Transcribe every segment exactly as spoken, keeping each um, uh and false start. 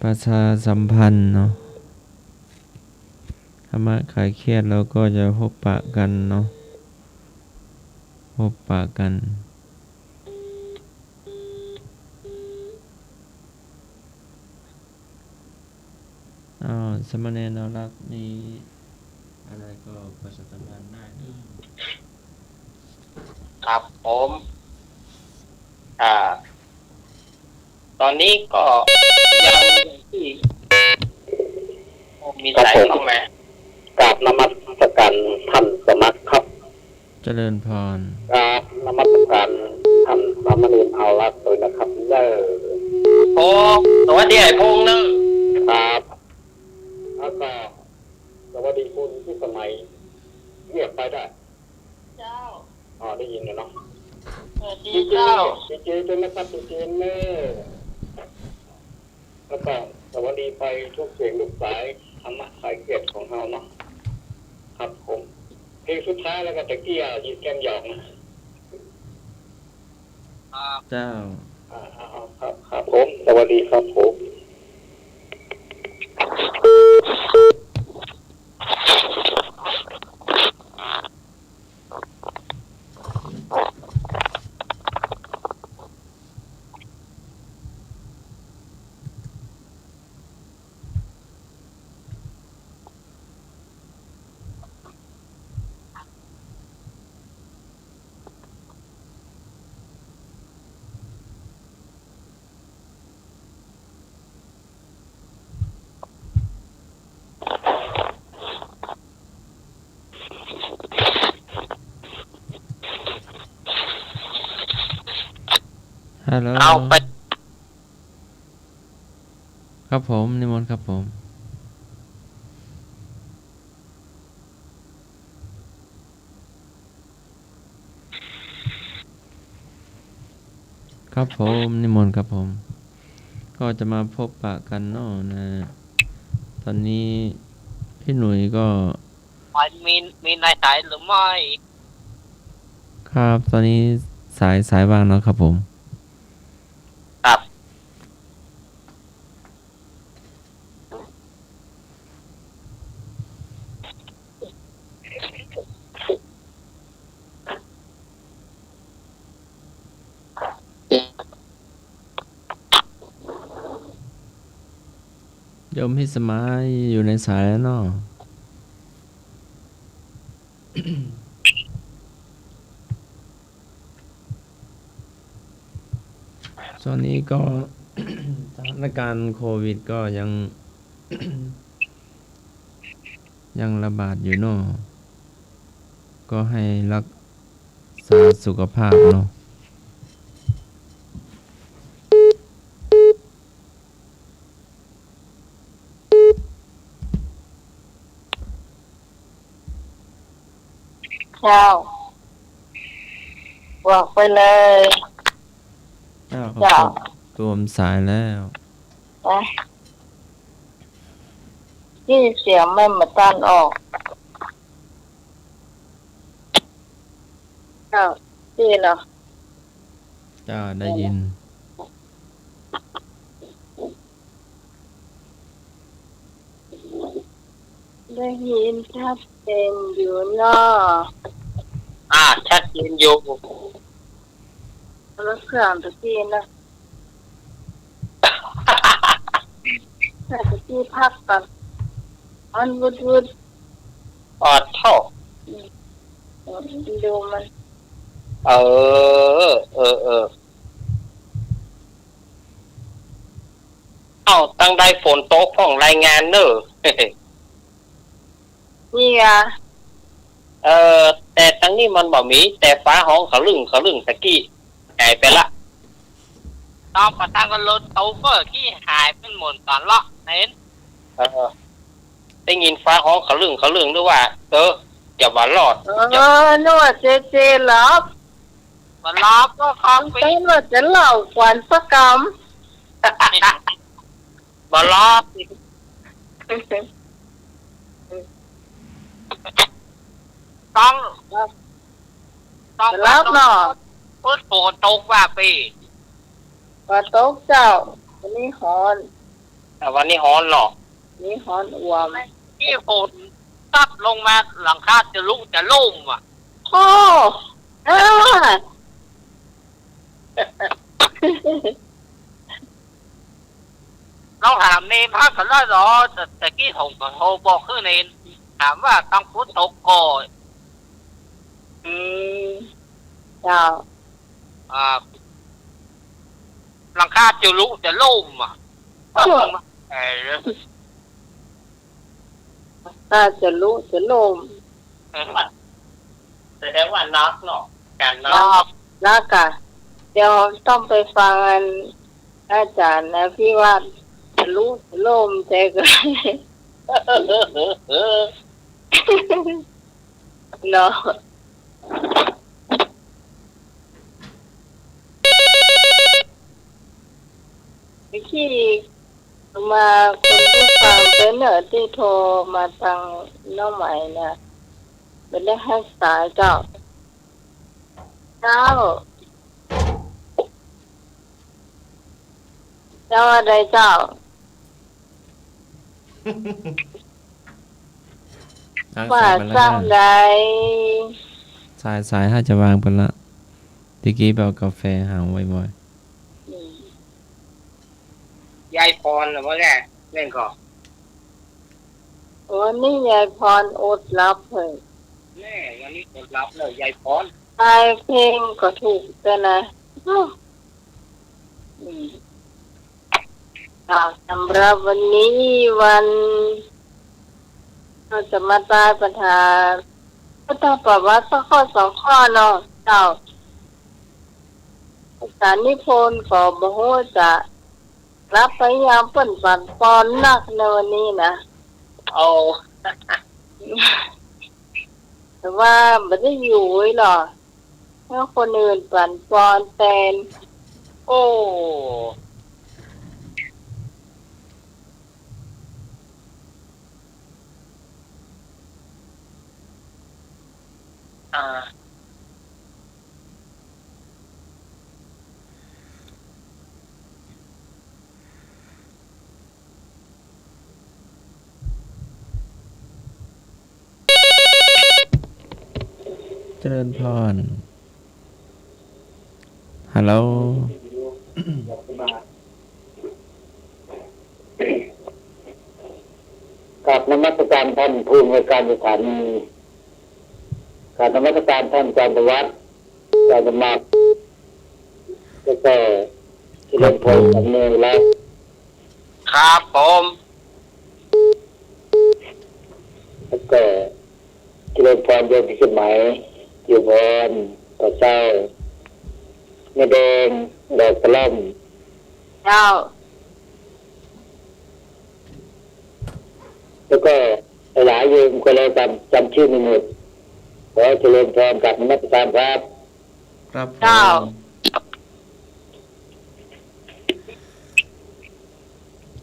ประชาสัมพันธ์เนาะ ธรรมะคลายเครียด เราก็จะพบปะกันเนาะ พบปะกัน อ้าว สามเณรนรักษ์ มีอะไรก็ประชาสัมพันธ์ได้เนอะ ครับผม อ่า ตอนนี้ก็ยังที่มีสายเข้ามา กราบนมัสการท่านสมัครครับ เจริญพร กราบนมัสการท่านสามเณรเอารักษ์ด้วยนะครับเนอะ โอ้ สวัสดีไอ้พงษ์เนอะ ครับ แล้วก็สวัสดีคุณพิสมัย เงียบไปได้ เจ้า อ๋อ ได้ยินแล้วเนาะ สวัสดีเจ้า ดีเจ ดีเจด้วยนะครับ ดีเจเนอะ แล้วก็สวัสดีไปทุกเสียงทุกสาย ธรรมะคลายเครียดของเฮาเนาะ ครับผม เพลงสุดท้ายแล้วก็ตะกี้อะ ยินแกมหยอกนะ ครับ เจ้า อ่า เอา เอา ครับ ครับผม สวัสดีครับผม ฮัลโหล เอาไป ครับผม นิมนต์ครับผม ครับผม นิมนต์ครับผม ก็จะมาพบปะกันเนาะนะ ตอนนี้พี่หนุ่ยก็ มี มีในสายหรือไม่ ครับ ตอนนี้สาย สายว่างแล้วครับผม ครับ โยมพิสมัยอยู่ในสายแล้วเนาะ ช่วงนี้ก็ สถานการณ์โควิดก็ยัง ยังระบาดอยู่เนาะ ก็ให้รักษาสุขภาพเนาะ เจ้า บอกไปเลย เจ้า เจ้า รวมสายแล้ว ไป นี่เสียงมันบ่ตันออก เจ้า ได้ยินเนาะ เจ้า ได้ยิน ได้ยินชัดเจนอยู่เนาะ อ่า ชัดเจนอยู่ รถเครื่องตะกี้นะ แต่ตะกี้พักก่อน มันวุดวุด ออดเท่า อืม ดูมัน เออ เออ เออ เอ้า ตังใดฝนตกพ่องรายงานเนอะ นี่อะ เออ แต่ตังนี้มันบ่มี แต่ฟ้าฮ้องขะลึ้งขะลึ้งตะกี้ หายไปละ ตอนปะตังก็รถตู้ก็ขี้หายไปหมดตอนเลาะเห็น เออ ได้ยินฟ้าฮ้องขะลึ้งขะลึ้งนึกว่า เออ อย่าว่ารอด เออ อย่า นึกว่าเจเจหลับ บ่หลับก็คงไป เต้นว่าจะเล่าขวัญสักกำ บ่หลับ ต้อง ต้อง บ่หลับเนาะ พุดโผตกว่าปี้ บ่ตกเจ้า อันนี้ฮ้อน แต่วันนี้ฮ้อนเนาะ นี่ฮ้อนอ่วม นี่ฝนตัดลงมาหลังคาจะลุจะล่มอ่ะ โอ้ เออ ลองถามเนมพักกันแล้วเหรอ แต่ แต่กี้ผมก็โทรบอกคือเนม ถามว่าต้องฝนตกก่อน อืม เจ้า อ่า หลังคาจะลุจะล่มอ่ะ เออ หลังคาจะลุจะล่ม แสดงว่าหนักเนาะ การหนัก หนัก หนักอะ เดี๋ยวต้องไปฟังอันอาจารย์อภิวัฒน์ จะลุจะล่ม แต่ก็ เนาะ เมื่อกี้มาคนผู้ฟังเปิ้นเน่อตี้โทรมาตางน้องใหม่น่ะ บ่ได้ฮับสายเจ้า เจ้า เจ้าว่าใดเจ้า วางสายไปแล้ว ว่าจั้งใด สาย สายถ้าจะวางไปละ ตะกี้ไปเอากาแฟหาวบ่อยๆ อืม ยายพรเหรอวะเนี่ย เล่นก่อน วันนี้ยายพรอดหลับเลย แน่ วันนี้อดหลับเลย ยายพร ไอ้เพลงก็ถูกด้วยนะ อืม อ่า สำหรับวันนี้วัน เฮาจะมาตายปัญหาพุทธประวัติสักข้อสองข้อเนาะเจ้า อาจารย์นิพนธ์ก็บ่ฮู้จะกลับไปยามเปิ้นปั่นป่วนนักในวันนี้นะ โอ้ แต่ว่าบ่ได้อยู่ไว้หรอก เพราะคนอื่นปั่นป่วนแตน โอ้ อ่า เจริญพร ฮัลโหล กราบนมัสการท่านผู้อำนวยการสถานี กราบนมัสการท่านอาจารย์ธวัช อาจารย์สมัคร แล้วก็เจริญพร ครับผม สำเนียงรัก ครับผม แล้วก็เจริญพรโยมพิสมัย เจริญพรป้าเศร้า แม่แดง ดอกกระหล่ำ เจ้า แล้วก็หลายๆโยมก็แล้วกัน จำชื่อไม่หมด ขอเจริญพรกับนมัสการครับ ครับผม เจ้า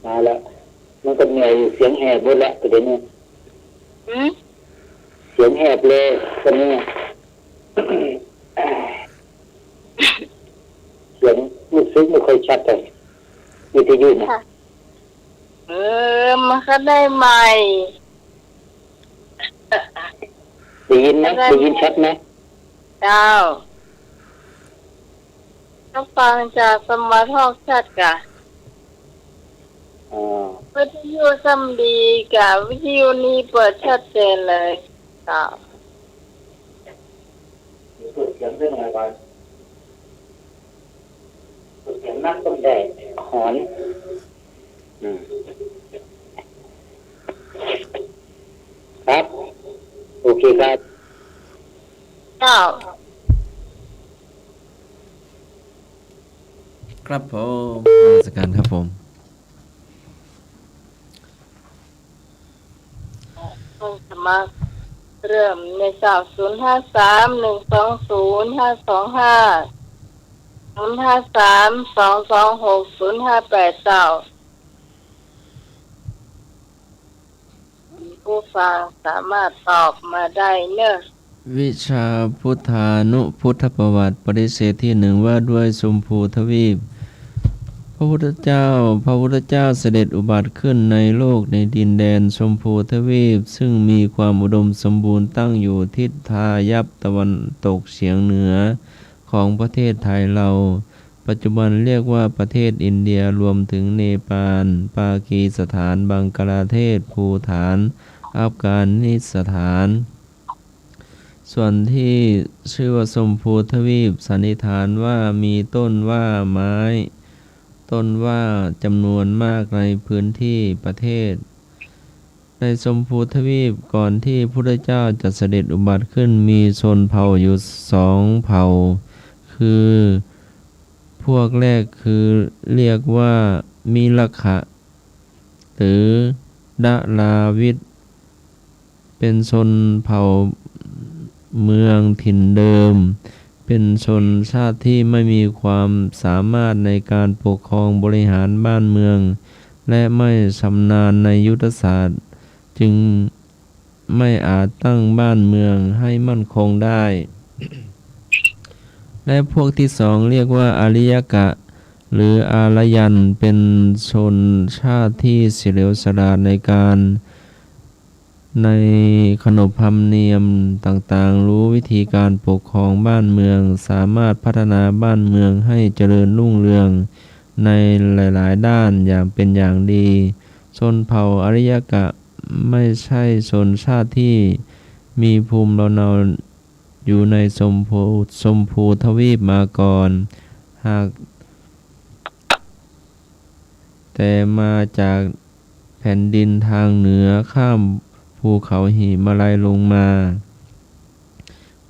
มาละ มันก็เหนื่อยอยู่ เสียงแหบหมดละประเดี๋ยวนี้ หืม เสียงแหบเลยตอนนี้ เสียงรู้สึกไม่ค่อยชัดเลย วิทยุนะ ค่ะ เออ มันก็ได้ใหม่ ได้ยินไหม ได้ยินชัดไหม เจ้า ก็ฟังจากสมาร์ททอล์กชัดกะ อ่า วิทยุซ้ำดีกะ วิทยุนี้เปิดชัดเจนเลย เจ้า เปิดเสียงได้หน่อยก่อน เปิดเสียงนักต้องได้ หอน อืม ครับ โอเคครับ เจ้า ครับผม นมัสการครับผม สมัครเริ่มในเจ้า ศูนย์ห้าสาม หนึ่งสองศูนย์ ห้าสองห้า ศูนย์ห้าสาม สองสองหก ศูนย์ห้าแปด เจ้า ผู้ฟังสามารถตอบมาได้เนอะ วิชาพุทธานุพุทธประวัติปริเฉดที่หนึ่ง ว่าด้วยชมพูทวีป พระพุทธเจ้า พระพุทธเจ้าเสด็จอุบัติขึ้นในโลกในดินแดนชมพูทวีป ซึ่งมีความอุดมสมบูรณ์ตั้งอยู่ทิศทายัพตะวันตกเฉียงเหนือของประเทศไทยเรา ปัจจุบันเรียกว่าประเทศอินเดีย รวมถึงเนปาล ปากีสถาน บังคลาเทศ ภูฏาน อัฟกานิสถาน ส่วนที่ชื่อว่าชมพูทวีป สันนิษฐานว่ามีต้นว่าไม้ ต้นว่าจำนวนมากในพื้นที่ประเทศ ในชมพูทวีปก่อนที่พุทธเจ้าจะเสด็จอุบัติขึ้น มีชนเผ่าอยู่สองเผ่า คือ พวกแรกคือเรียกว่ามิลขะ หรือดาราวิด เป็นชนเผ่าเมืองถิ่นเดิม เป็นชนชาติที่ไม่มีความสามารถในการปกครองบริหารบ้านเมือง และไม่ชำนาญในยุทธศาสตร์ จึงไม่อาจตั้งบ้านเมืองให้มั่นคงได้ และพวกที่สองเรียกว่าอาริยกะ หรืออารยัน เป็นชนชาติที่เฉลียวฉลาดในการ ในขนบธรรมเนียมต่างๆ รู้วิธีการปกครองบ้านเมือง สามารถพัฒนาบ้านเมืองให้เจริญรุ่งเรืองในหลายๆ ด้านอย่างเป็นอย่างดี ชนเผ่าอาริยกะไม่ใช่ชนชาติที่มีภูมิลำเนาอยู่ในชมพู ชมพูทวีปมาก่อน หาก แต่มาจากแผ่นดินทางเหนือข้ามภูเขาหิมาลัยลงมา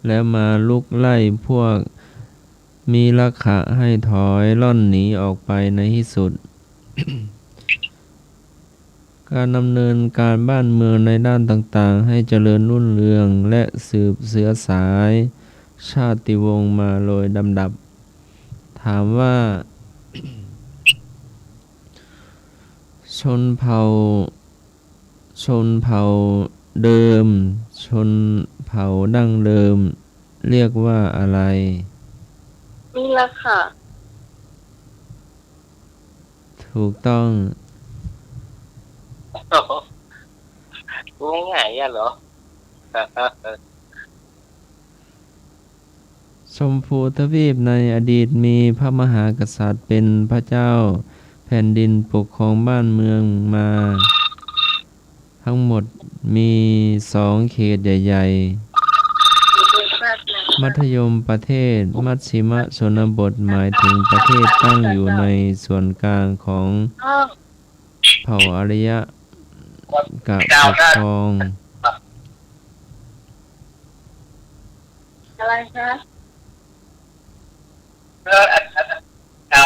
แล้วมาลุกไล่พวกมิลขะให้ถอยร่นหนีออกไปในที่สุด การดำเนินการบ้านเมืองในด้านต่างๆ ให้เจริญรุ่งเรืองและสืบเชื้อสายชาติวงศ์มาโดยลำดับ ถามว่า ชนเผ่า ชนเผ่าเดิม ชนเผ่าดั้งเดิม เรียกว่าอะไร มิลขะ ถูกต้อง รู้ง่ายอะเหรอ ชมพูทวีปในอดีตมีพระมหากษัตริย์เป็นพระเจ้าแผ่นดินปกครองบ้านเมืองมา ทั้งหมดมีสองเขตใหญ่ๆ มัธยมประเทศ มัชชิมชนบท หมายถึงประเทศตั้งอยู่ในส่วนกลางของเผ่าอาริยกะปกครอง อะไรคะ คร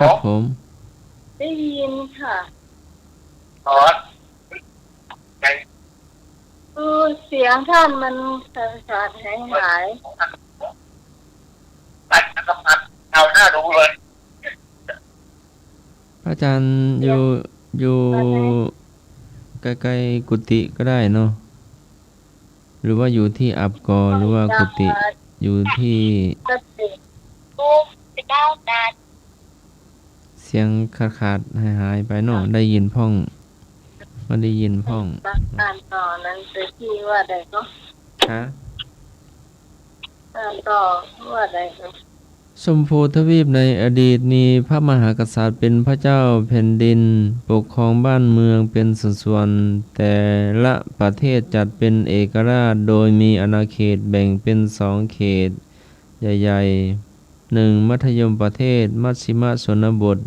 ับผม ได้ยินค่ะ คือเสียงท่านมันขาดๆ หายๆ พระอาจารย์อยู่ อยู่ใกล้ๆ กุฏิก็ได้เนาะ หรือว่าอยู่ที่อับกอ หรือว่ากุฏิ อยู่ที่ เสียงขาดๆ หายๆ ไปเนาะ ได้ยินพ่อง บ่ได้ยินพ่อง อ่านต่อหนังสือพิมพ์ว่าใดก็ ฮะ อ่านต่อว่าใดก็ ชมพูทวีปในอดีตมีพระมหากษัตริย์เป็นพระเจ้าแผ่นดิน ปกครองบ้านเมืองเป็นส่วนๆ แต่ละประเทศจัดเป็นเอกราช โดยมีอาณาเขตแบ่งเป็นสองเขตใหญ่ๆ หนึ่ง มัธยมประเทศ มัชชิมชนบท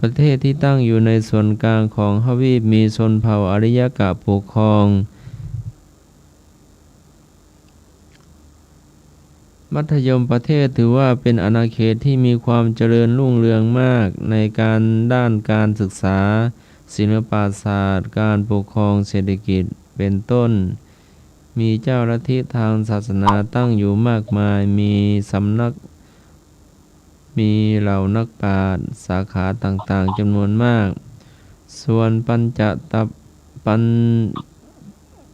ประเทศที่ตั้งอยู่ในส่วนกลางของทวีป มีชนเผ่าอาริยกะปกครอง มัธยมประเทศถือว่าเป็นอาณาเขตที่มีความเจริญรุ่งเรืองมากในการด้านการศึกษา ศิลปศาสตร์ การปกครอง เศรษฐกิจ เป็นต้น มีเจ้าลัทธิทางศาสนาตั้งอยู่มากมาย มีสำนัก มีเหล่านักปราชญ์สาขาต่างๆ จำนวนมาก ส่วนปัญจตะ ปัญ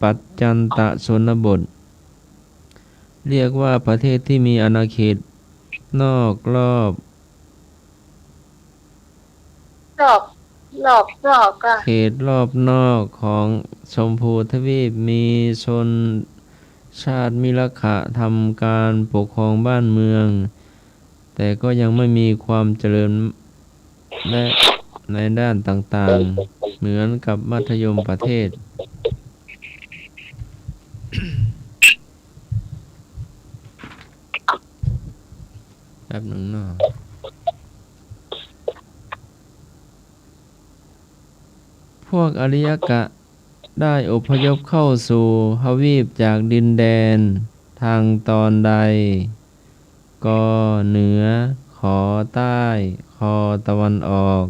ปัจจันตชนบท เรียกว่าประเทศที่มีอาณาเขตนอกรอบ รอบ รอบนอกอะ เขตรอบนอกของชมพูทวีป มีชนชาติมิลขะทำการปกครองบ้านเมือง แต่ก็ยังไม่มีความเจริญ และในด้านต่างๆ เหมือนกับมัธยมประเทศ แป๊บหนึ่งเนาะ พวกอาริยกะได้อพยพเข้าสู่ทวีปจากดินแดนทางตอนใด ก เหนือ ข ใต้ ค ตะวันออก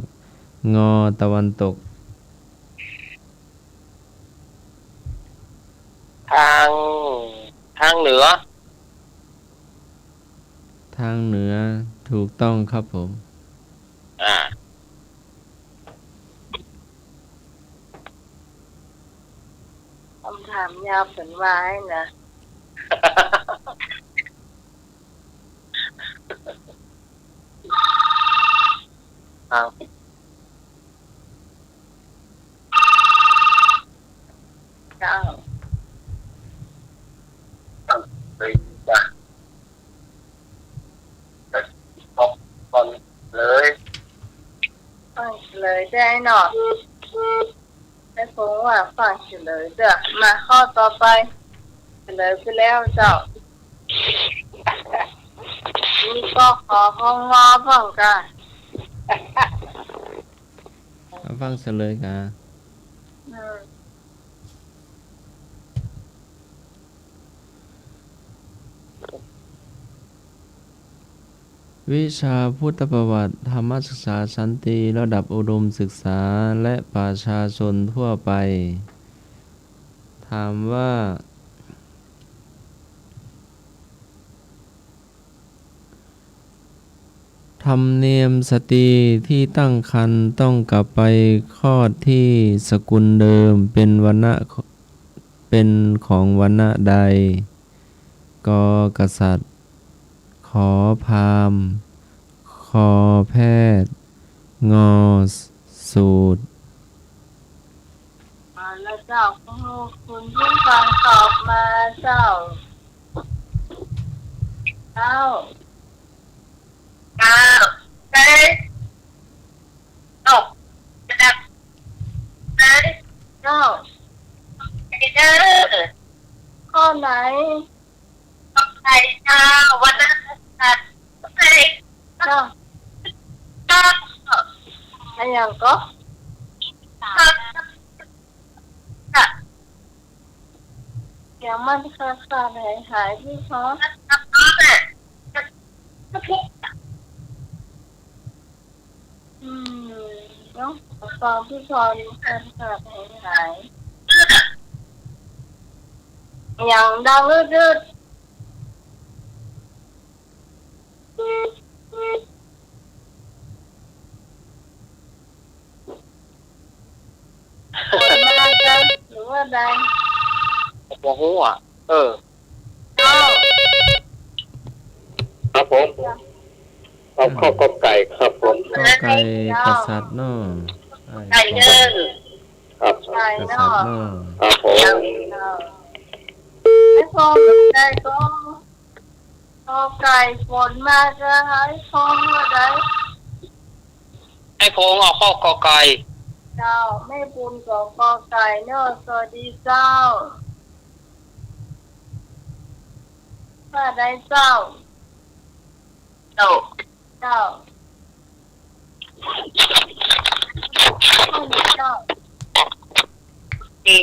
ง ตะวันตก ทาง ทางเหนือ ทางเหนือ ถูกต้องครับผม อ่า กำถามยาวเป๋นวานะ อ้าว เจ้า ฟังเฉลยได้เนาะ อ้ายพงษ์ว่าฟังเฉลยเต๊อะ มาข้อต่อไป เฉลยไปแล้วเจ้า มี ก ข ง ง พร้อมกั๋๋น มาฟังเฉลยกั๋น อืม วิชาพุทธประวัติ ธรรมศึกษาชั้นตรี ระดับอุดมศึกษา และประชาชนทั่วไป ถามว่า ธรรมเนียมสตรีที่ตั้งครรภ์ต้องกลับไปคลอดที่สกุลเดิม เป็นวรรณะ เป็นของวรรณะใด ก กษัตริย์ ข พราหมณ์ ค แพทย์ ง สูตร เอาละเจ้า คุณผู้ฟังตอบมาเจ้า เจ้า เก้า เจ็ด หก เจ็ด เก้า เก้า ข้อไหน ข้อใดเจ้า วรรณกษัตริย์ ข้อใด เจ้า เก้า อะหยังก็ เก้า เสียงมันขาดๆ หายๆ พี่พร อืม เนาะ ฟังพี่พรขาดๆ หายๆ อย่างดังอึดๆ ฝนมาจ้ะ หรือว่าใด บ่ฮู้อะ เออ เจ้า ครับผม เอาข้อ ก ไก่ ครับผม ก ไก่ กษัตริย์เนาะ ไก่เด้อ ครับ ไก่ ก เนาะ ษัตริย์เนาะ ครับผม เจ้า ไอ้ข้อ ก ไก่ ก็ ก ไก่ ฝนมาจ้ะ ไอ้พงษ์ว่าใด ไอ้พงษ์เอาข้อ ก ไก่ เจ้า แม่บุญก็ ก ไก่ เนาะ สวัสดีเจ้า ว่าใดเจ้า เจ้า เจ้า เจ้า ดี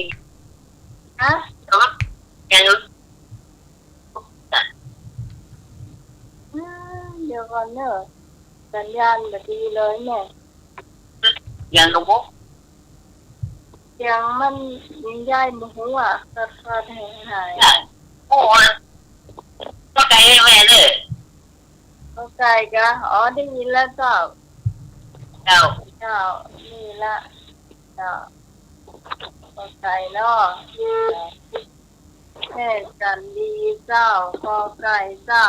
ฮะ เดี๋ยว เดี๋ยว อืม เดี๋ยวก่อนเนอะ สัญญาณบ่ดีเลยแม่ ยังกะบ่ เสียงมันย้ายบ่ฮู้อะ ขาดๆ หายๆ โอ้ ก ไก่แม่เด้อ ก ไก่ กะ อ๋อ ได้ยินแล้วเจ้า เจ้า เจ้า นี่ละ เจ้า ก ไก่ เนาะ เจ้า แม่จันดีเจ้า กอไก่เจ้า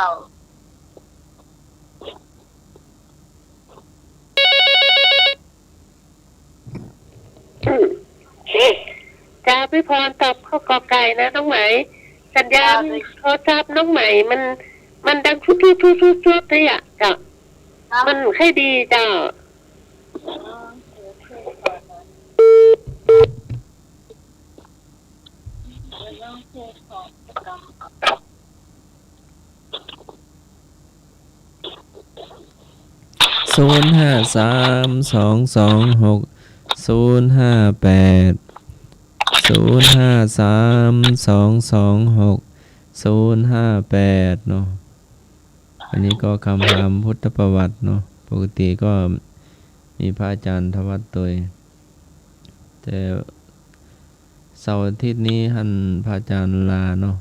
เจ้า พี่พรตอบข้อกอไก่นะน้องไหม สัญญาณ เจ้า โทรศัพท์น้องไหม มัน มันดังชุดๆๆๆๆ เลยอะ เจ้า ครับ มันค่อยดีเจ้า อ๋อ โอเค ขอ ศูนย์ห้าสามสองสองหกศูนย์ห้าแปด ศูนย์ห้าสามสองสองหกศูนย์ห้าแปด เนาะ อันนี้ก็คำถามพุทธประวัติเนาะ ปกติก็มีพระอาจารย์ธวัชตวย แต่เสาร์อาทิตย์นี้หันพระอาจารย์ลาเนาะ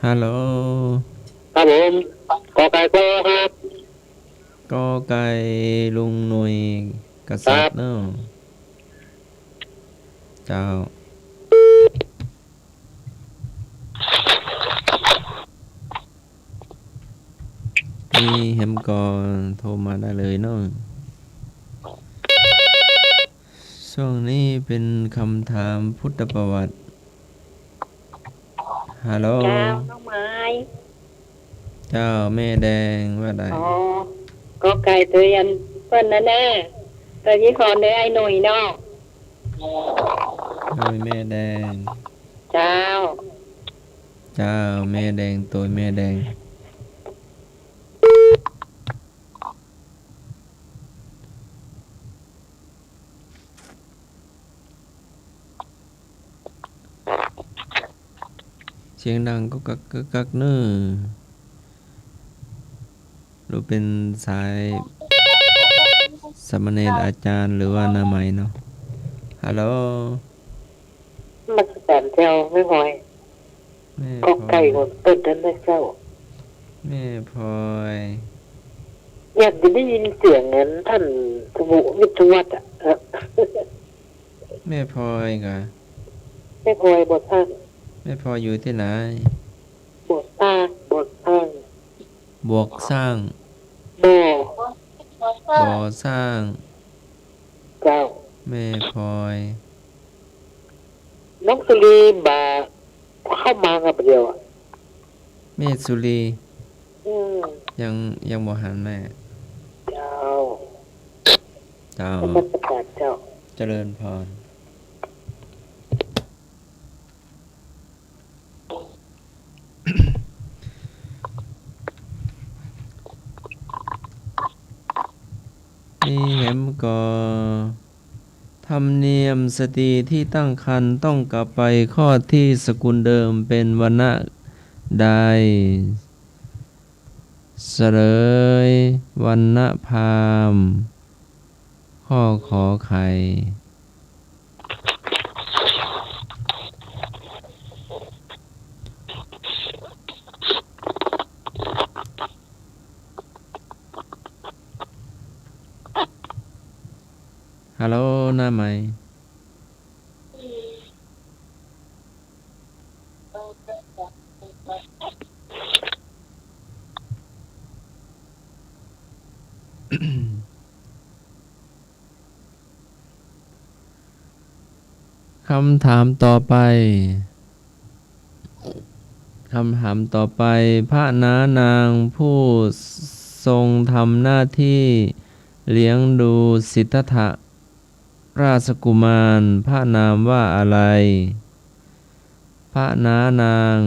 ฮัลโหล ครับผม กอไก่กอครับ กอไก่ลุงหน่วยกษัตริย์ ครับ เนาะ เจ้า มีแหมก็โทรมาได้เลยเนาะ ช่วงนี้เป๋นคำถามพุทธประวัติ ฮัลโหล เจ้า น้องไม้ เจ้า แม่แดงว่าใด อ๋อ กอไก่ตวยอันเปิ้นนั่นแหละ ตวยพี่พรตวยไอ้หน่วยเนาะ โดยแม่แดง เจ้า เจ้า แม่แดง ตวยแม่แดง เสียงดังก๊อกกักก๊อกกักเน่อ หรือเป๋นสายสามเณรอาจารย์ หรือว่าน้าไหมเนาะ ฮัลโหล นมัสการเจ้า แม่พลอย แม่พลอย กอไก่ของเปิ้นนั่นนะเจ้า แม่พลอย อยากจะได้ยินเสียงเหมือนท่านสมุวิทยวัฒน์อะ เออ แม่พลอยกะ แม่พลอย บ่อสร้าง แม่พลอยอยู่ตี้ไหน บ่อสร้าง บ่อสร้าง บวกสร้าง บ่อ บ่อสร้าง เจ้า แม่พลอย น้องสุรีบ่าเข้ามากับเดียวอะ แม่สุรี อืม ยัง ยังบ่หันแม่ เจ้า เจ้า นมัสการเจ้า เจริญพร นี่แหมก็ ธรรมเนียมสตรีที่ตั้งครรภ์ต้องกลับไปคลอดที่สกุลเดิมเป็นวรรณะใด เฉลย วรรณพราหมณ์ ข้อขอไข่ ฮัลโหล น้าไหม คำถามต่อไป คำถามต่อไป พระนานางผู้ทรงทำหน้าที่เลี้ยงดูสิทธัตถะราชกุมาร พระนามว่าอะไร พระนานาง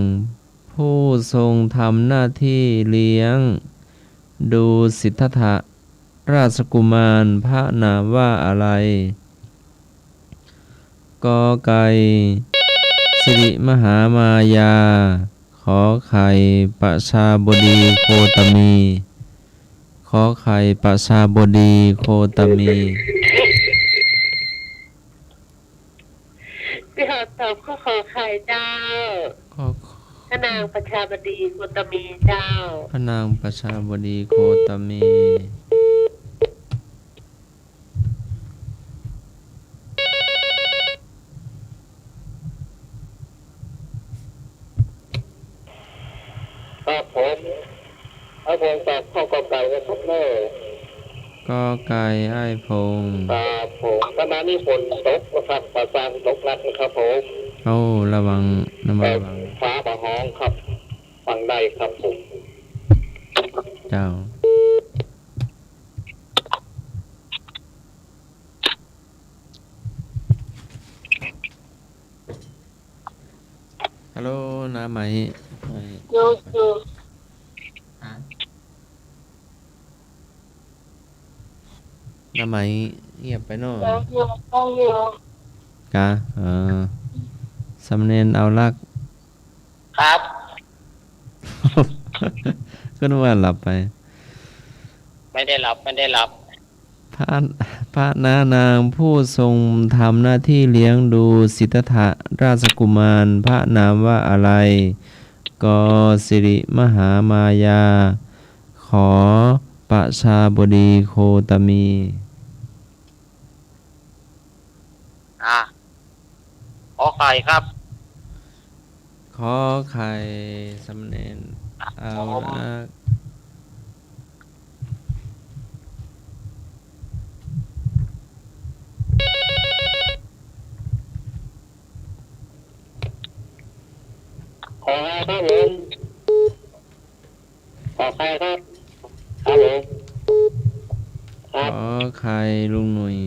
ผู้ทรงทำหน้าที่เลี้ยงดูสิทธัตถะราชกุมาร พระนามว่าอะไร กอไก่ สิริมหามายา ขอไข่ ประชาบดีโคตมี ขอไข่ ประชาบดีโคตมี พี่หอมตอบข้อขอไข่เจ้า ข้อ พระนางประชาบดีโคตมีเจ้า พระนางประชาบดีโคตมี ครับผม อ้ายพงษ์ตอบข้อกอไก่นะครับเน่อ กอไก่อ้ายพงษ์ ครับผม ขณะนี้ฝนตกนะครับ ฟ้าสางตกหนักนะครับผม โอ้ ระวัง ระวัง เอ่อ ฟ้าบ่ฮ้องครับ ฟังได้ครับผม เจ้า ฮัลโหล น้าไหม อยู่ อยู่ ฮะ น้าไหมเงียบไปเนาะ อยู่ อยู่ ฟังอยู่ กะ เออ สามเณรเอาลักษณ์ ครับ ก็นึกว่าหลับไป ไม่ได้หลับ ไม่ได้หลับ พระ พระน้านางผู้ทรงทำหน้าที่เลี้ยงดูสิทธัตถะราชกุมาร พระนามว่าอะไร กอ สิริมหามายา ขอ ประชาบดีโคตมี อ่ะ ขอไข่ครับ ขอไข่ สามเณร ครับ เอา ผม ละ ขอไข่ครับผม ขอไข่ครับ ครับผม ครับ ขอไข่ลุงหนุ่ย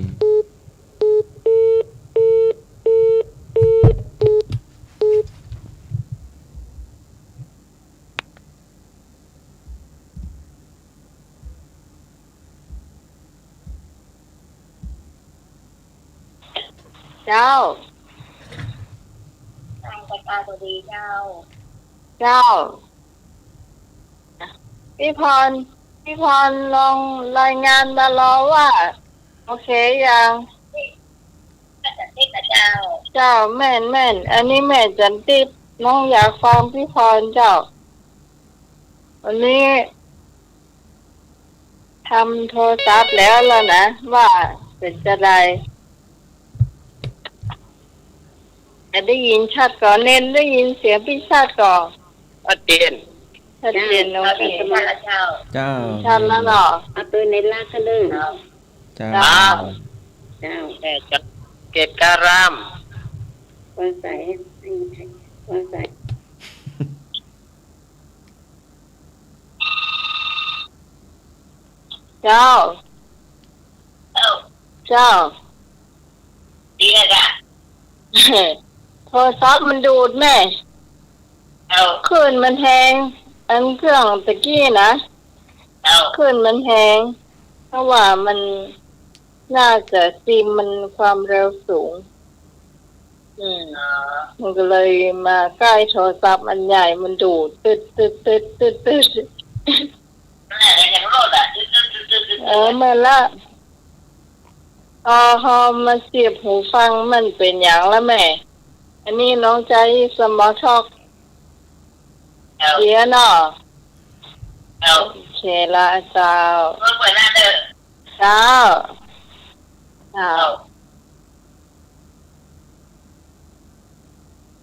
เจ้า ทางประชาบดีเจ้า เจ้า พี่พร พี่พรลองรายงานมารอว่า โอเคยัง เจ้า แม่น แม่น อันนี้แม่จันทิพย์ น้องอยากฟังพี่พรเจ้า วันนี้ ทำโทรศัพท์แล้วล่ะนะ ว่าเป๋นจาใด จะได้ยินชัดก่อ เณรได้ยินเสียงพี่ชัดก่อ ชัดเจน ชัดเจน เจ้า โอเค เจ้า ชัดแล้วเนาะ เอาเป๋นเณรลากกันเน่อ เจ้า เจ้า เจ้า แม่จันเกตการาม ว่าใส ว่าใส เจ้า เจ้า เจ้า เดี๋ยวนะ โทรศัพท์มันดูดแม่ เจ้า คลื่นมันแฮง อันเครื่องตะกี้นะ เจ้า คลื่นมันแฮง เพราะว่ามัน น่าจะซิมมันความเร็วสูง อืม อ๋อ มันก็เลยมาใก้โทรศัพท์อันใหญ่ มันดูดตึ๊ด ตึ๊ด ตึ๊ด ตึ๊ด ตึ๊ด เออ แม่นละ พอ พอมาเสียบหูฟังมันเป๋นหยังละแม่ อันนี้น้องใจ๊ small talk เจ้า เดี๋ยวเนาะ เจ้า โอเคละเจ้า เจ้า เจ้า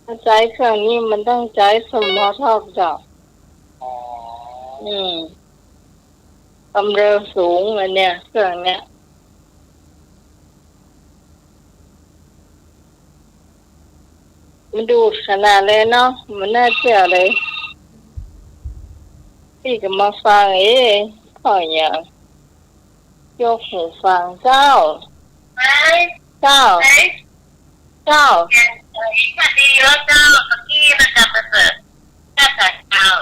ถ้าใจ๊เครื่องนี้มันต้องใจ๊ small talk เจ้า อ๋อ อืม ความเร็วสูงอันเนี้ย เครื่องเนี้ย มันดูดขนาดเลยเนาะ มันน่าเจื้อเลย ตี้ก็มาฟัง เอ๊ะ ข้อหยัง ยกหูฟัง เจ้า เจ้า เจ้า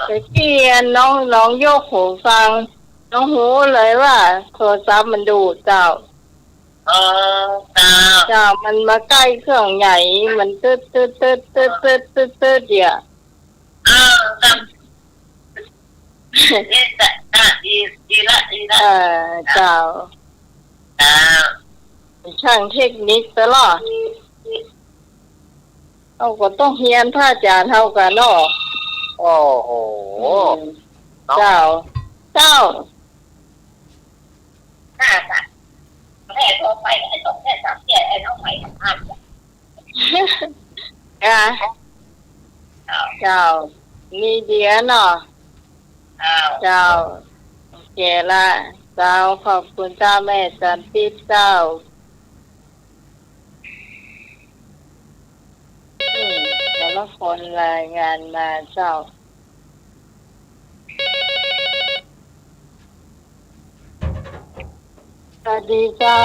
ตะกี้น้อง น้องยกหูฟัง น้องฮู้เลยว่าโทรศัพท์มันดูดเจ้า อ๋อ เจ้า เจ้า มันมาใก้เครื่องใหญ่ มันตึ๊ด ตึ๊ด ตึ๊ด ตึ๊ด ตึ๊ด ตึ๊ด ตึ๊ด เนี่ย เออ เจ้า นี่ เจ้า ดี ดีละ ดีละ เออ เจ้า เจ้า ช่างเทคนิคตลอด เฮาก็ต้องเฮียนพระอาจารย์เฮาก่อเนาะ โอ้โห อืม เนาะ เจ้า เจ้า น่าจะ แม่โทรไป ไอ้สองเนี่ย สามเนี่ย ไอ้น้องใหม่สัมภาษณ์ อ่ะ เจ้า มีเดียเนาะ เจ้า โอเคละ เจ้า ขอบคุณเจ้า แม่จันทร์ทิพย์เจ้า อืม แต่ละคนรายงานมาเจ้า สวัสดีเจ้า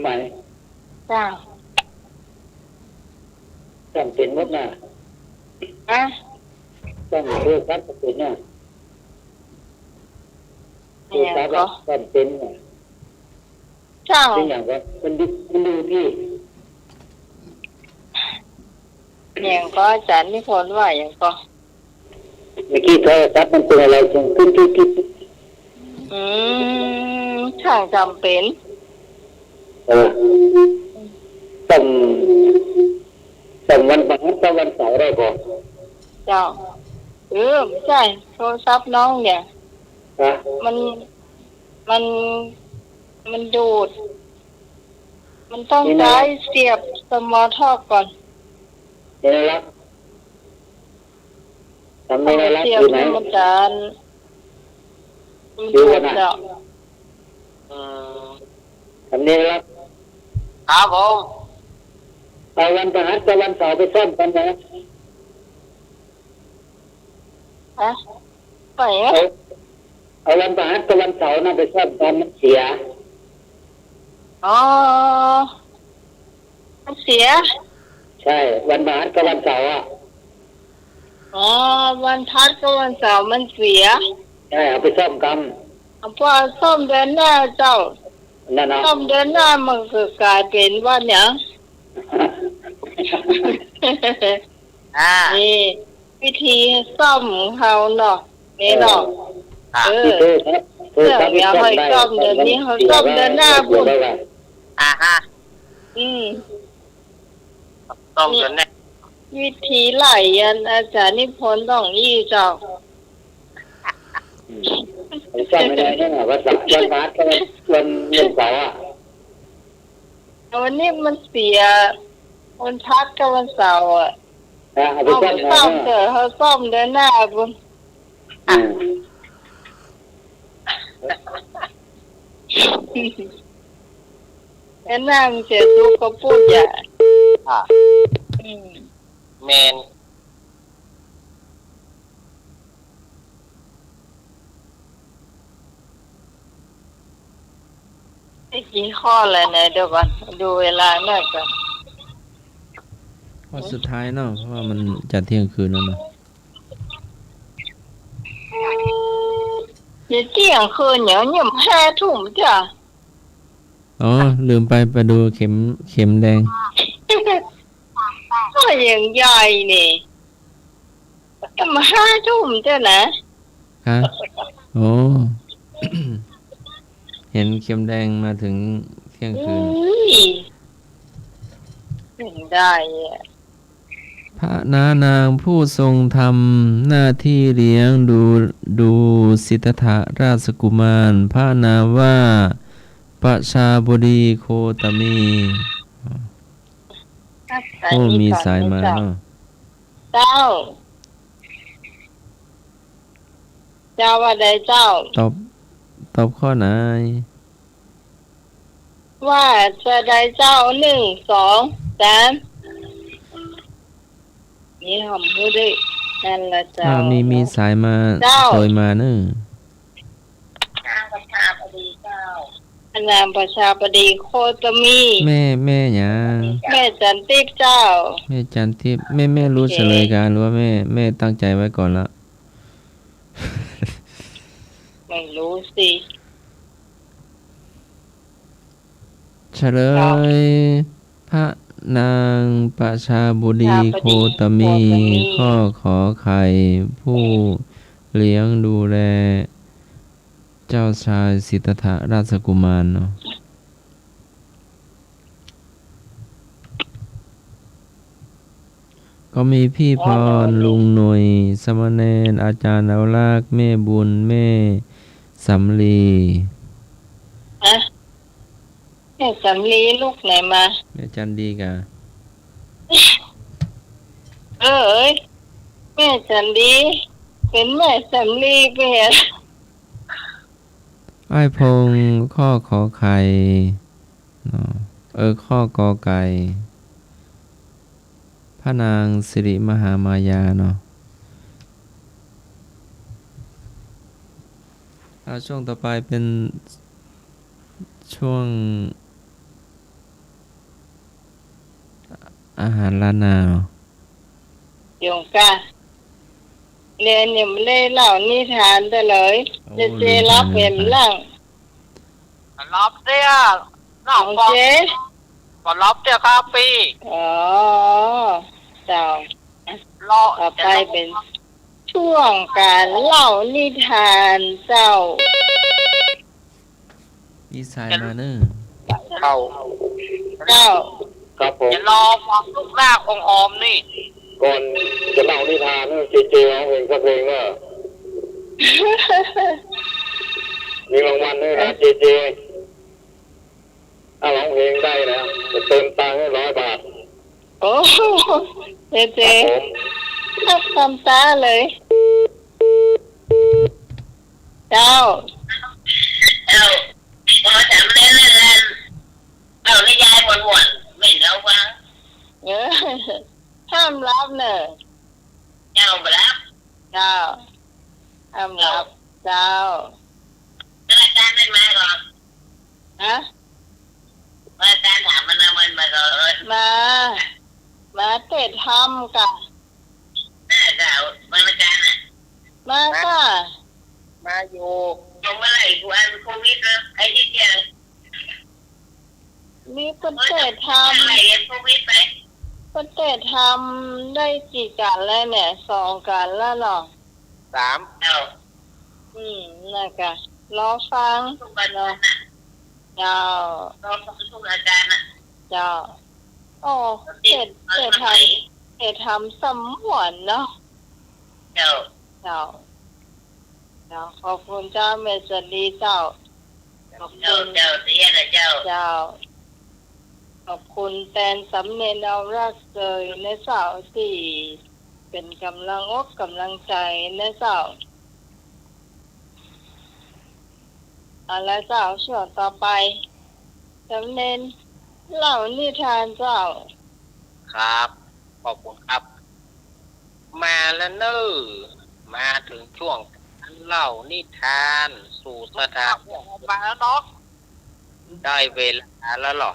ไหม เจ้า จำเป็นหมดนะ ฮะ จำโทรศัพท์ก็เป็นนะ โทรศัพท์อะ จำเป็นนะ ช่าง เป็นอย่างก็มันดู มันดูที่ อย่างก็อาจารย์นิพนธ์ว่าอย่างก็ เมื่อกี้โทรศัพท์มันเป็นอะไรจึงขึ้นติ๊ดติ๊ดติ๊ด อืม ช่างจำเป็น เออ ซ่อม ซ่อมวันพฤหัสกับวันเสาร์ได้ก่อ เจ้า เออ ไม่ใช่ โทรศัพท์น้องเนี่ย ฮะ มัน มัน มันดูด มันต้อง นี่นะ ใช้เสียบ small talk ก่อน นี่นะ ทำไม่ได้ละ เสียบ อยู่ไหน มันจะ มัน อยู่ ดูด นะ เจ้า อืม ทำนี่ละ ครับผม เอาวันพฤหัสกับวันเสาร์ไปซ่อมกันนะ ฮะ ไปอะ เอา เอาวันพฤหัสกับวันเสาร์นะไปซ่อมกัน มันเสีย อ๋อ มันเสีย ใช่ วันพฤหัสกับวันเสาร์อะ อ๋อ วันพฤหัสกับวันเสาร์มันเสีย ใช่ เอาไปซ่อมกัน เอาไปซ่อมเดือนหน้าเจ้า นั่นนะ ซ่อมเดือนหน้ามันก็กลายเป็นวันหยัง อ่า นี่วิธีซ่อมของเฮาเนาะ นี่เนาะ เออ อ่ะ เออ ที่โทรศัพท์ โทรศัพท์ เครื่องนี่ซ่อมได้ เดี๋ยวค่อยซ่อมเดือนนี้ ซ่อม ซ่อมเดือนหน้า เดี๋ยว พุ่น เดี๋ยวว่า อ่าฮะ อืม ซ่อมเดือนหน้า วิธีไล่อันอาจารย์นิพนธ์ต้องอี้เจ้า อืม ซ่อมไม่ได้เนี่ย วันเสาร์ วันพฤหัสกับวัน วันเสาร์อะ วันนี้มันเสีย วันพฤหัสกับวันเสาร์อะ อ่ะ เอาไปซ่อม เอาไปซ่อม หน่อยนะ เถอะ เอาซ่อมเดือนหน้าพุ่น อืม เดือนหน้ามันเสียสุขก็พูดอย่า อ่ะ อืม แม่น อีกกี่ข้อแล้วเนี่ย เดี๋ยวก่อน ดูเวลาหน่อยก่อน ข้อสุดท้ายเนาะ เพราะว่ามันจะเที่ยงคืนแล้วเนาะ จะเที่ยงคืนแล้ว ยังห้าทุ่มจ้ะ อ๋อ ลืมไป ไปดูเข็ม เข็มแดง ก็ยังใหญ่นี่ จะมาห้าทุ่มเจ้านะ ฮะ โอ้ เห็นเข็มแดงมาถึงเที่ยงคืน อุ้ย ถึงได้อะ พระนานางผู้ทรงทำหน้าที่เลี้ยงดู ดูสิทธัตถราชกุมาร พระนามว่าประชาบดีโคตมี โอ้ มีสายมาเนาะ เจ้า เจ้าว่าใดเจ้า ตอบ ตอบข้อไหน ว่าจะใดเจ้า หนึ่ง สอง สาม นี่หอมหูด้วย นั่นละเจ้า อ้าว มี มีสายมา เจ้า โทรมาเนอะ นางประชาบดีเจ้า นางประชาบดีโคตมี แม่ แม่หยัง แม่จันทิพย์เจ้า แม่จันทิพย์ แม่ แม่รู้ โอเค เฉลยกาหรือว่าแม่ แม่ตั้งใจไว้ก่อนละ ไม่รู้สิ เฉลย พระนางประชาบดีโคตมี ข้อขอไข่ ผู้เลี้ยงดูแลเจ้าชายสิทธัตถราชกุมารเนาะ ก็มีพี่พร ลุงหนุ่ย สามเณร อาจารย์อนุรักษ์ แม่บุญ แม่สำลี ฮะ แม่สำลีลุกไหนมา แม่จันดีก่ะ เออ เอ้ย แม่จันดี เป๋นแม่สำลีเป๋น อ้ายพงษ์ ข้อขอไข่ เนาะ เออ ข้อกอไก่ พระนางสิริมหามายาเนาะ อ่า ช่วงต่อไปเป๋นช่วงอาหารล้านนาเนาะ โยงก้า เรนยังบ่ได้เล่านิทานเตื้อเลย โอ้ เจเจ ลืมไป หลับ ลืมไป เป๋นหลัง หลับเตี้ย น้อง ของเจ ก็หลับเตี้ยครับปี้ อ๋อ เจ้า เลาะ ต่อไปเป๋นช่วงก๋านเล่านิทานเจ้า มีสายมาเน่อ เข้า เจ้า ครับผม จะรอฟังลูกหน้าของออมนี่ ก่อนจะเล่านิทานเน่อ เจเจ ร้องเพลงสักเพลงเน่อ มีรางวัลด้วยนะ เจเจ ถ้าร้องเพลงได้นะ จะเติมตังค์ให้ร้อยบาท โอ้ เจเจ ครับผม ครับ ตามต๋าเลย เจ้า เจ้า พอสำเร็จแล้วกัน เอานิยายม่วนๆ แม่นเฮาฟัง เออ ห้ามหลับเน่อ เจ้าบ่หลับ เจ้า ห้ามหลับ เจ้า เจ้า รายก๋านมันมาก่อ ฮะ รายก๋านถามมันนะ มันมาก่อ เออ มา มาเตะทำก่ะ หน้าเก่า มารายก๋านน่ะ มาก่ะ มาอยู่ ลงเมื่อไหร่ กูอันโควิดแล้ว ไอ้ที่เจียง นี่เปิ้นเตะทำ เมื่อไหร่ โควิดไป เปิ้นเตะทำได้กี่กั๋นแล้วเนี่ย สองกั๋นแล้วเนาะ สาม เจ้า อืม นั่นก่ะ รอฟัง ทุกวัน เนาะ น่ะ เจ้า รอฟังทุกรายก๋านน่ะ เจ้า โอ้ เตะ เตะทำ เตะทำสม่วนเนาะ เจ้า เจ้า เจ้า ขอบคุณเจ้า แม่จันดีเจ้า ขอบคุณ เจ้า เจ้า เสียนะเจ้า เจ้า ขอบคุณแตนสำเนียงเอารักเกยนะเจ้า ตี้เป๋นก๋ำลังอกก๋ำลังใจ๋นะเจ้า เอาละเจ้า ช่วงต่อไป สำเนียงเล่านิทานเจ้า ครับ ขอบคุณครับ มาแล้วเน่อ มาเถิงช่วงก๋านเล่านิทานสู่ศรัทธา มาแล้วเนาะ ได้เวลาแล้วเหรอ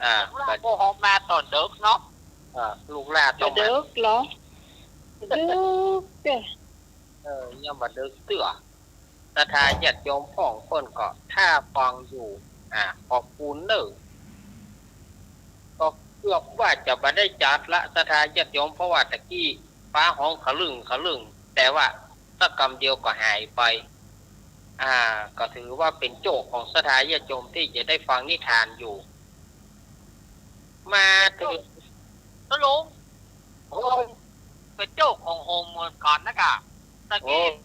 อ่า ลูกหล้าก็ออกมาต๋อนเดิ็กเนาะ อ่า ลูกหล้าต้องมา เดิ็กเหรอ เดิ็กเจ้อ เออ ยังบ่เดิ็กเตื้อ ศรัทธาญาติโยมพ่องเปิ้นก็ถ้าฟังอยู่ อ่า ขอบคุณเน่อ ก็เกือบว่าจะบ่ได้จัดละ ศรัทธาญาติโยม เพราะว่าตะกี้ฟ้าฮ้องขะลึ้งขะลึ้ง แต่ว่าสักกำเดียวก็หายไป อ่า ก็ถือว่าเป๋นโจคของศรัทธาญาติโยมตี้จะได้ฟังนิทานอยู่ มาเถิง ต๋าหลวง โอ้ย เป๋นโจคของโฮมเหมือนกั๋นนะก่ะ ตะกี้ โอ้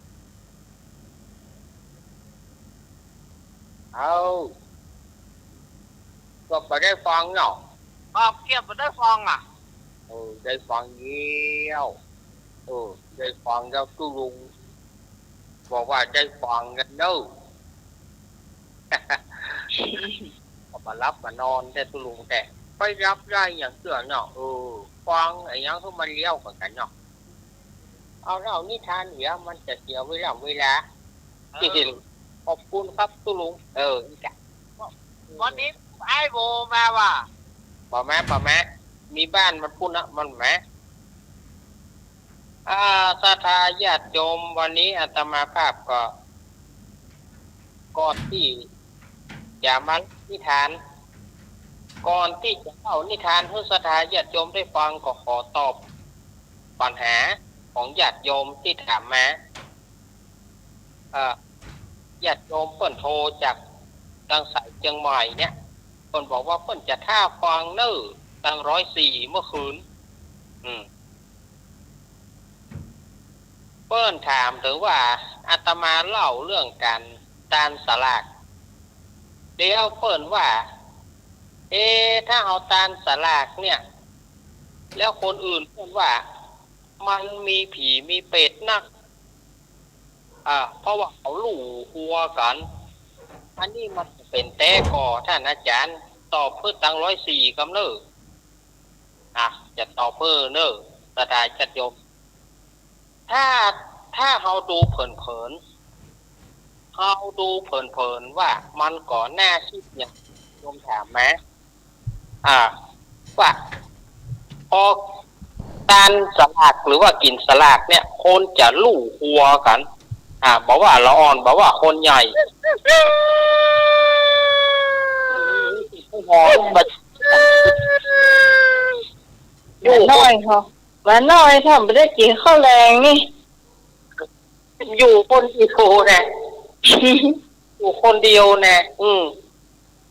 เอา ก็บ่ได้ฟังเนาะ ครับ เกียบบ่ได้ฟังอ่ะ เออ ได้ฟังแล้ว เออ ได้ฟังแล้ว ตุ๊ลุงบอกว่าได้ฟังแล้วเน่อ ก็บ่หลับบ่นอนแต๊ตุ๊ลุงแต๊ ไปหลับได้หยังเตื้อเนาะ เออ ฟังอะหยังหื้อมันเลี้ยวกั๋นเนาะ เอาเล่านิทานเหีย มันจะเสียเวลาเวลา เออ ขอบคุณครับตุ๊ลุง เออ อีกอะ วันนี้ไอ้โบมาว่ะ บ่มา บ่มา มีบ้านมันปุ้นนะ มันมา อ่า ศรัทธาญาติโยม วันนี้อาตมาภาพก็ ก่อนตี้จะมานิทาน ก่อนตี้จะเล่านิทานหื้อศรัทธาญาติโยมได้ฟัง ก็ขอตอบปัญหาของญาติโยมตี้ถามมา เอ่อ ญาติโยมเปิ้นโทรจากตางสายเจียงใหม่เนี่ย เปิ้นบอกว่าเปิ้นจะถ้าฟังเน่อ ตางร้อยสี่เมื่อคืน อืม เปิ้นถามเถิงว่า อาตมาเล่าเรื่องก๋านตานสลาก แล้วเปิ้นว่า เอ๊ะ ถ้าเฮาตานสลากเนี่ย แล้วคนอื่นเปิ้นว่า มันมีผีมีเปรตนัก อ่า เพราะว่าเขาลู่กั๋วกั๋น อันนี้มันเป๋นแต๊ก่อ ต้านอาจ๋ารย์ ตอบหื้อตังร้อยสี่กำเน่อ อ่ะ จะตอบหื้อเน่อ ศรัทธาญาติโยม ถ้า ถ้าเฮาดูเผินๆ เฮาดูเผินๆ ว่ามันก็น่าคิดอย่างโยมถามมา อ่า ว่า พอตานสลากหรือว่ากิ๋นสลากเนี่ย คนจะลู่กั๋วกั๋น อ่า บ่ว่าละอ่อน บ่ว่าคนใหญ่ น้อยเขา บ่าน้อยถ้าบ่ได้กิ๋นข้าวแลงนี่ อยู่คนเดียวนะ อยู่คนเดียวนะ อืม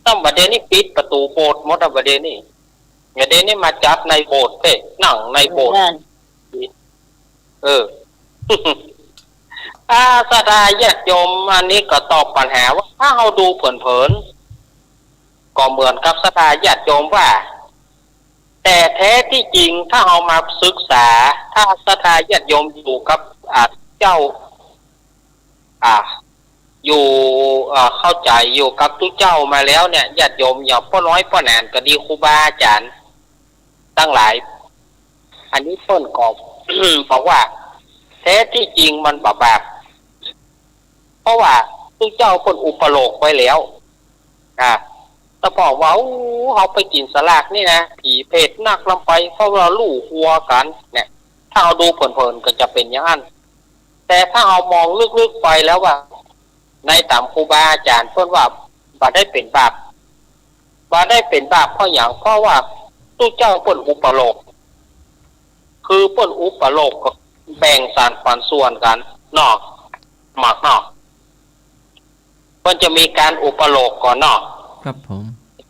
ซ้ำบ่าเดี่ยวนี้ปิดประตู๋โบสถ์หมดอ่ะ บ่าเดี่ยวนี้ บ่าเดี่ยวนี้มาจับในโบสถ์เต๊อะ นั่งในโบสถ์ นั่น เออ อ่า ศรัทธาญาติโยม อันนี้ก็ตอบปัญหาว่า ถ้าเฮาดูเผินๆ ก็เหมือนกับศรัทธาญาติโยมว่า แต่แท้ที่จริงถ้าเฮามาศึกษา ถ้าศรัทธาญาติโยมอยู่กับ อ่า เจ้า อ่า อยู่ อ่า เข้าใจ๋อยู่กับตุ๊เจ้ามาแล้วเนี่ย ญาติโยมอย่าป้อน้อยป้อหนานก็ดี ครูบาอาจ๋ารย์ตังหลาย อันนี้เปิ้นก็ บอกว่า แท้ที่จริงมันบ่บาป เพราะว่าตุ๊เจ้าเปิ้นอุปโลกไว้แล้ว อ่า แต่บอกว่า โอ้ เฮาไปกิ๋นสลากนี่นะ ผีเปรตนักลำไป เพราะว่าลู่กั๋วกั๋นเนี่ย ถ้าเฮาดูเผินๆ ก็จะเป๋นอย่างนั้น แต่ถ้าเฮามองลึกๆ ไปแล้วว่า ในต๋ามครูบาอาจ๋ารย์เปิ้นว่า บ่ได้เป๋นบาป บ่ได้เป๋นบาปเพราะหยัง เพราะว่าตุ๊เจ้าเปิ้นอุปโลก คือเปิ้นอุปโลกก็แบ่งสรรปันส่วนกั๋นเนาะ หมากเนาะ เปิ้นจะมีก๋านอุปโลกก่อนเนาะ ครับผม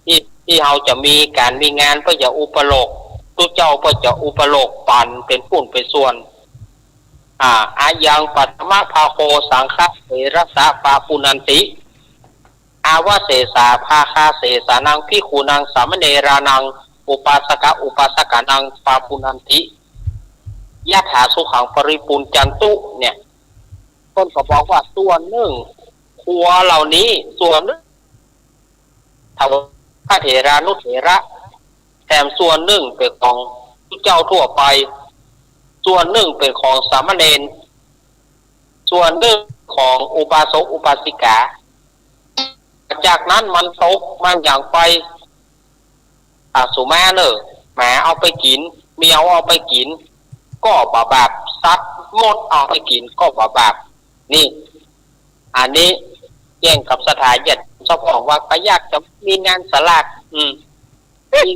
ตี้ ตี้เฮาจะมีก๋านมีงาน เปิ้นจะอุปโลก ตุ๊เจ้าเปิ้นจะอุปโลกปันเป๋นปุ้นเป๋นส่วน อ่า อะยังปัทมะภาโค สังฆะเถระสะปะปุณณันติ อาวเสสาภาคาเสสานัง ภิกขุนัง สามเณรานัง อุปาสกะอุปาสกานัง ปะปุณณันติ ยะถาสุขังปริปุญจันตุ เนี่ย เปิ้นก็บอกว่าส่วนนึ่ง ครัวเหล่านี้ ส่วนนึ่ง ถวายพระเถรานุเถระ แถมส่วนนึ่งเป๋นของตุ๊เจ้าทั่วไป ส่วนนึ่งเป๋นของสามเณร ส่วนนึ่งของอุบาสกอุบาสิกา จากนั้นมันตก มันหยังไป อ่ะ สุมาเน่อ หมาเอาไปกิ๋น แมวเอาไปกิ๋น ก็บ่บาป สัตว์มดเอาไปกิ๋นก็บ่บาป นี่ อันนี้แจ้งกับศรัทธาญาติโยม เจ้าของว่าก็อยากจะมีงานสลาก อืม มี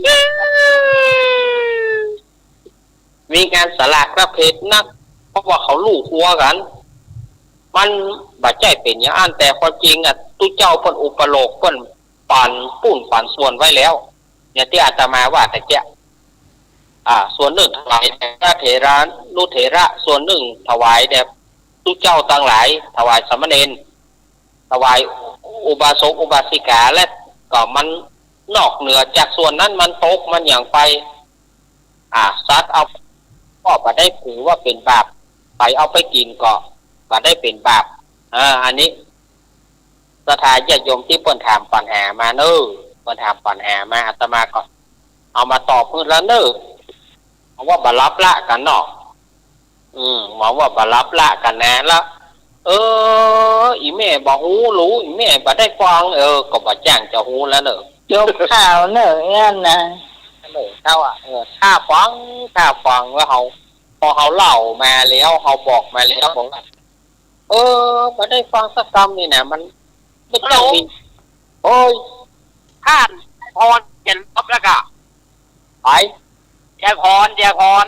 มีงานสลากประเภทนัก เพราะว่าเขาลู่กั๋วกั๋น มันบ่ใจ้เป๋นอย่างอั้น แต่ความจริงอ่ะ ตุ๊เจ้าเปิ้นอุปโลก เปิ้นปันปุ้นปันส่วนไว้แล้ว อย่างตี้อาตมาว่าตะเกียะ อ่า ส่วนนึ่งถวายแด่พระเถรานุเถระ ส่วนนึ่งถวายแด่ตุ๊เจ้าตังหลาย ถวายสามเณร ถวายอุบาสกอุบาสิกา และก็มันนอกเหนือจากส่วนนั้นมันตกมันหยังไป อ่า สัตว์เอาก็บ่ได้ถือว่าเป๋นบาป ใผเอาไปกิ๋นก็บ่ได้เป๋นบาป อ่า อันนี้ ศรัทธาญาติโยมตี้เปิ้นถามปัญหามาเน่อ เปิ้นถามปัญหามา อาตมาก็เอามาตอบหื้อแล้วเน่อ หวังว่าบ่ลับละกั๋นเนาะ อืม หวังว่าบ่ลับละกั๋นแน่ละ เออ อี่แม่บ่ฮู้หลู อี่แม่บ่ได้ฟัง เออ ก็บ่จ้างจะฮู้แล้วเน่อ จบข่าวเน่อ อั้นนะ เน่อ เจ้าอะ เออ ถ้าฟัง ถ้าฟังว่าเฮา พอเฮาเล่ามาแล้ว เฮาบอกมาแล้ว บอกว่า เออ บ่ได้ฟังสักกำนี่นะ มันบ่ต้องมี ฮัลโหล โอ้ย ท่านพรเขียนลบแล้วกะ ไป ยายพร ยายพร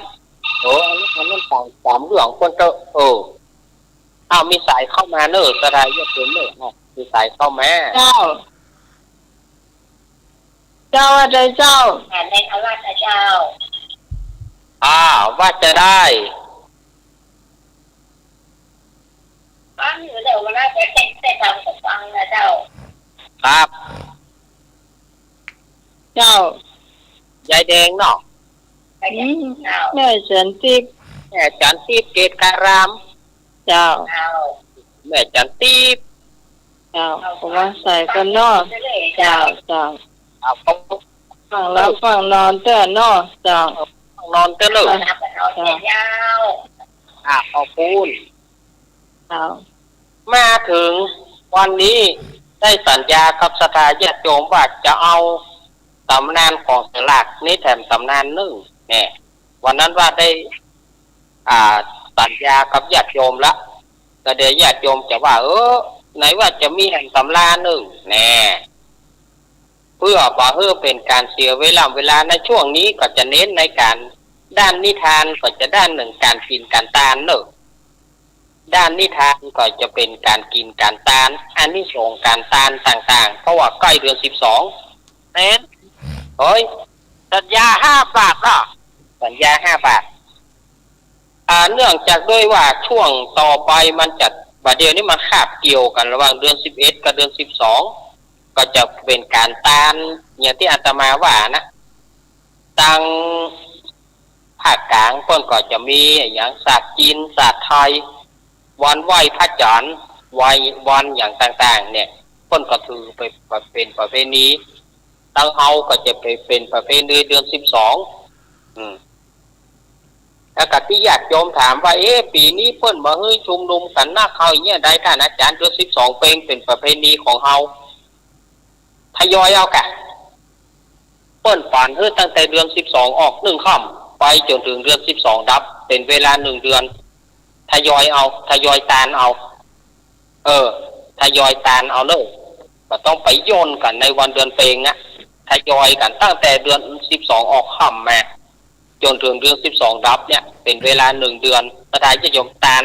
เออ อันนั้น อันนั้นต๋าม ต๋ามเรื่องเปิ้นเต๊อะ เออ อ้าว มีสายเข้ามาเน่อ ศรัทธาญาติโยมเน่อ อ้าว มีสายเข้ามา เจ้า เจ้าว่าไงเจ้า อ่า ในพระราชเจ้า อ่า ว่าจะได้ ฟังอยู่เดี๋ยววันนั้นจะเต้น เต้นรำก็ฟังนะเจ้า ครับ เจ้า ยายแดงเนาะ อืม เจ้า แม่จันทิพย์ แม่จันทิพย์ เกตการาม เจ้า เจ้า แม่จันทิพย์ เจ้า ผมว่าใส่กันเนาะ เจ้า เจ้า เอา ฟังหลับฟังนอนเต๊อะเนาะ เจ้า ฟังนอนเต๊อะเนาะ เจ้า อ่ะ ขอบคุณ เจ้า มาเถิงวันนี้ได้สัญญากับศรัทธาญาติโยมว่าจะเอาต๋ำนานของสลากนี้แถมต๋ำนานนึ่ง แน่ วันนั้นว่าได้ อ่า สัญญากับญาติโยมละ ก็เดี๋ยวญาติโยมจะว่า เออ ไหนว่าจะมีแหมต๋ำรานึ่ง แน่ เปื้อบ่หื้อเป๋นก๋านเสียเวลา เวลาในช่วงนี้ก็จะเน้นในก๋านด้านนิทาน ก็จะด้านเรื่องก๋านกิ๋นก๋านตานเนาะ ด้านนิทานก็จะเป๋นก๋านกิ๋นก๋านตาน อานิสงส์ก๋านตานต่างๆ เพราะว่าใก้เดือนสิบสอง แม่น เฮ้ย สัญญาห้าบาทเนาะ สัญญาห้าบาท อ่า เนื่องจากด้วยว่าช่วงต่อไปมันจะ บ่าเดี่ยวนี้มันคาบเกี่ยวกั๋นระหว่างเดือนสิบเอ็ดกับเดือนสิบสอง ก็จะเป๋นก๋านตาน อย่างตี้อาตมาว่านะ ตางภาคก๋างเปิ้นก็จะมีอะหยังศาสตร์จีน ศาสตร์ไทย วันไหว้พระจันทร์ ไหว้วันอย่างต่างๆ เนี่ย เปิ้นก็ถือเป๋น เป๋นประเพณี ตางเฮาก็จะไปเป๋นประเพณีเดือนสิบสอง อืม แล้วก็ตี้ญาติโยมถามว่า เอ๊ะ ปี๋นี้เปิ้นบ่หื้อชุมนุมกั๋นนัก เฮาอย่างเงี้ย ได้ท่านอาจ๋ารย์ เดือนสิบสองเป๋น เป๋นประเพณีของเฮา ทยอยเอาก่ะ เปิ้นปานหื้อตั้งแต่เดือนสิบสองออกนึ่งค่ำ ไปจ๋นเถิงเดือนสิบสองดับ เป๋นเวลานึ่งเดือน ทยอยเอา ทยอยตานเอา เออ ทยอยตานเอาเนาะ บ่ต้องไปย่นกั๋นในวันเดือนเพ็งอะ ทยอยกั๋นตั้งแต่เดือนสิบสองออกค่ำมา จ๋นเถิงเดือนสิบสองดับเนี่ย เป๋นเวลานึ่งเดือน ศรัทธาญาติโยมตาน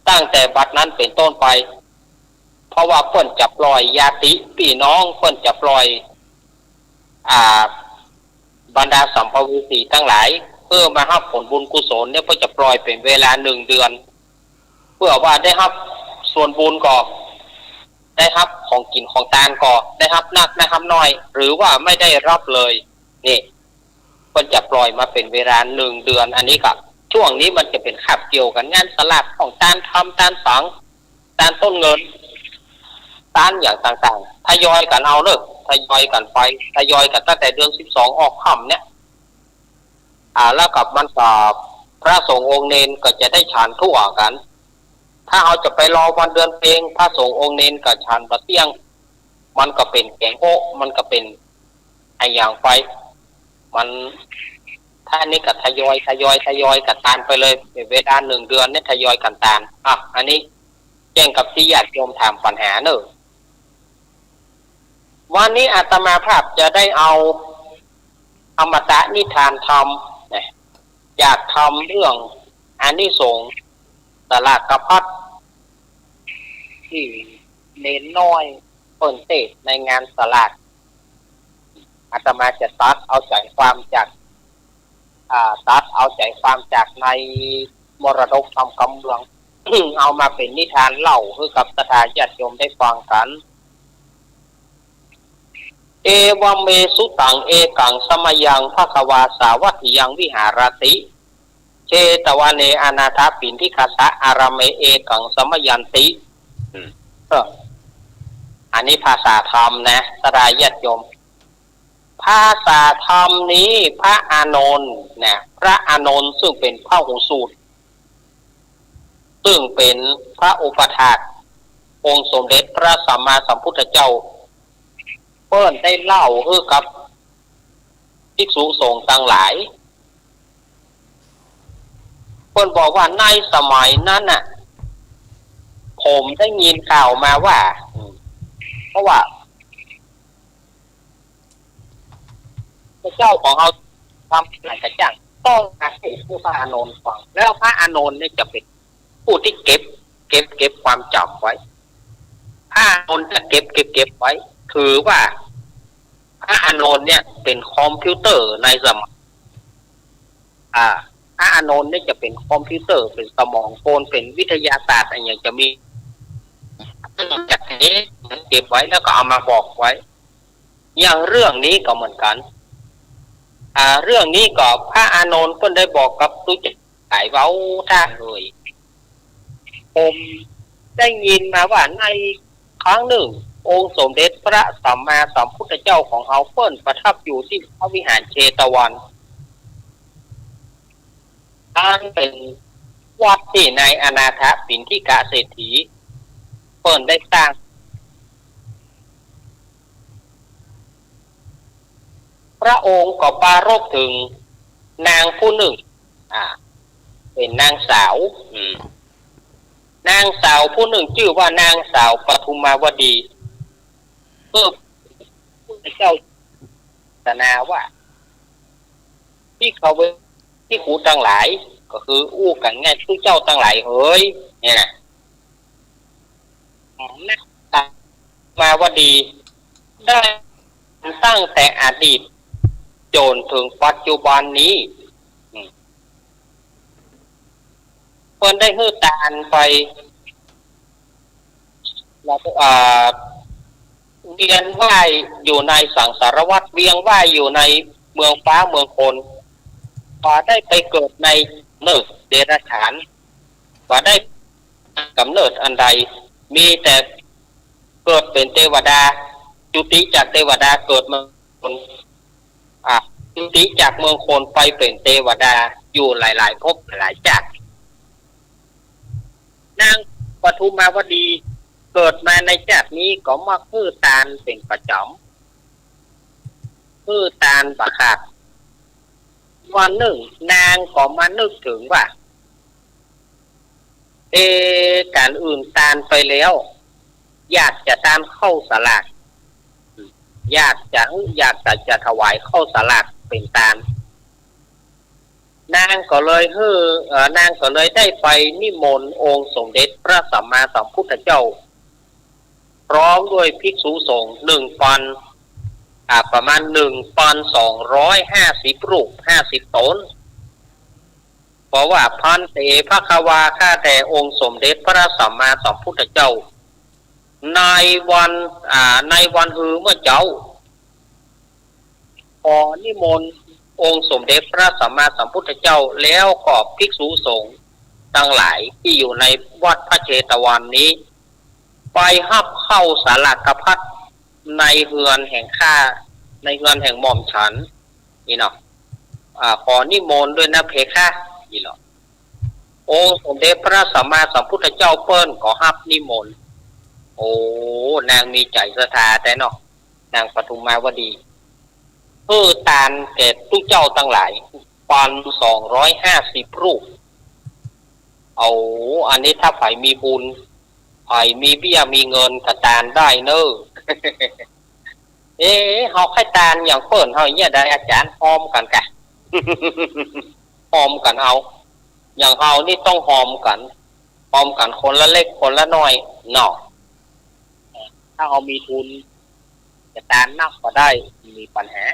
ตั้งแต่บัดนั้นเป๋นต้นไป เพราะว่าเปิ้นจะปล่อยญาติปี้น้อง เปิ้นจะปล่อย อ่า บรรดาสัมภเวสีตังหลาย เปื้อมาฮับผลบุญกุศลเนี่ย เปิ้นจะปล่อยเป๋นเวลานึ่งเดือน เปื้อว่าได้ฮับส่วนบุญก่อ ได้ฮับของกิ๋นของตานก่อ ได้ฮับนักได้ฮับน้อย หรือว่าไม่ได้ฮับเลย นี่ เปิ้นจะปล่อยมาเป๋นเวลานึ่งเดือน อันนี้ก็ ช่วงนี้มันจะเป๋นคาบเกี่ยวกั๋น งานสลากของตานธรรม ตานสัง ตานต้นเงิน ตานอย่างต่างๆ ทยอยกั๋นเอาเนาะ ทยอยกั๋นไป ทยอยกั๋นตั้งแต่เดือนสิบสองออกค่ำเนี่ย อ่า แล้วก็มันก็ พระสงฆ์องค์เณรก็จะได้ฉันตั๋วกั๋น ถ้าเฮาจะไปรอวันเดือนเพ็ง พระสงฆ์องค์เณรก็ฉันบ่เตี้ยง มันก็เป๋นแก๋งโอ๊ะ มันก็เป๋นอะหยังไป มัน ถ้าอันนี้ก็ทยอย ทยอย ทยอยกั๋นตานไปเลย เป๋นเวลานึ่งเดือนเนี่ย ทยอยกั๋นตาน อ่ะ อันนี้แจ้งกับตี้ญาติโยมถามปัญหาเนาะ วันนี้อาตมาภาพจะได้เอาอมตะนิทานธรรมนะ อยากทำเรื่องอานิสงส์สลากพัด ตี้เณรน้อยเปิ้นเตสน์ในงานสลาก อาตมาจะตัดเอาใจ๋ความจาก อ่า ตัดเอาใจ๋ความจากในมรดกธรรมกำเมือง เอามาเป๋นนิทานเล่าหื้อกับศรัทธาญาติโยมได้ฟังกั๋น เอวัมเม สุตัง เอกัง สะมะยัง ภะคะวา สาวัตถิยัง วิหารติ เจตวะเน อนาถปิณฑิกะสะ อารามเม เอกัง สะมะยันติ อืม เออ อันนี้ภาษาธรรมนะ ศรัทธาญาติโยม ภาษาธรรมนี้พระอานนท์นะ พระอานนท์ซึ่งเป๋นพหูสูตร ซึ่งเป๋นพระอุปัฏฐากองค์สมเด็จพระสัมมาสัมพุทธเจ้า เปิ้นได้เล่าหื้อกับภิกษุสงฆ์ตังหลาย เปิ้นบอกว่าในสมัยนั้นน่ะ ผมได้ยินข่าวมาว่า อืม เพราะว่า พระเจ้าของเฮาทำหลายกระจ่าง ต้องมาเทศน์หื้อพระอานนท์ฟัง แล้วพระอานนท์เนี่ยจะเป๋นผู้ตี้เก็บ เก็บ เก็บความจ๋ำไว้ พระอานนท์จะเก็บ เก็บ เก็บไว้ ถือว่าพระอานนท์เนี่ยเป๋นคอมพิวเตอร์ในสมัย อ่า พระอานนท์นี่จะเป๋นคอมพิวเตอร์ เป๋นสมองกล เป๋นวิทยาศาสตร์อะหยัง จะมี จากนี้เก็บไว้แล้วก็เอามาบอกไว้ อย่างเรื่องนี้ก็เหมือนกั๋น อ่า เรื่องนี้ก็พระอานนท์เปิ้นได้บอกกับตุ๊เจ้าตังหลายว่า โอ้ ท่านเอ๋ย ผมได้ยินมาว่าในครั้งหนึ่ง องค์สมเด็จพระสัมมาสัมพุทธเจ้าของเฮาเปิ้นประทับอยู่ตี้พระวิหารเชตวัน อันเป๋นวัดตี้นายอนาถปิณฑิกะเศรษฐีเปิ้นได้สร้าง พระองค์ก็ปรารภเถิงนางผู้นึ่ง อ่า เป๋นนางสาว อืม นางสาวผู้นึ่งจื้อว่านางสาวปทุมมาวดี เมื่อพระพุทธเจ้าเทศนาว่า ภิกขเว ภิกขุตังหลาย ก็คืออู้กั๋นง่าย ตุ๊เจ้าตังหลายเหย เนี่ยนะ นางสาวปทุมมาวดี ได้ตั้งแต่อดีตจ๋นเถิงปัจจุบันนี้ อืม เปิ้นได้หื้อตานไป แล้วก็ อ่า เวียนว่ายอยู่ในสังสารวัฏ เวียนว่ายอยู่ในเมืองฟ้าเมืองคน บ่ได้ไปเกิดในกำเนิดเดรัจฉาน บ่ได้กำเนิดอันใด มีแต่เกิดเป๋นเตวดา จุติจากเตวดาเกิดมาคน อ่ะ จุติจากเมืองคนไปเป๋นเตวดาอยู่หลายๆ ภพหลายๆ ชาติ นางปทุมมาวดีเกิดมาในชาตินี้ก็มักหื้อตานเป๋นประจ๋ำ หื้อตานบ่ขาด วันนึ่งนางก็มานึกเถิงว่า เอ ก๋านหื้อตานไปแล้ว อยากจะตานข้าวสลาก อยากจะ อยากจะ จะถวายข้าวสลากเป๋นตาน นางก็เลยหื้อ เอ่อ นางก็เลยได้ไปนิมนต์องค์สมเด็จพระสัมมาสัมพุทธเจ้า พร้อมด้วยภิกษุสงฆ์หนึ่งพัน อ่า ประมาณหนึ่งพันสองร้อยห้าสิบรูป ห้าสิบต๋น บอกว่า ภันเต ภควา ข้าแต่องค์สมเด็จพระสัมมาสัมพุทธเจ้า ในวัน อ่า ในวันฮือเมื่อเจ๊า ขอนิมนต์องค์สมเด็จพระสัมมาสัมพุทธเจ้า แล้วก็ภิกษุสงฆ์ตังหลายตี้อยู่ในวัดพระเชตวันนี้ ไปฮับข้าวสลากพัดในเฮือนแห่งข้า ในเฮือนแห่งหม่อมฉัน นี่เนาะ อ่า ขอนิมนต์ด้วยนะเพคะ นี่เนาะ องค์สมเด็จพระสัมมาสัมพุทธเจ้าเปิ้นก็ฮับนิมนต์ โอ้ นางมีใจ๋ศรัทธาแต๊เนาะ นางปทุมมาวดี หื้อตานแก่ตุ๊เจ้าตังหลาย พันสองร้อยห้าสิบรูป เอา อันนี้ถ้าใผมีบุญ ใผมีเบี้ยมีเงินก็ตานได้เน่อ เอ๊ะ เฮาใค่ตานอย่างเปิ้นเฮาเนี่ยได้อาจ๋ารย์ ฮอมกั๋นก่ะ ฮอมกั๋นเอา อย่างเฮานี่ต้องฮอมกั๋น ฮอมกั๋นคนละเล็กคนละน้อยเนาะ ถ้าเฮามีทุน จะตานนักก็ได้ บ่มีปัญหา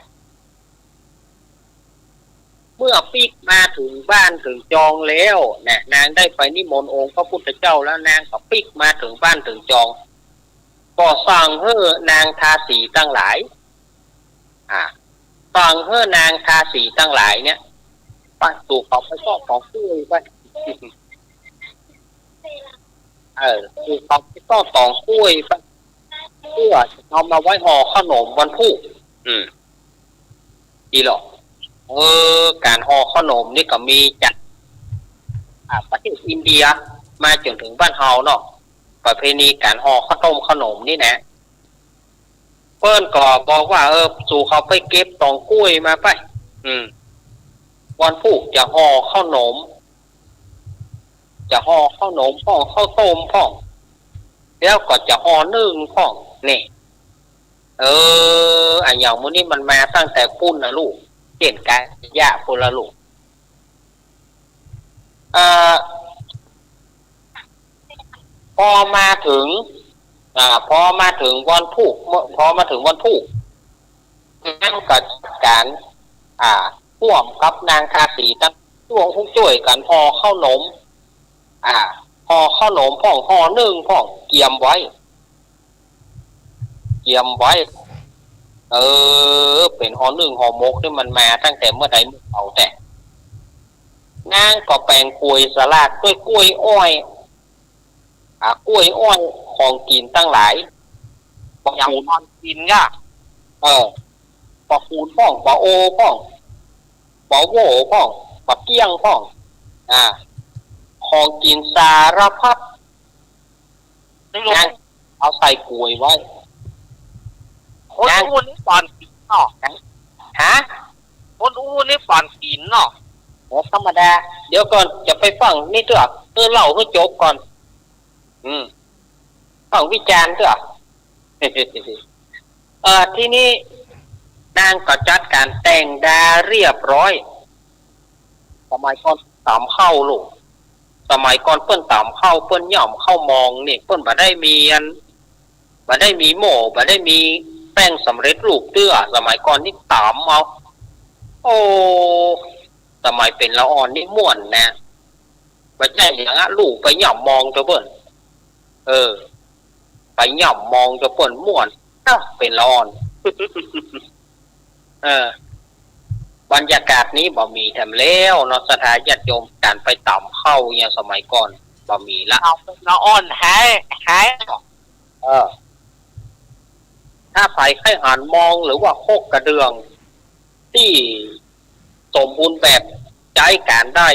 เมื่อปิ๊กมาเถิงบ้านเถิงจองแล้วนะ นางได้ไปนิมนต์องค์พระพุทธเจ้าแล้ว นางก็ปิ๊กมาเถิงบ้านเถิงจอง ก็สั่งหื้อนางทาสีตังหลาย อ่า สั่งหื้อนางทาสีตังหลายเนี่ย ไป สูเขาไปซอกต๋อก้วยไป เออ สูเขาไปซอกต๋อก้วยไป เปื้อจะเอามาไว้ห่อข้าวหนมวันพูก อืม ดีหรอ เออ ก๋านห่อข้าวหนมนี่ก็มีจาก อ่า ประเทศอินเดีย มาจ๋นเถิงบ้านเฮาเนาะ ประเพณีก๋านห่อข้าวต้มข้าวหนมนี่นะ เปิ้นก็บอกว่า เออ สูเขาไปเก็บต๋อก้วยมาไป อืม วันพูกจะห่อข้าวหนม จะห่อข้าวหนมพ่อง ข้าวต้มพ่อง แล้วก็จะห่อนึ่งพ่อง นี่ เออ อะหยังหมู่นี้มันมาตั้งแต่ปู้นนะลูก เจ็้นกายะปู้นละลูก เอ่อ พอมาเถิง อ่า พอมาเถิงวันพูก เมื่อ พอมาเถิงวันพูก นางก็จัดก๋าน อ่า ฮ่วมกับนางทาสีตัง ช่วย ช่วยกั๋นห่อข้าวหนม อ่า ห่อข้าวหนมพ่อง ห่อนึ่งพ่อง เกียมไว้ เกียมไว้ เออ เป๋นห่อนึ่งห่อหมกนี่มันมาตั้งแต่เมื่อใดเมื่อเก่าแต๊ นางก็แป๋งก๋วยสลากด้วยกล้วยอ้อย อ่ะ กล้วยอ้อย ของกิ๋นตังหลาย ปลาขูน ของกิ๋นก่ะ เออ ปลาขูนพ่อง ปลาโอพ่อง ปลาโว่พ่อง ปลาเกี้ยงพ่อง อ่า ของกิ๋นสารพัด นางเอาใส่ก๋วยไว้ คนอู้นี่ป๋อนกิ๋นเนาะ ฮะ คนอู้นี่ป๋อนกิ๋นเนาะ โอ้ ธรรมดา เดี๋ยวก่อน จะไปฟังนี่เตื้อ เออ เล่าหื้อจบก่อน อืม ฟังวิจารณ์เตื้อ เออ ทีนี้นางก็จัดก๋านแต่งดาเรียบร้อย สมัยก่อนต๋ำข้าวลูก สมัยก่อนเปิ้นต๋ำข้าว เปิ้นหย่อมข้าวมองนี่ เปิ้นบ่ได้มีอัน บ่ได้มีหม้อ บ่ได้มีแป้งสำเร็จรูปเตื้อ สมัยก่อนนี่ต๋ำเอา โอ้ สมัยเป๋นละอ่อนนี่ม่วนนะ บ่ใจ้หยังอะ ลูกไปหย่อมมองเจ้าเปิ้น เออ ไปหย่อมมองเจ้าเปิ้นม่วน เอ้า เป๋นละอ่อน เออ บรรยากาศนี้บ่มีแถมแล้วเนาะ ศรัทธาญาติโยม ก๋านไปต๋ำข้าวเนี่ย สมัยก่อนบ่มีละ เอาเป๋นละอ่อนหาย หาย เออ ถ้าใผใค่หันมองหรือว่าคกกระเดื่อง ตี้สมบูรณ์แบบใจ๊ก๋านได้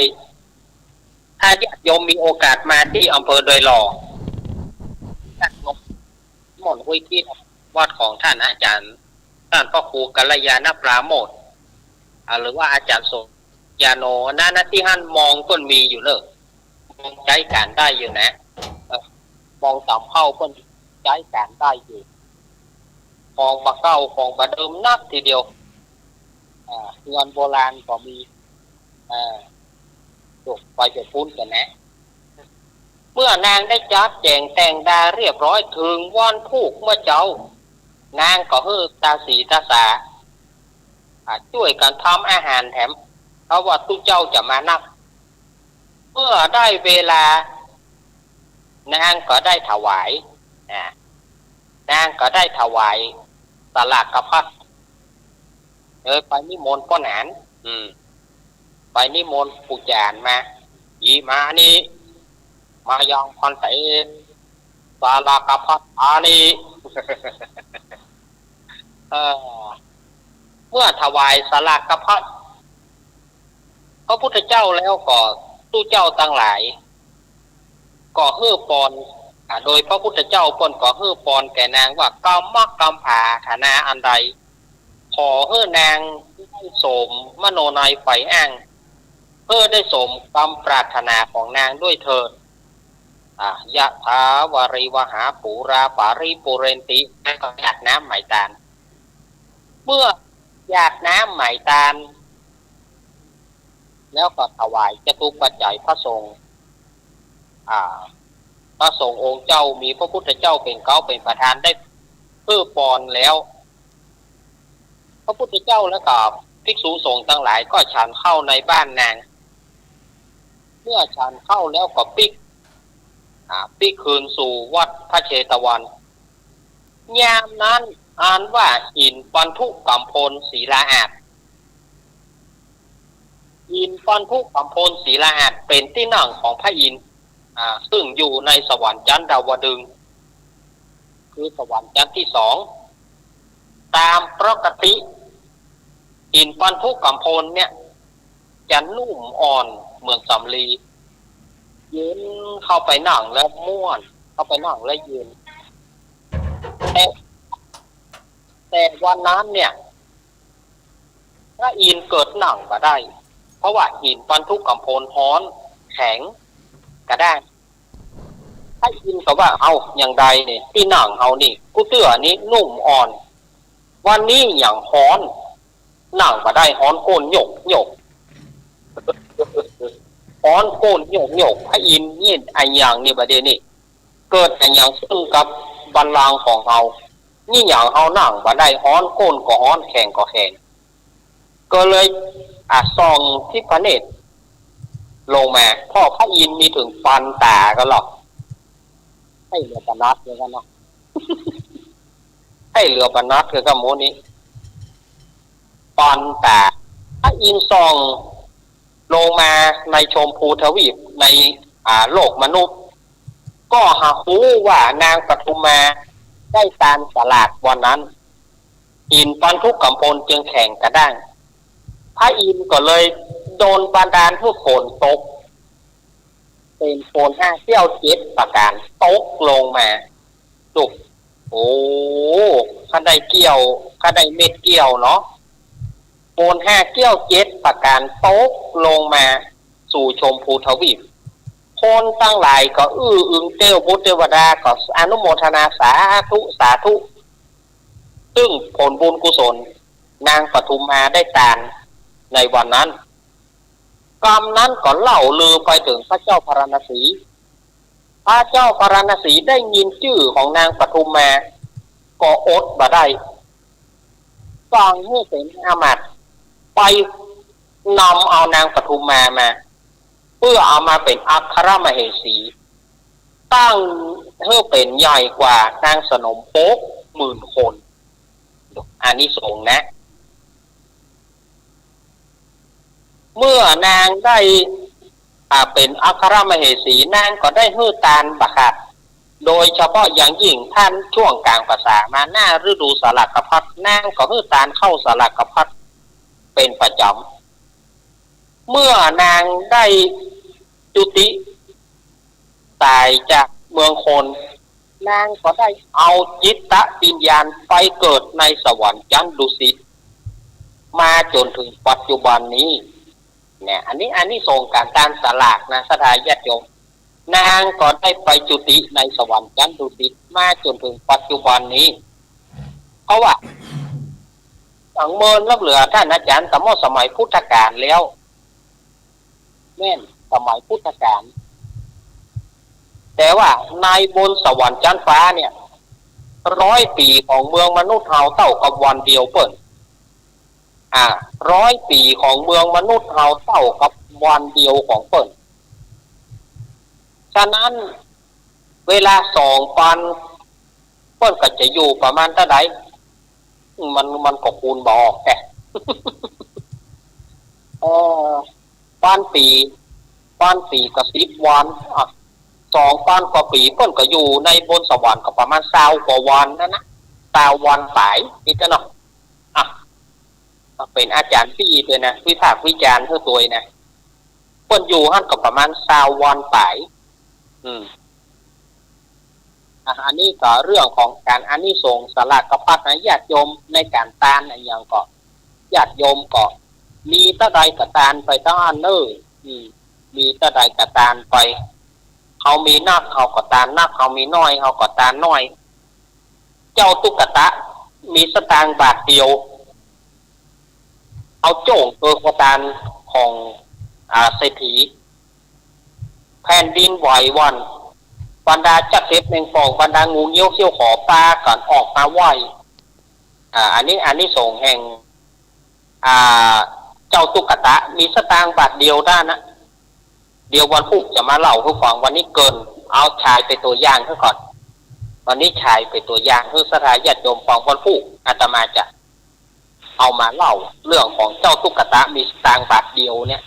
ถ้าญาติโยมมีโอกาสมาตี้อำเภอดอยหล่อ ญาติโยม ม่อนห้วยเกี้ยว วัดของท่านอาจารย์ ท่านพระครูกัลยาณปราโมทย์ อ่า หรือว่าอาจารย์สมยาโน อันนั้นนะ ตี้หั้นมองเปิ้นมีอยู่เน่อ มองใจ๊ก๋านได้อยู่นะ เออ มองต๋ำข้าวเปิ้นใจ๊ก๋านได้อยู่ ของบ่าเก่า ของบ่าเดิมนักทีเดียว อ่า เฮือนโบราณก็มี อ่า ตกไปจะพุ้นกั๋นนะ เมื่อนางได้จัดแจงแต่งดาเรียบร้อย เถิงวันพูกเมื่อเจ๊า นางก็หื้อตาสีตาสา อ่า จ้วยกั๋นทำอาหารแถม เพราะว่าตุ๊เจ้าจะมานัก เมื่อได้เวลา นางก็ได้ถวาย อ่า นางก็ได้ถวายสลากพัด เออ ไปนิมนต์ป้อหนาน อืม ไปนิมนต์ปู่จ๋านมา อิมานิ มายังภันเต สลากพัดฐานิ เออ เมื่อถวายสลากพัด พระพุทธเจ้าแล้วก็ตุ๊เจ้าตังหลาย ก็หื้อปอน อ่า โดยพระพุทธเจ้าเปิ้นก็หื้อปอนแก่นางว่า ก๋ำมักก๋ำผาถนาอันใด ขอหื้อนางได้สมมโนนัยใฝ่อ้าง หื้อได้สมกำปรารถนาของนางด้วยเถิด อ่า ยะถาวาริวหาปูราปาริปูเรนติ แล้วก็หยาดน้ำไหมตาน เมื่อหยาดน้ำไหมตาน แล้วก็ถวายจตุปัจจัยพระสงฆ์ อ่า พระสงฆ์องค์เจ้ามีพระพุทธเจ้าเป๋นเก๊าเป๋นประธานได้หื้อปอนแล้ว พระพุทธเจ้าแล้วก็ภิกษุสงฆ์ตังหลายก็ฉันข้าวในบ้านนาง เมื่อฉันข้าวแล้วก็ปิ๊ก อ่า ปิ๊กคืนสู่วัดพระเชตวัน ยามนั้นอันว่าหินปันธุกัมพลศิลาอาสน์ หินปันธุกัมพลศิลาอาสน์เป๋นตี้นั่งของพระอินทร์ อ่า ซึ่งอยู่ในสวรรค์ชั้นดาวดึงส์ คือสวรรค์ชั้นที่สอง ตามปกติ หินปันธุกัมพลเนี่ย จะนุ่มอ่อนเหมือนสำลี เย็น เข้าไปนั่งแล้วม่วน เข้าไปนั่งแล้วเย็น แต่ แต่วันนั้นเนี่ย พระอินทร์เกิดนั่งบ่ได้ เพราะว่าหินปันธุกัมพลฮ้อนแข็งกระด้าง พระอินทร์ก็ว่า เอ้า อย่างใดเนี่ย ตี้นั่งเฮานี่ กู้เตื้อนี้นุ่มอ่อน วันนี้หยังฮ้อน นั่งบ่ได้ ฮ้อนก้นโยกโยก ฮ้อนก้นโยกโยก พระอินทร์นี่อะหยังนี่บ่าเดี่ยวนี้ เกิดอะหยังขึ้นกับบัลลังก์ของเฮา นี่หยังเฮานั่งบ่ได้ ฮ้อนก้นก็ฮ้อน แข็งก็แข็ง ก็เลย อ่ะ ส่องทิพเนตร ลงมา เพราะพระอินทร์มีเถิงปอนต๋าก็หรอก ใช่เหลือปะน็อดเดียวกั๋นเนาะ ใช่เหลือปะน็อดเดียวกั๋นหมู่นี้ ปอนต๋า พระอินทร์ส่องลงมาในชมพูทวีป ใน อ่า โลกมนุษย์ ก็หาฮู้ว่านางปทุมมาได้ตานสลากวันนั้น หินปอนธุกำพลจึงแข็งกระด้าง พระอินทร์ก็เลยดลบันดาลหื้อฝนตก เป๋นฝนห้าแก้วเจ็ดประก๋านตกลงมา จุก โอ้ ข้าได้แก้ว ข้าได้เม็ดแก้วเนาะ ฝนห้าแก้วเจ็ดประก๋านตกลงมาสู่ชมพูทวีป คนตังหลายก็อื้ออึงเต้ว บุตรเตวดาก็อนุโมทนาสาธุ สาธุ ซึ่งผลบุญกุศลนางปทุมมาได้ตานในวันนั้น กำนั้นก็เล่าลือไปเถิงพระเจ้าพาราณสี พระเจ้าพาราณสีได้ยินจื้อของนางปทุมมา ก็อดบ่ได้ สั่งหื้อเสนาอามาตย์ไปนำเอานางปทุมมามา เปื้อเอามาเป๋นอัครมเหสี ตั้งหื้อเป๋นใหญ่กว่านางสนมหกหมื่นคน อานิสงส์นะ เมื่อนางได้ อ่า เป๋นอัครมเหสี นางก็ได้หื้อตานบ่ขาด โดยเฉพาะอย่างยิ่งต้านช่วงก๋างพรรษามาหน้าฤดูสลากพัด นางก็หื้อตานข้าวสลากพัดเป๋นประจ๋ำ เมื่อนางได้จุติต๋ายจากเมืองคน นางก็ได้เอาจิตวิญญาณไปเกิดในสวรรค์ชั้นดุสิต มาจ๋นเถิงปัจจุบันนี้ เนี่ย อันนี้ อานิสงส์ก๋านตานสลากนะ ศรัทธาญาติโยม นางก็ได้ไปจุติในสวรรค์ชั้นดุสิต มาจ๋นเถิงปัจจุบันนี้ เพราะว่า สังเมินล้ำเหลือต้านอาจ๋ารย์ สมมติสมัยพุทธกาลแล้ว แม่น สมัยพุทธกาล แต่ว่าในบนสวรรค์ชั้นฟ้าเนี่ย ร้อยปี๋ของเมืองมนุษย์เฮาเต้ากับวันเดียวเปิ้น อ่า ร้อยปี๋ของเมืองมนุษย์เฮาเต้ากับวันเดียวของเปิ้น ฉะนั้น เวลาสองปัน เปิ้นก็จะอยู่ประมาณเต้าใด มัน มันก็คูณบ่ออกแฮะ เออ ปันปี๋ ปันปี๋ก็สิบวัน อ่ะ สองปันกว่าปี๋ เปิ้นก็อยู่ในบนสวรรค์ก็ประมาณซาวกว่าวันนั่นนะ ซาววันป๋าย นี่จ้ะเนาะ อ่ะ เป๋นอาจ๋ารย์ปี้ตวยนะ วิพากษ์วิจารณ์หื้อตวยนะ เปิ้นอยู่หั้นก็ประมาณซาววันป๋าย อืม อ่ะ อันนี้ก็เรื่องของก๋านอานิสงส์สลากพัดนะ ญาติโยมในก๋านตานอะหยังก็ ญาติโยมก็มีเต้าใดก็ตานไปเต้าอั้นเน่อ อืม มีเต้าใดก็ตานไป เฮามีนัก เฮาก็ตานนัก เฮามีน้อย เฮาก็ตานน้อย เจ้าตุ๊กตะมีสตางค์บาทเดียว เอาโจ้งเกินกว่าตานของ อ่า เศรษฐี แผ่นดินไหวหวั่น บรรดาจักเห็บแมงป่อง บรรดางูเงี้ยวเขี้ยวขอปากั๋นออกมาไหว้ อ่า อันนี้ อานิสงส์แห่ง อ่า เจ้าตุ๊กตะมีสตางค์บาทเดียวเต้านั้นนะ เดี๋ยววันพูกจะมาเล่าหื้อฟัง วันนี้เกริ่นเอาฉายเป๋นตั๋วอย่างหื้อก่อน วันนี้ฉายเป๋นตั๋วอย่างหื้อศรัทธาญาติโยมฟัง วันพูกอาตมาจะเอามาเล่าเรื่องของเจ้าตุ๊กตะมีสตางค์บาทเดียวเนี่ย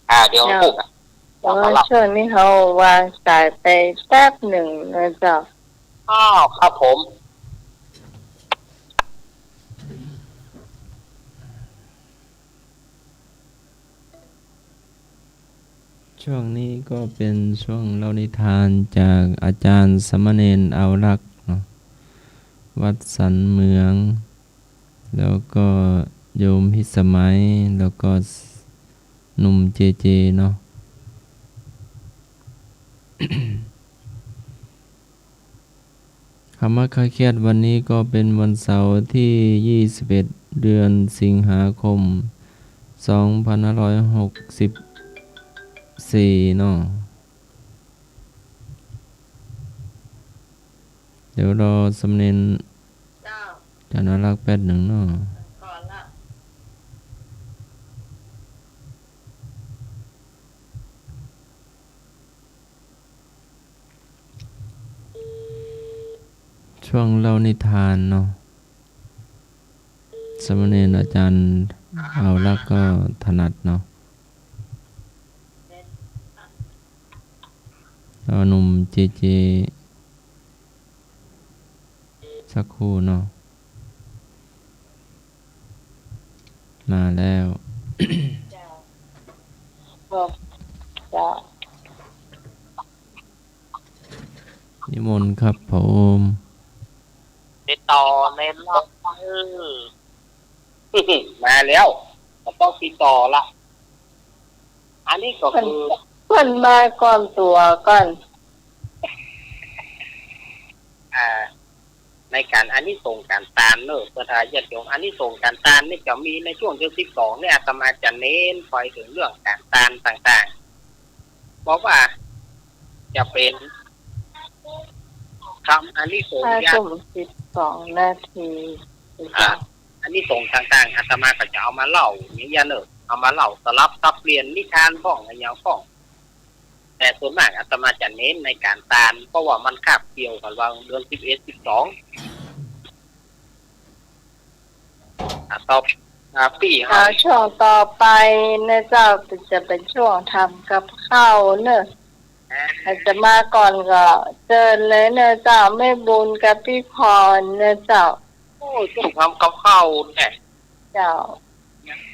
อ่า เดี๋ยววันพูกอะ เจ้า จะเอามาเล่า โอ้ย ช่วงนี้เขาวางสายไปแป๊บหนึ่งนะเจ้า อ้าว ครับผม ช่วงนี้ก็เป๋นช่วงเล่านิทานจากอาจ๋ารย์สามเณรอาวรักษ์เนาะ วัดสันเหมือง แล้วก็โยมพิสมัย แล้วก็หนุ่มเจเจเนาะ คำว่าคลายเครียดวันนี้ก็เป๋นวันเสาร์ที่ยี่สิบเอ็ด เดือนสิงหาคม สองพันห้าร้อยหกสิบสี่ เนาะ เดี๋ยวรอสามเณร เจ้า อาจ๋ารย์อาวรักษ์แป๊บหนึ่งเนาะ ก่อนละ ช่วงเล่านิทานเนาะ สามเณรอาจารย์เอาแล้วก็ถนัดเนาะ เอาหนุ่มเจเจ สักครู่เนาะ มาแล้ว เจ้า เจ้า นิมนต์ครับผม ติดต่อในไลน์ มาแล้ว ก็ต้องติดต่อละ อันนี้ก็คือ เปิ้น เปิ้นมาก่อนตั๋วก่อน อ่า ในก๋านอานิสงส์ก๋านตานเนอะ เปิ้นว่าญาติโยม อานิสงส์ก๋านตานนี่จะมีในช่วงเดือนสิบสองนี่ อาตมาจะเน้นไปเถิงเรื่องก๋านตานต่างๆ เพราะว่าจะเป๋นทำอานิสงส์ ห้าทุ่มสิบสองนาที อ่า อานิสงส์ต่างๆ อาตมาก็จะเอามาเล่าอย่างเงี้ยเนอะ เอามาเล่าสลับสับเปลี่ยนนิทานพ่อง อะหยังพ่อง แต่ส่วนมากอาตมาจะเน้นในก๋านตาน เพราะว่ามันคาบเกี่ยวกั๋นว่าเดือนสิบเอ็ด สิบสอง อ่ะ ต่อ อ่ะ ปี้ อ่า ช่วงต่อไปเน่อเจ้า จะเป๋นช่วงทำกับข้าวเน่อ อ่า อาตมาก่อนก็เจิญเลยเน่อเจ้า แม่บุญกับปี้พรเน่อเจ้า โอ้ย ต้องทำกับข้าวแน่ เจ้า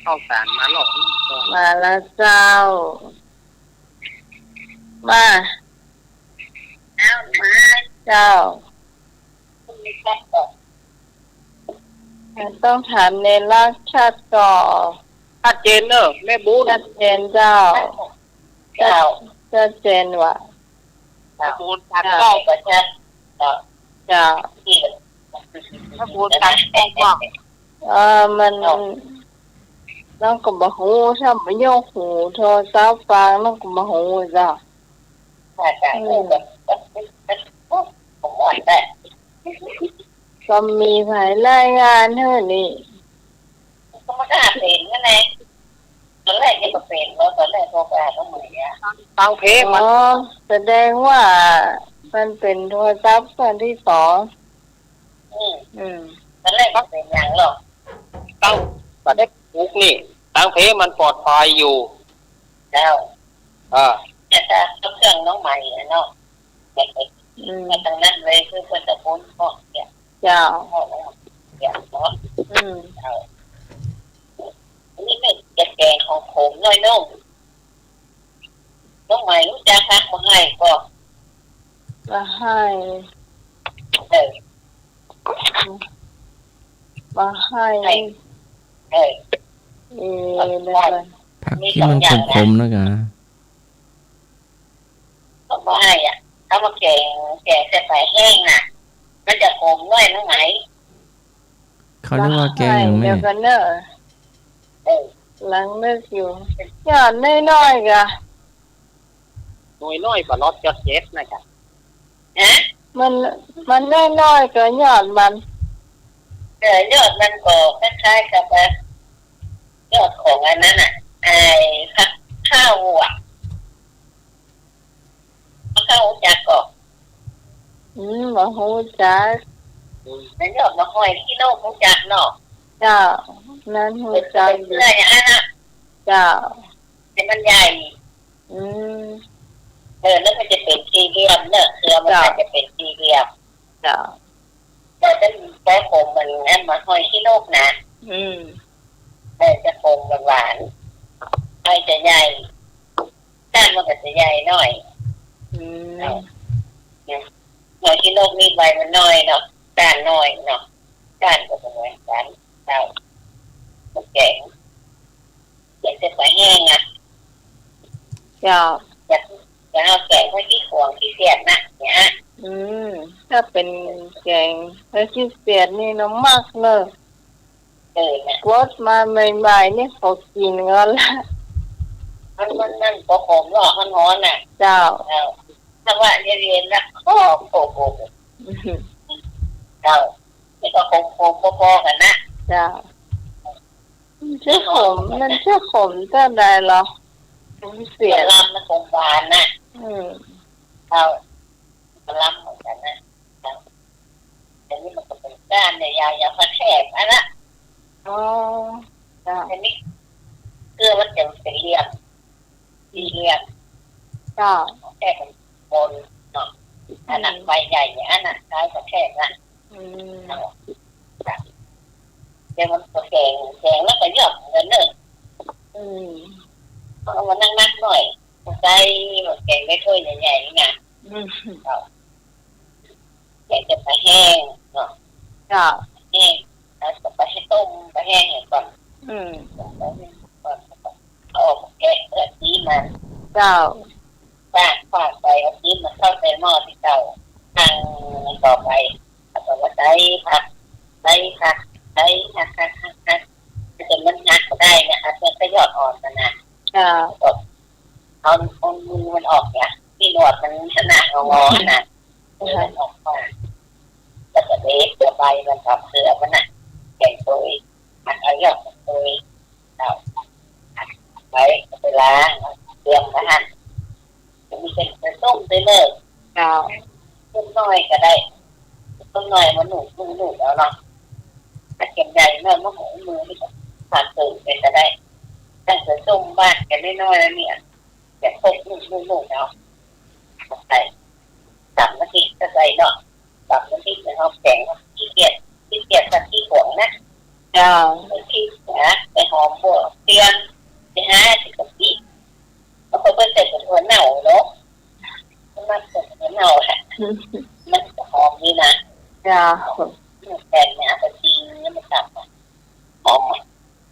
ข้าวสารมาหรอก มาแล้วเจ้า มา เจ้า เจ้า ต้องถามเณรลักษณ์ชัดก่อ ชัดเจนเนอะ แม่บุญ ชัดเจนเจ้า เจ้า ชัดเจนว่ะ แม่บุญชัดก่อ เจ้า เจ้า แม่บุญชัดก่อ เออ มัน น้องก็บ่ฮู้ ถ้าบ่ยกหูโทรศัพท์ฟัง น้องก็บ่ฮู้เจ้า ค่ะ ค่ะ อืม ก็ ก็ ก็ ก็ ก็ ก็มีใผรายงานหื้อนี่ ก็มันก็เป๋นนั่นแหละ ต๋อนแรกนี่ก็เป๋นแล้ว ต๋อนแรกโทรไปหาน้องเหมยอะ ตังเพลงมัน อ๋อ แสดงว่ามันเป๋นโทรศัพท์เครื่องตี้สอง อืม อืม ต๋อนแรกมันเป๋นหยังหรอ ตัง ต๋อนแรกถูกนี่ ตังเพลงมันปลอดภัยอยู่ เจ้า อ่า แต่ถ้าเครื่องน้องใหม่อะเนาะ อืม มาตางนั้นเลย คือเปิ้นตะโกนเนาะ เนี่ย เจ้า เนาะ เนี่ย เนาะ อืม เจ้า อันนี้แม่จะแกงของขมหน่อยเนาะ น้องใหม่ฮู้จักผักบ่าฮ้ายก่อ บ่าฮ้าย เออ บ่าฮ้าย เออ เออ เดี๋ยวก่อน ผักตี้มันขมๆ นะกะ ผักบ่าฮ้ายอะ เอามาแกง แกงใส่ปลาแห้งน่ะ มันจะขมหน่อยน้องใหม่ เขาเรียกว่าแกงหยังแม่ เดี๋ยวก่อนเน่อ เออ กำลังนึกอยู่ ยอดน้อยๆ ก่อ น้อยๆ บ่าลอดยอดเจ็ดนะจ๊ะ ฮะ มัน มันน้อยๆ ก่อยอดมัน เออ ยอดมันก็คล้ายๆ กับว่ายอดของอันนั้นน่ะ ไอ้ผักข้าวอะ ผักข้าวฮู้จักก่อ อืม บ่ฮู้จัก อืม แล้วยอดบ่าฮ้ายขี้นกฮู้จักเนาะ เจ้า นั้นฮู้จักอยู่ เออ อย่างนั้นน่ะ เจ้า แต่มันใหญ่ อืม เออ แล้วมันจะเป๋นสี่เหลี่ยมเนาะ เครือมัน เจ้า จะเป๋นสี่เหลี่ยม เจ้า แต่จะ แต่ขมเหมือนอันบ่าฮ้ายขี้นกนะ อืม เออ จะขมหวานๆ ใบจะใหญ่ ก้านมันก็จะใหญ่หน่อย อืม เจ้า เนี่ย บ่าฮ้ายขี้นกนี่ใบมันน้อยเนาะ ก้านน้อยเนาะ ก้านก็บ่เหมือนกั๋น เจ้า มันแกง แกงใส่ปลาแห้งอะ เจ้า อยาก อยากเอาแกงใส่ขี้ขวางขี้เสียดนะ เนี่ย อืม ถ้าเป๋นแกงใส่ขี้เสียดนี่น้องมักเน่อ เออ น่ะ ปลดมาใหม่ๆ นี่เขากิ๋นกั๋นละ มัน มัน มันก็ขมเนาะ ฮ้อนๆ น่ะ เจ้า เจ้า ถ้าว่าเย็นๆ นะ โอ้โห เจ้า นี่ก็ขมๆ ปอๆ กั๋นนะ เจ้า มันจะขม มันจะขมเต้าใดเหรอ ขมเสียด ลำมันขมหวานน่ะ อืม เจ้า ลำเหมือนกั๋นนะ เจ้า อันนี้มันก็เป๋นก้านเนี่ย ยาวๆ พอแถมอันละ อ๋อ เจ้า อันนี้เกลือมันจะเป๋นเหลี่ยม สี่เหลี่ยม เจ้า แถมมันบนเนาะ อันนั้น อืม ใบใหญ่เนี่ย อันนั้นคล้ายกับแถมนะ อืม เนาะ เดี๋ยวมันก็แข็ง แข็งแล้วก็ย่อมเหมือนเดิม อืม เอามานักๆ หน่อย ใส่หมดแกงได้ถ้วยใหญ่ๆ นี่นะ อืม เจ้า แกงจะปลาแห้งเนาะ เจ้า แห้ง แล้วก็ปลาแห้ง ต้มปลาแห้งก่อน อืม ต้มปลาแห้งก่อน เอาออกแกะเปลือกสีมัน เจ้า ปาก ปากไป เอาสีมันเข้าใส่หม้อตี้เก่า ตั้งต่อไป แล้วก็มาใส่ผัก ใส่ผัก ใส่ผัก หัก หัก หัก หัก จนมันหักได้นะ หักแล้วก็ยอดอ่อนมันนะ เจ้า ก็เอา เอามือมันออกเนี่ย ตี้หนวดมันหนาๆ งอๆ นะ อ่าฮะ มือมันออกมา แล้วก็เด็ดเอาใบมันกับเครือมันน่ะ แกงโตย หักเอายอดมันโตย เอา หักไว้ เอาไปล้าง เตรียมไว้หั่น จะมีเป็น เป็นต้มไปเลย เจ้า ต้มน้อยก็ได้ ต้มน้อยมาหนุน หนุน หนุนเอาเนาะ ถ้าเก็บใหญ่หน่อย มันหอมมือนี่ก็ ผัดตื่นไปก็ได้ ตั้งแต่ต้มบ้านกันน้อยๆ แล้วเนี่ย จะพก หนุน หนุน หนุนเอา ใส่ ตำน้ำพริกก็ใส่เนาะ ตำน้ำพริกในห้องแกง ขี้เกียจ ขี้เกียจผัดขี้หวงนะ เจ้า น้ำพริกนะ ไปหอมหัวเตียง ไปหาใส่กะปิ แล้วก็ไปใส่กับถั่วเน่าเนาะ มันใส่ถั่วเน่าแหละ มันก็หอมดีนะ เจ้า แต่เนี่ย เอาไปปิ้งแล้วมันตำอะ หอมอะ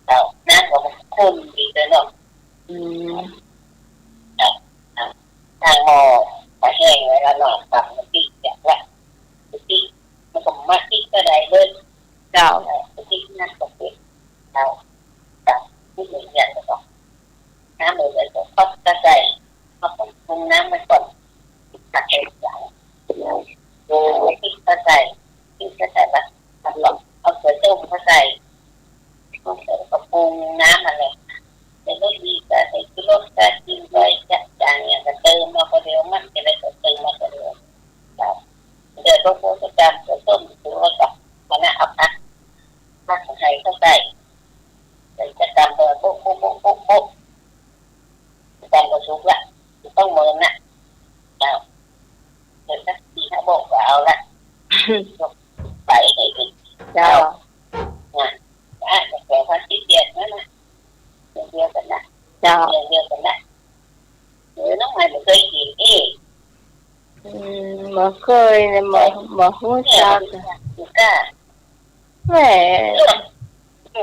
เจ้า น้ำก็มันข้นดีเลยเนาะ อืม เจ้า ตั้งหม้อปลาแห้งไว้แล้วเนาะ ตำน้ำพริกเนี่ย น้ำพริก มันก็มาพริกก็ได้เลย เจ้า เออ พริกนั่นก็เผ็ด เจ้า เจ้า พริกอย่างเงี้ยก็ต้อง น้ำเหลือๆ ก็ทอดก็ใส่ เอาปรุงน้ำมันก่อน ผัดใส่จาน เออ พริกก็ใส่ พริกก็ใส่ละ เอาเกลือต้มก็ใส่ แล้วก็ปรุงน้ำมันเลย ใส่รสดีก็ใส่ชูรสก็กินไป จัดจานเนี่ยก็เติมมาคนเดียว มันจะได้ก็เติมมาคนเดียว ครับ เดี๋ยวก็คงจะจำเกลือต้ม ชูรสก็ มันน่ะ เอาผัก ผักไทยเข้าใส่ เดี๋ยวจะตำเบอร์โป๊ะ โป๊ะ โป๊ะ โป๊ะ โป๊ะ ตำก็สุกละ ต้องเมินนะ เจ้า เดี๋ยวสักสี่ห้าโป๊ะก็เอาละ ยกไปให้อีก เจ้า นะ อ่ะ แต่พอขี้เกียจนั่นนะ อย่างเดียวกันนะ เจ้า อย่างเดียวกันนะ เออ น้องใหม่บ่เคยกิ๋นเอ้ย อืม บ่เคยเลย บ่ บ่ฮู้จัก เนี่ย อยู่ก้า แหม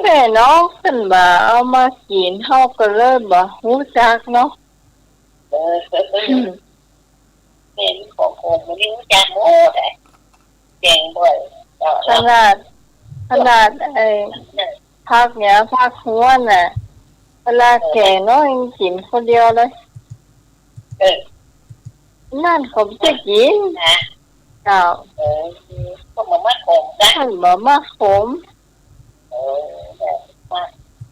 แม่น้องเปิ้นบ่าเอามากิ๋น เฮาก็เลยบ่ฮู้จักเนาะ เออ อืม เป็นของผมมันรู้จักหมดอะ แกงบ่อย ขนาด ขนาดไอ้ ผักเนี่ย ผักหัวน่ะ เวลาแกงน้องยังกิ๋นคนเดียวเลย เออ นั่นเขาบ่จะกิ๋น นะ เจ้า เออ ก็บ่มักขมนะ เปิ้นบ่มักขม เออ แบบว่า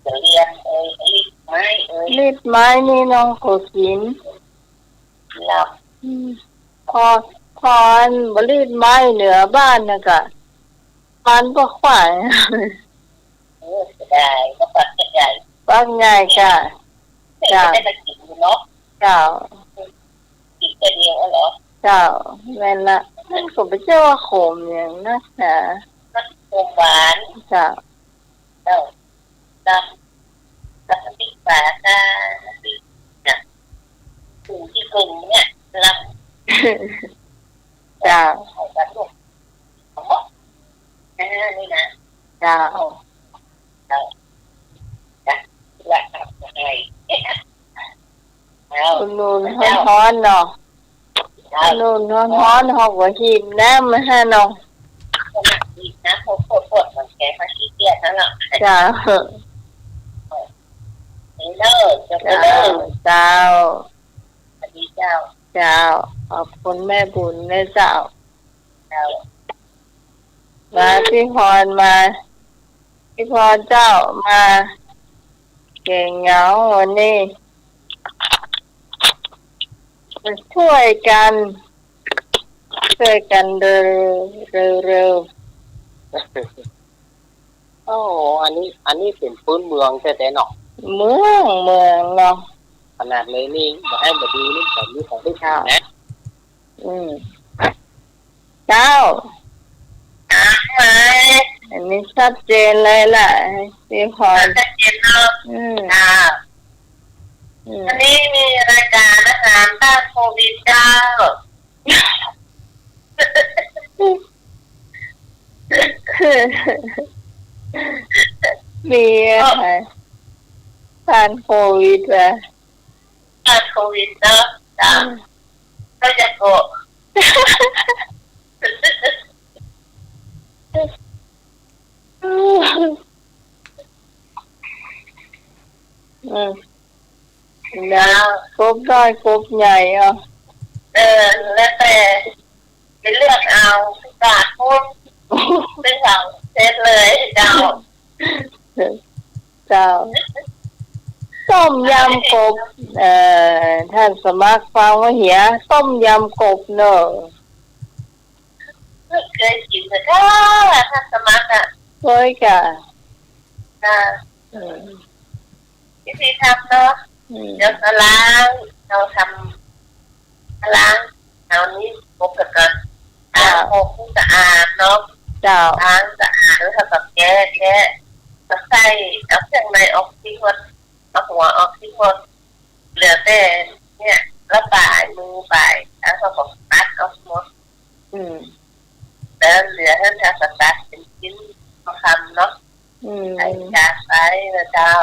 จะเลียมเอย ลีดไม้เอย ลีดไม้นี่น้องก็กิ๋น ลำ อืม พอ พออันบ่ลีดไม้เหนือบ้านน่ะกะ มันก็ขวาง เออ เสียดาย ก็ปักใหญ่ ปักใหญ่กะ แต่ เจ้า ก็ได้มากิ๋นอยู่เนาะ เจ้า กิ๋นแต่เดียวอะเหรอ เจ้า แม่นละ มันก็บ่ใจ้ว่าขมหยังนักหนา มันขมหวาน เจ้า เจ้า ตำ ตำน้ำพริกปลา ตำน้ำพริกเนี่ย ปรุงขี้เคิงเนี่ย ลำ เจ้า เอากระดูก เอาหมด อ่า นี่นะ เจ้า เจ้า จ้ะ ละ เอาไป เจ้า อุ่นๆ ฮ้อนๆ เนาะ เจ้า อุ่นๆ ฮ้อนๆ เฮาก็หิ้วน้ำมาให้เนาะ หิ้วน้ำ ปวดๆ ปวดๆ เหมือนแก เขาขี้เกียจแล้วเนาะ เจ้า ไปเด้อ เจ้า ไปเด้อ เจ้า สวัสดีเจ้า เจ้า ขอบคุณแม่บุญนะเจ้า เจ้า มาพี่พรมา พี่พรเจ้า มาแก้เหงาวันนี้ มาช่วยกัน ช่วยกันเร็ว เร็ว โอ้ อันนี้ อันนี้เป๋นปื้นเมืองแต๊ๆ เนาะ เมือง เมืองเนาะ ขนาดเลยนี่ บ่หื้อบ่ดีนี่ แบบนี้ของตี้ เจ้า นะ อืม เจ้า อันนี้ชัดเจนเลยล่ะ ตี้ขอ ชัดเจนเนาะ อืม อ่า อืม อันนี้มีรายก๋านอาหารต้านโควิดเจ้า มีอะค่ะ ต้านโควิดอะ ต้านโควิดเนาะ เจ้า อืม ก็จะโกะ อืม แล้วกบน้อยกบใหญ่อะ เออ แล้วแต่ไปเลือกเอา สิบบาทพุ้น ซื้อเอาเซตเลยเจ้า เจ้า ต้มยำกบ เอ่อ ต้านสมัครฟังบ่าเหีย ต้มยำกบเนาะ เกยกิ๋นเถอะค่ะ ต้านสมัครอะ เกยก่ะ ค่ะ อืม วิธีทำเนาะ อืม เดี๋ยวก็ล้าง เฮาทำ ล้าง เอานี้กบก่อน ล้าง เจ้า ออกหื้อสะอาดเนาะ เจ้า ล้างสะอาดแล้วก็แกะ แกะ ก็ใส่ เอาเครื่องในออกตี้หมด เอาหัวออกตี้หมด เหลือแต่เนี่ย แล้วปาย มือปาย แล้วเขาก็ตัดออกหมด อืม แล้วเหลือหื้อเขาก็ตัดเป๋นชิ้นพอคำเนาะ อืม ใส่จานไปนะเจ้า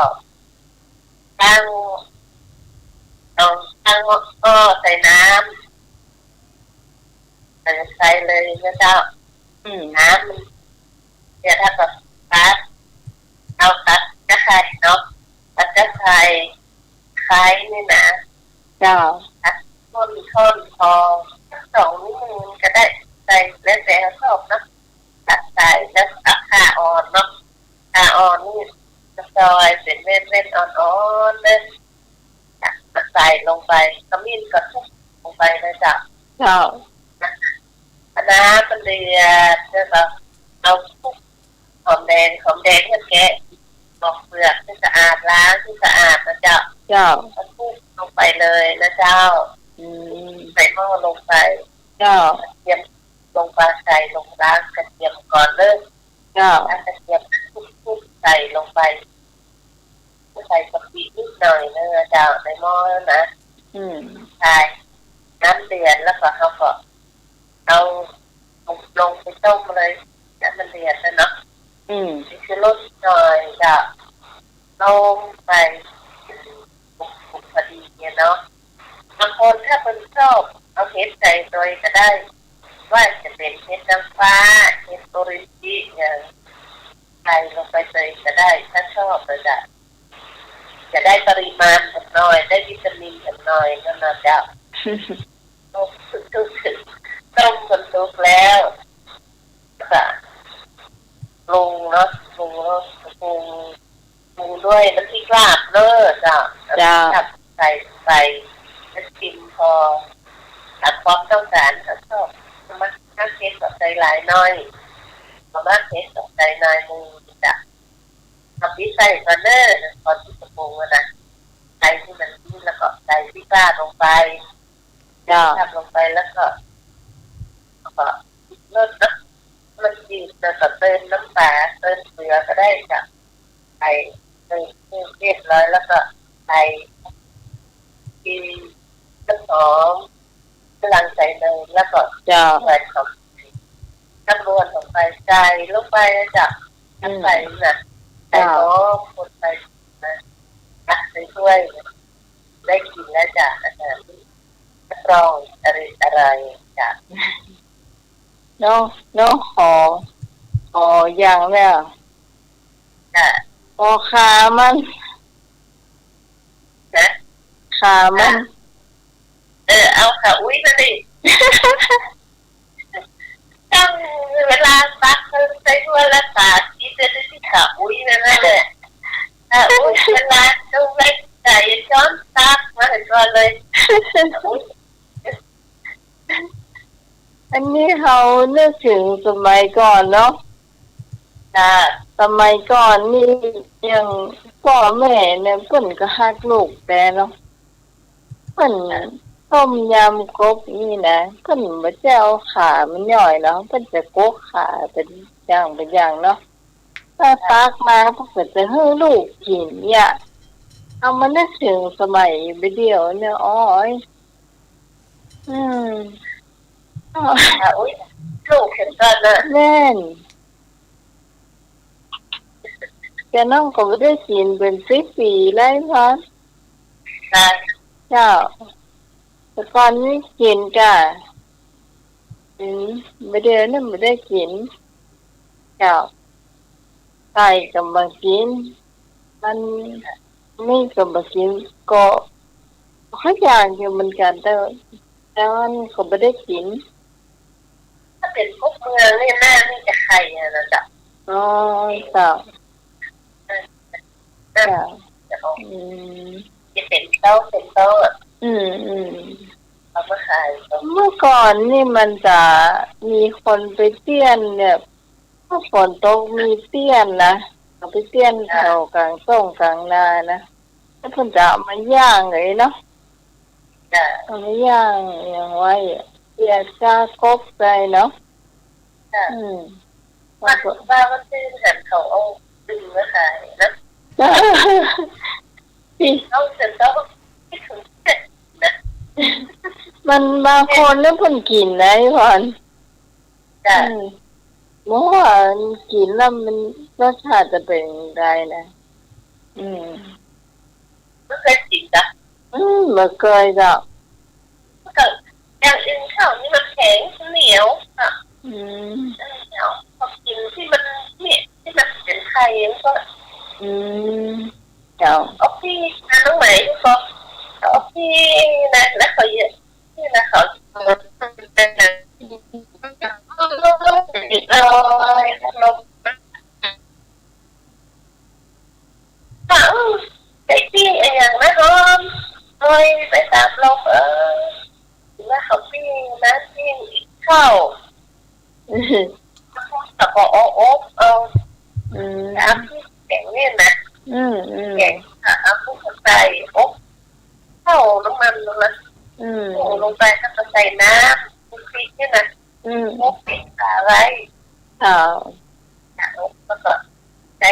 ตั้ง เอาตั้งหม้อใส่น้ำ ใส่ ใส่เลยนะเจ้า อืม น้ำมันเดือดแล้วก็ตัก เอาตักกะไคร้เนาะ ตักกะไคร้ ไคร้นี่นะ เจ้า ตักท่อนท่อนพอ สักสองนิ้วมือก็ได้ ใส่แล้วแต่ชอบเนาะ ตักใส่แล้วตักข่าอ่อนเนาะ ข่าอ่อนนี่จะซอยเป๋นเม็ดๆ อ่อนๆ เลย ใส่ลงไป ขมิ้นก็ทุบลงไปเลยเจ้า เจ้า คะน้ามันเดือด แล้วก็เอาทุบหอมแดง หอมแดงเนี่ยแกะปอกเปลือกหื้อสะอาด ล้างหื้อสะอาดนะเจ้า เจ้า แล้วทุบลงไปเลยนะเจ้า อืม ใส่หม้อลงไป เจ้า กระเทียมลงไป ใส่ลง ล้างกระเทียมก่อนเลย เจ้า เอากระเทียมทุบๆ ใส่ลงไป ใส่กะปินิดหน่อยนะเจ้า ในหม้อนะ อืม ใส่ น้ำเดือดแล้วก็เฮาก็เอาลงไปต้มเลย น้ำมันเดือดแล้วเนาะ อืม ผงชูรสหน่อยเจ้า ลงไป สุกพอดีเนี่ยเนาะ บางคนถ้าเปิ้นชอบ เอาเห็ดใส่ตวยก็ได้ ว่าจะเป๋นเห็ดนางฟ้า เห็ดโอรินจิเนี่ย ใส่ลงไปเลยก็ได้ ถ้าชอบเลยจ้ะ จะได้ปริมาณแถมหน่อย ได้วิตามินแถมหน่อยนั่นนะเจ้า ต้มสุกๆ ต้มจนสุกแล้ว ก็ปรุงเนาะ ปรุงรส ปรุง ปรุงด้วยน้ำพริกลาบเนาะเจ้า เจ้า น้ำพริกลาบใส่ ใส่น้ำจิ้มพอ ต๋ามความต้องก๋าน ถ้าชอบ มัก มักเผ็ดก็ใส่หลายหน่อย บ่มักเผ็ดก็ใส่หน่อยนึ่งจ้ะ เอาพริกใส่ก่อนเนาะ ก่อนตี้จะปรุงอะนะ ใส่ตี้มันนี่แล้วก็ใส่พริกลาบลงไป เจ้า พริกลาบลงไปแล้วก็ แล้วก็รสเนาะ มันจืดแล้วก็เติมน้ำปลา เติมเกลือก็ได้จ้ะ ใส่ ใส่เรียบร้อยแล้วก็ใส่ อืม ต้นหอม กำลังใส่เนย แล้วก็ เจ้า ใส่หอม น้ำรวนลงไป ใส่ลงไปนะเจ้า อืม ใส่น่ะ ใส่ เจ้า หอม คนไปนะ ตักใส่ถ้วย ได้กิ๋นแล้วจ้ะ อาหารรับรองอร่อย อร่อยจ้ะ เนาะ เนาะ ขอ ขออย่างเนี่ย จ้ะ ขอขามัน นะ ขามัน เออ เอาขาอุ๊ยมาดิ ตั้งเวลาตักใส่ถ้วยแล้วขาคิดจะได้ตี้ขาอุ๊ยนั่นแหละ ขาอุ๊ยเวลาต้องไว้ใส่ช้อนตักมาให้ก่อนเลย ขาอุ๊ย อันนี้เฮานึกเถิงสมัยก่อนเนาะ ค่ะ สมัยก่อนนี่ยังป้อแม่เนี่ยเปิ้นก็ฮักลูกแต๊เนาะ เปิ้นต้มยำกบนี่นะ เปิ้นบ่ใจ้เอาขามันย่อยเนาะ เปิ้นจะกกขาเป๋นอย่างเป๋นอย่างเนาะ ถ้าตักมาเปิ้นก็จะหื้อลูกกิ๋นเนี่ย เอามานึกเถิงสมัยบ่าเดี่ยวเนี่ย โอ๊ย อืม ค่ะ อุ๊ย ลูกเห็นกั๋นนะ แม่น แต่น้องก็บ่ได้กิ๋นเป๋นสิบปี๋แล้วพ่อน ค่ะ เจ้า แต่ก่อนนี่กิ๋นก่ะ อืม บ่าเดี่ยวนี้บ่ได้กิ๋น เจ้า ไก่ก็บ่กิ๋น มัน นี่ก็บ่กิ๋น ก็ ก็อยากอยู่เหมือนกั๋น แต่ แต่มันก็บ่ได้กิ๋น ถ้าเป๋นพวกเมืองนี่หน้านี่จะไข่อะนะเจ้า อ๋อ เจ้า เออ เจ้า จะออก อืม จะเป๋นเต้า เป๋นเต้าอะ อืม อืม เอามาขาย เมื่อก่อนนี่มันจะมีคนไปเตี้ยนเนี่ย ถ้าฝนตกมีเตี้ยนนะ เขาไปเตี้ยนแถวก๋างต้งก๋างนานะ แล้วเปิ้นจะเอามาย่างเลยเนาะ จ้ะ เอามาย่างอย่างไว้อะ เตี้ยนก้ากบใส่เนาะ จ้ะ อืม ว่า ว่าก็ ว่ามันตื้นหันเขาเอาดึงมาขายนะ ที่ เอาเสร็จแล้ว มันบางคนเนี่ยเปิ้นกิ๋นนะพี่พร จ้ะ อืม บ่ฮู้ว่ากิ๋นแล้วมันรสชาติจะเป๋นจั่งใดนะ อืม บ่เกยกิ๋นจ้ะ อืม บ่เกยเจ้า ก็อย่างอื่นเขานี่มันแข็งเหนียวอ่ะ อืม เหนียว พอกิ๋นตี้มันเนี่ย ตี้มันเป๋นไข่มันก็ อืม เจ้า ออกตี้นะ น้องไหมก็ ออกตี้นะ แล้วเขาเยอะ นี่นะเขา เออ ไก่ปิ้งอะหยังนะหอม โอ้ย ไปต๋ามลม เออ แล้วเขาปิ้งนะ ปิ้งข้าว แล้วก็เอาอบเอา อืม ต๋ามตี้แข็งเนี่ยนะ อืม อืม แข็ง อ่ะ เอาพริกใส่อบ เข้าน้ำมันลงนะ อืม โอ้ ลงไป แล้วก็ใส่น้ำ พริกเนี่ยนะ อืม พริกสาไว้ ค่ะ แล้วก็ใส่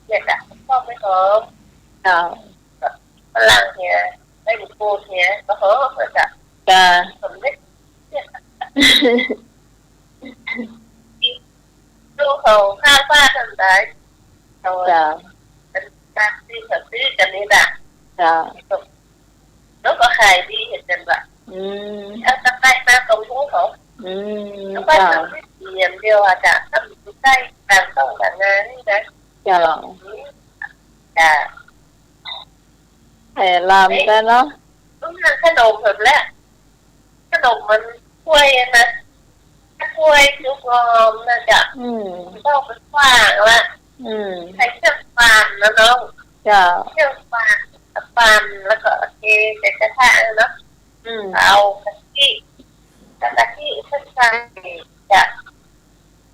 เนี่ยจ้ะ หอมไม่หอม ค่ะ ฝรั่งเนี่ย ใบมะกรูดเนี่ย ก็หอมเลยจ้ะ จ้ะ สำเร็จ เนี่ย ดูเขาข้างบ้านทำได้ เขา จ้ะ เป็นการซื้อเขาซื้อกันนี่แหละ จ้ะ แล้วก็ขายดีเหมือนกันว่ะ อืม เอาตะไคร้มาตรงหูเขา อืม แล้วก็ จ้ะ ทำให้เสียงเดียวอะจ้ะ ทำอยู่ใต้กลางต้องกลางนานี่นะ จ้ะ อืม จ้ะ แผ่ลามได้เนาะ ต้องทานขนมแบบแหละ ขนมมันถ้วยนะ ถ้วยจุกงอมนะจ๊ะ อืม ต้องไปขว้างละ อืม ใช้เครื่องปั่นนะน้อง จ้ะ เครื่องปั่น ปั่นแล้วก็เทใส่กระทะเนาะ อืม เอากะทิ กะทิใส่จ้ะ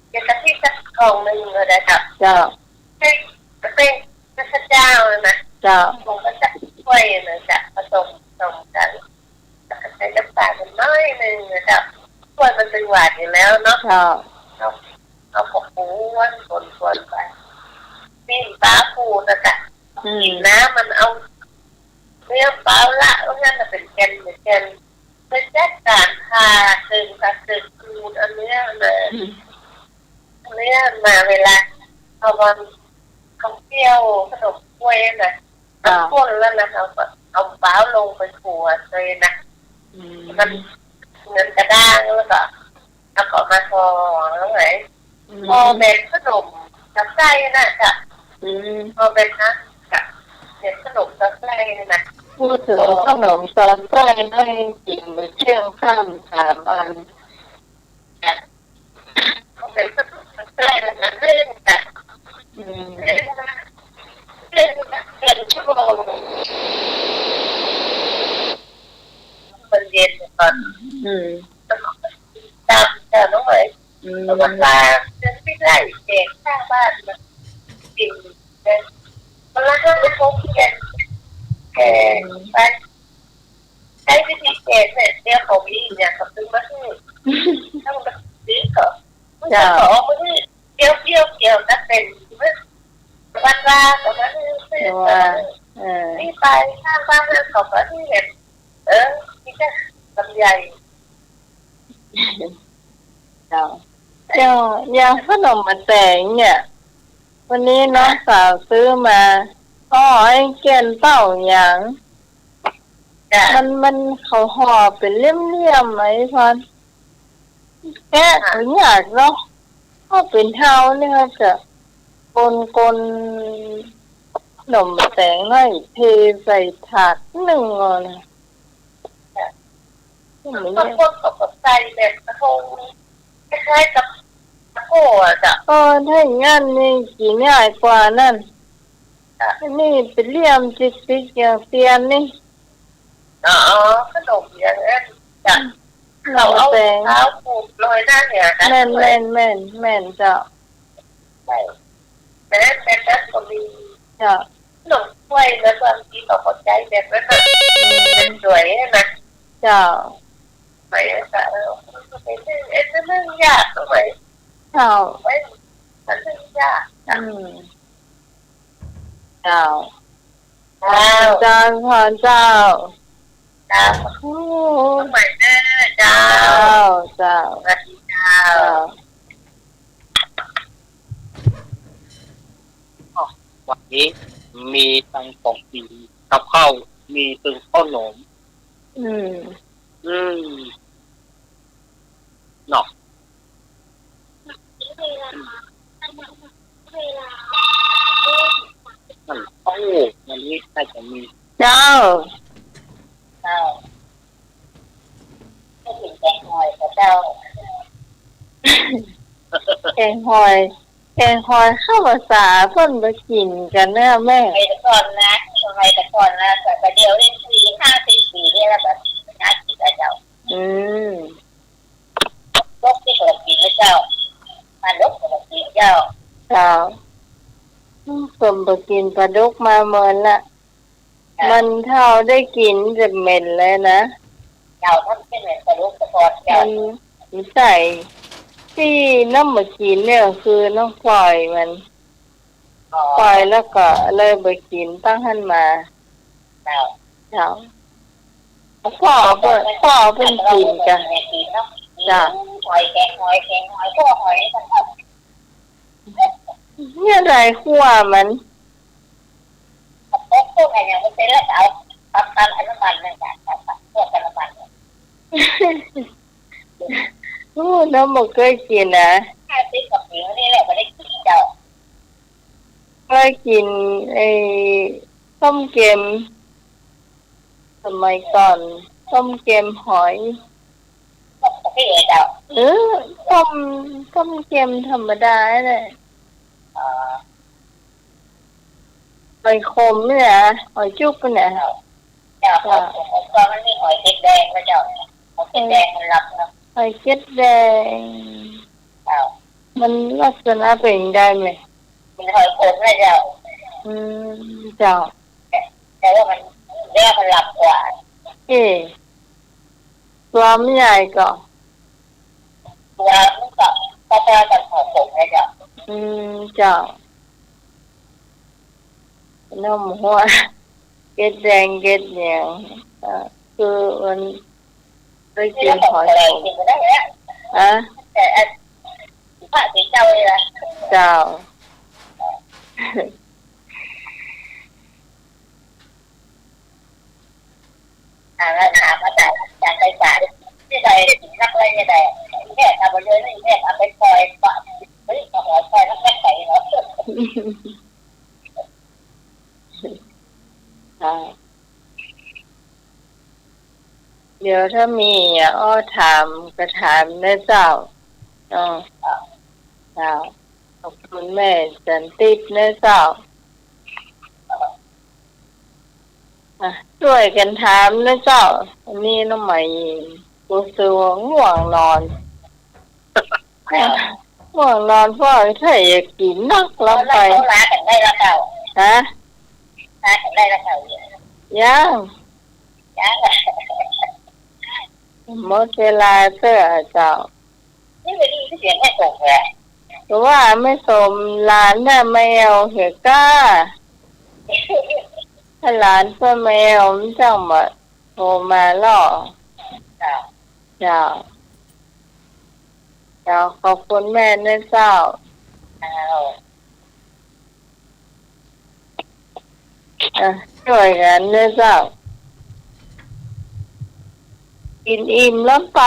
เดี๋ยวกะทิสักกล่องหนึ่งก็ได้จ้ะ เจ้า เส้น เส้นข้าวเจ้านะ เจ้า ผงก็จะถ้วยนะจ๊ะ ผสม ผสมกัน แล้วก็ใส่น้ำตาลน้อยหนึ่งนะจ๊ะ ถ้วยมันเป็นหวานอยู่แล้วเนาะ เจ้า เอา เอาก็กวน กวน กวนไป ปิ้งปลาขูดนะจ๊ะ อืม กินน้ำมันเอา เนื้อปลาละ ว่างั้นน่ะ เป็นแก่น เป็นแก่น ไปจัดการผ่าครึ่ง ผ่าครึ่ง ขูดเอาเนื้อมา อืม เนื้อมา เวลาเอามัน เขาเคี่ยวขนมถ้วยน่ะ อ่า มันข้นแล้วนะ เอาก็เอาปลาลงไปขูดเลยนะ อืม มัน มันกระด้างแล้วก็ แล้วก็มาห่อแล้วไง อืม ห่อแบบขนมสอดไส้น่ะจ๊ะ อืม ห่อแบบนั้นจ๊ะ แบบขนมสอดไส้น่ะ พูดเถิงขนมสอดไส้น้อยจริง ไปเที่ยวข้ามสามอัน จ้ะ ห่อแบบขนมสอดไส้น่ะ เล่นจ้ะ อืม เล่นนะ เล่นนะ เล่นชั่วโมง มันเย็นก่อน อืม ตามจ้ะน้องเหมย อืม แล้วก็ปลาเดินไปไล่แจกข้าว แก้ อืม ไป ใช้วิธีแก้เนี่ย เดี๋ยวเขามีอย่างกับซื้อมาหื้อ ต้องไปซื้อเขา เจ้า เขาเอามาหื้อ เดี๋ยว เดี๋ยว เดี๋ยว นักเต้น วันวาเขามาหื้อ ซื้อ ว่า เออ นี่ไปข้างบ้านเขาก็นี่เห็น เออ นี่ก็ลำไย เจ้า เจ้า อย่างขนมหม้อแตงเนี่ย วันนี้น้องสาวซื้อมา อ้อ ไอ้แก่นเต้าอย่าง จ้ะ มัน มันเขาห่อเป๋นเหลี่ยมๆ ไอ้พร แกะก็ยากเนาะ ถ้าเป๋นเฮาเนี่ยจะกวนๆ ขนมหม้อแตงหน่อย เทใส่ถาดนึ่งเอานะ จ้ะ อืม บางคนเขาก็ใส่แบบกระทง คล้ายๆ กับตะโก้อะจ้ะ เออ ถ้าอย่างนั้นนี่กิ๋นง่ายกว่านั่น จ้ะ อันนี้เป๋นเหลี่ยมจิกๆ อย่างเตียนนี่ อ๋อ ขนมอย่างนั้นจ้ะ อืม เขาเอา ขนมหม้อแตง เท้าขูดโรยหน้าเนี่ยนะ แม่น แม่น แม่น แม่นเจ้า ใช่ แต่นั้น แต่นั้นก็มี เจ้า ขนมถ้วยนะ บางทีเขาก็ใช้แบบนั้นน่ะ อืม สวยๆ นะ เจ้า สวยอะ เออ มันก็เป็นเรื่อง เอ๊ะ เรื่องยากตรงไหน เจ้า เอ๊ะ มันเรื่องยากนะ อืม เจ้า เจ้า เจ้า พรเจ้า เจ้า โอ้ ใหม่เด้อเจ้า เจ้า เจ้า สวัสดีเจ้า เจ้า อ้อ วันนี้มีตึงของกิ๋นกับข้าว มีตึงข้าวหนม อืม อืม เนาะ มัน โอ้ วันนี้น่าจะมี เจ้า เจ้า ก็กิ๋นแกงหอยกับเจ้า แกงหอย แกงหอยเข้าภาษาเปิ้นบ่กิ๋นกั๋นเน่อแม่ สมัยแต่ก่อนนะ สมัยแต่ก่อนนะ แต่เดี๋ยวนี้สี่ห้าสิบปี๋นี่แล้วก็น่ากิ๋นแล้วเจ้า อืม ดกตี้ก็กิ๋นแล้วเจ้า ปลาดุกก็กิ๋นเจ้า เจ้า อืม เปิ้นบ่กิ๋นปลาดุกมาเมินละ เจ้า มันเฒ่าได้กิ๋นจะเหม็นเลยนะ เจ้า ถ้ามันเหม็นปลาดุกสะพอนเจ้า มันใส่ตี้น้องบ่กิ๋นเนี่ย คือน้องปล่อยมัน อ๋อ ปล่อยแล้วก็เลยบ่กิ๋นตั้งหั้นมา เจ้า เจ้า พ่อเปิ้น พ่อเปิ้นกิ๋นกั๋น เจ้า หอย แกงหอย แกงหอย คั่วหอย เนี่ยใส่คั่วมัน พวกนั้นยังไม่เสร็จแล้ว เอา ตำ ตำ น้ำมันนั่นจ้ะ ตำ ตำ พวกน้ำมันเนี่ย โอ้ น้องบ่เกยกิ๋นนะ ห้าสิบกว่าปี๋มานี่แหละ บ่ได้กิ๋นเจ้า เกยกิ๋นไอ้ส้มเก็ม สมัยก่อน ส้มเก็มหอย ส้มเก็มเจ้า เออ ส้ม ส้มเก็มธรรมดาแหละ อ๋อ หอยขมเนี่ย หอยจุ๊บเนี่ย เจ้า เจ้า เจ้า หอยขม ก็มันมีหอยเกล็ดแดงนะเจ้า หอยเกล็ดแดงมันลำเนาะ หอยเกล็ดแดง เจ้า มันลักษณะเป๋นใดแม่ เป๋นหอยขมนะเจ้า อืม เจ้า แต่ว่ามัน เนื้อมันลำกว่า เอ๊ะ ตัวมันใหญ่ก่อ ตัวมันก็ ก็เท่ากับหอยขมนะเจ้า อืม เจ้า น้องหัว เกล็ดแดง เกล็ดเหนียว เอ่อ คือมัน ได้กิ๋นหอยขม ฮะ แต่อัน พระศรีเจ้าเลยนะ เจ้า อ่า แล้วถามว่าจะ จะไปสายที่ใด นักอะไรเนี่ยแหละ เนี่ย เอาไปเลย เนี่ย เอาไปปล่อย ปะ เฮ้ย เอาหอยปล่อย นัก นัก ใส่เหรอ ค่ะ เดี๋ยวถ้ามีอ่ะ อ้อถามก็ถามนะเจ้า เนาะ เจ้า ขอบคุณแม่สันตินะเจ้า อ่ะ ช่วยกั๋นถามนะเจ้า อันนี้น้องใหม่ กูเสือง่วงนอน ง่วงนอน เพราะถ้าอยากกิ๋นนักลำไป เขาลากั๋นได้ละเจ้า ฮะ ลากั๋นได้ละเจ้า ยัง หมดเวลาเตื้อเจ้า ก็ว่าแม่สมหลานน่ะมาแอ่วเหียก้า ถ้าหลานเปิ้นมาแอ่วมันจั้งบ่โทรมาลอ เจ้า เจ้า ขอบคุณแม่นะเจ้า เจ้า อ่ะ จ้วยกั๋นนะเจ้า กิ๋นอิ่มแล้วไป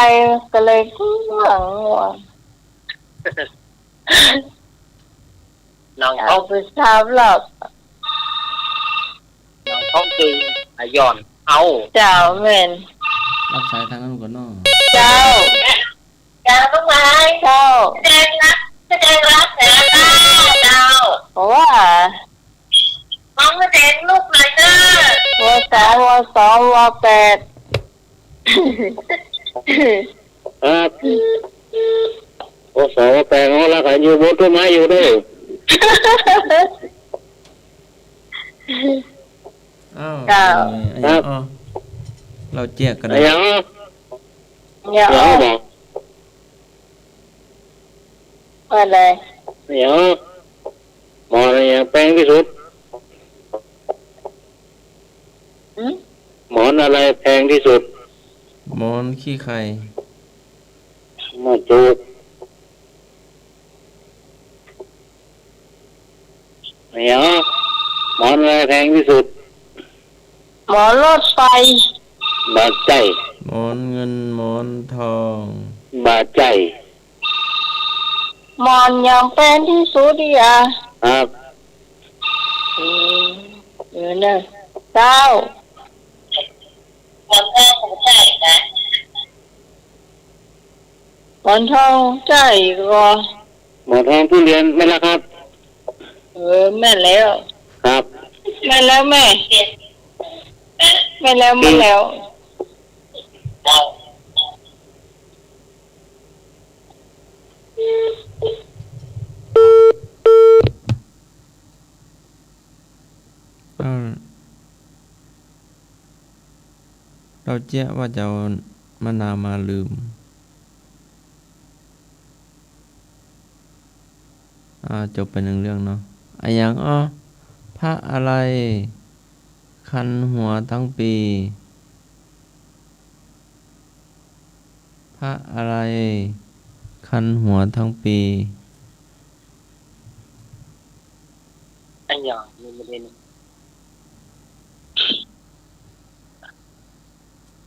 ก็เลยง่วง ง่วง หนังท้อง เอาไปสามรอบ หนังท้องตึง อ่ะ หย่อน เอา เจ้า แม่น รับสายตางนั้นก่อนเนาะ เจ้า เจ้า ลูกไม้ เจ้า แสดงรัก แสดงรัก แสดงรัก เจ้า เพราะว่า น้องแสดงลูกหน่อยเด้อ ว.สอง ว.สอง ว.แปด ครับ ว.สอง ว.แปด เขารักกันอยู่บนต้นไม้อยู่เด้อ อ้าว เจ้า เอ้ย ครับ อ้าว เล่าเจี๊ยกก็ได้ อะหยัง เนี่ย เดี๋ยว อ๋อ บอก ว่าอะไร เดี๋ยว หมอนอะหยังแพงตี้สุด หืม หมอนอะไรแพงตี้สุด หมอนขี้ไข่ บ่าถูก เดี๋ยว หมอนอะไรแพงตี้สุด หมอนรถไฟ บ่ใจ้ หมอนเงินหมอนทอง บ่ใจ้ หมอนหยังแพงตี้สุดอีกอะ ครับ อืม เออเนอะ เจ้า หมอนทองบ่ใจ้นะ หมอนทองใจ้ก่อ หมอนทองทุเรียนแม่นแล้วครับ เออ แม่นแล้ว ครับ แม่นแล้วแม่ แม่นแล้ว แม่นแล้ว เอ้า เล่าเจี๊ยกว่าจะเอามะนาวมาลืม อ่า จบไปหนึ่งเรื่องเนาะ อะหยังอ้อ พระอะไรคันหัวทั้งปี พระอะไรคันหัวทั้งปี อะหยัง นี่บ่ได้นี่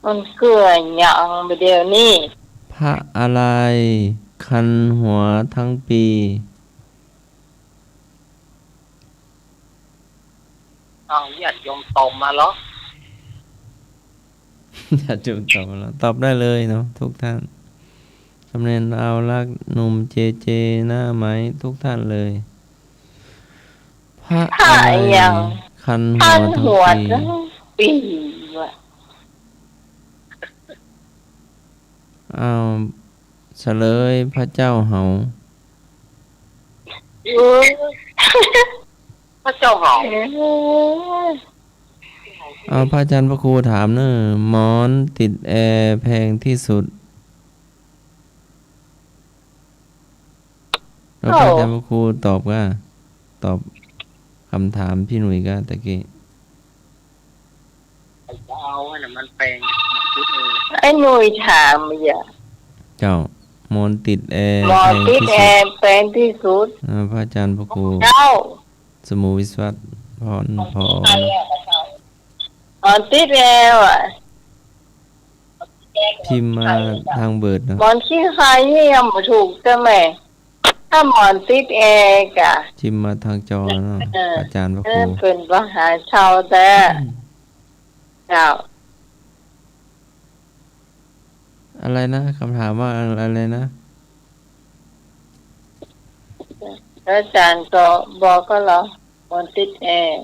มันคืออะหยังบ่าเดี่ยวนี้ พระอะไรคันหัวทั้งปี อ้าว ญาติโยมตอบมาเหรอ ญาติโยมตอบมาแล้ว ตอบได้เลยเนาะทุกท่าน สามเณรลาวรัก หนุ่มเจเจ หน้าไหม ทุกท่านเลย พระ พระ อะไร อะหยัง คันหัว คันหัว ทั้งปี ทั้งปีวะ อ้าว เฉลย พระเจ้าเหา เออ พระเจ้าเหา เออ เอา พระอาจารย์พระครูถามเนอะ หมอนติดแอร์แพงที่สุด แล้ว โอ้ พระอาจารย์พระครูตอบก้า ตอบคำถามพี่หนุ่ยก้าตะกี้ ไอ้เจ้า อันนั้นมันแพง ไอ้หนุ่ยถามอย่า เจ้า หมอนติดแอร์ หมอนติดแอร์แพงที่สุด แพงที่สุด อ่า พระอาจารย์พระครู เจ้า สมุวิศวัตรพรพร หมอนติดแอร์อะ พิมพ์มาทางเบอร์เนาะ หมอนขี้ไข่นี่ยังบ่ถูกใจ้ไหม ถ้าหมอนติดแอร์กะ พิมพ์มาทางจอเนาะ เออ อาจารย์พระครู เออ เป๋นปัญหาเจ้าแต๊ อืม เจ้า อะไรนะ คำถามว่าอะไรนะ อาจารย์ก็บอกก็เหรอ หมอนติดแอร์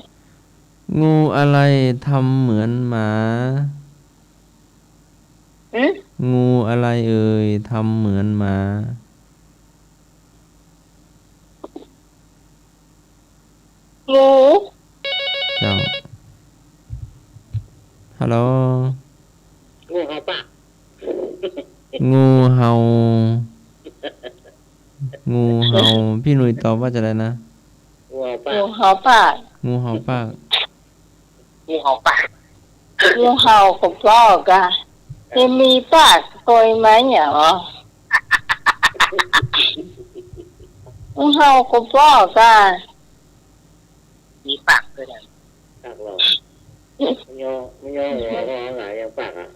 งูอะไรทำเหมือนหมา หืม งูอะไรเอ่ย ทำเหมือนหมา งู เจ้า รอ งูเห่าปาก งูเห่า งูเห่า พี่หนุ่ยตอบว่าจะไดนะ งูเห่าปาก งูเห่าปาก งูเห่าปาก งูเห่าปาก งูเห่าก็ปลอกอะ จะมีปากโกยไหมเหรอ งูเห่าก็ปลอกอะ มีปากด้วยนะ ปากหรอ มันย่อ มันย่อหัวก็หลายอย่างปากอะ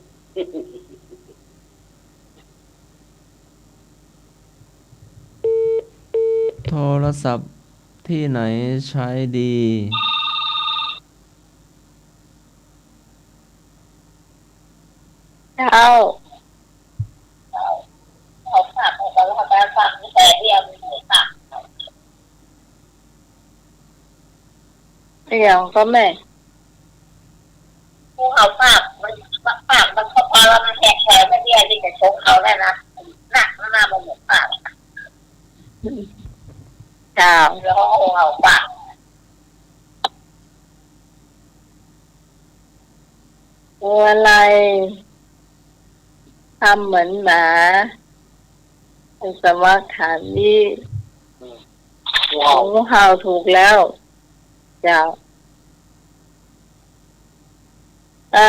โทรศัพท์ที่ไหนใช้ดี เจ้า อะหยังก็แม่ งูเห่าปาก มัน ปากมันก็พอแล้ว มันแหกแขนไม่เรียก นี่จะชกเอาได้นะ หนักมาก มันเหมือนปาก เจ้า แล้วก็งูเห่าปาก งูอะไร ทำเหมือนหมา สมัครถามนี่ อืม งูเห่า งูเห่าถูกแล้ว เจ้า อ่ะ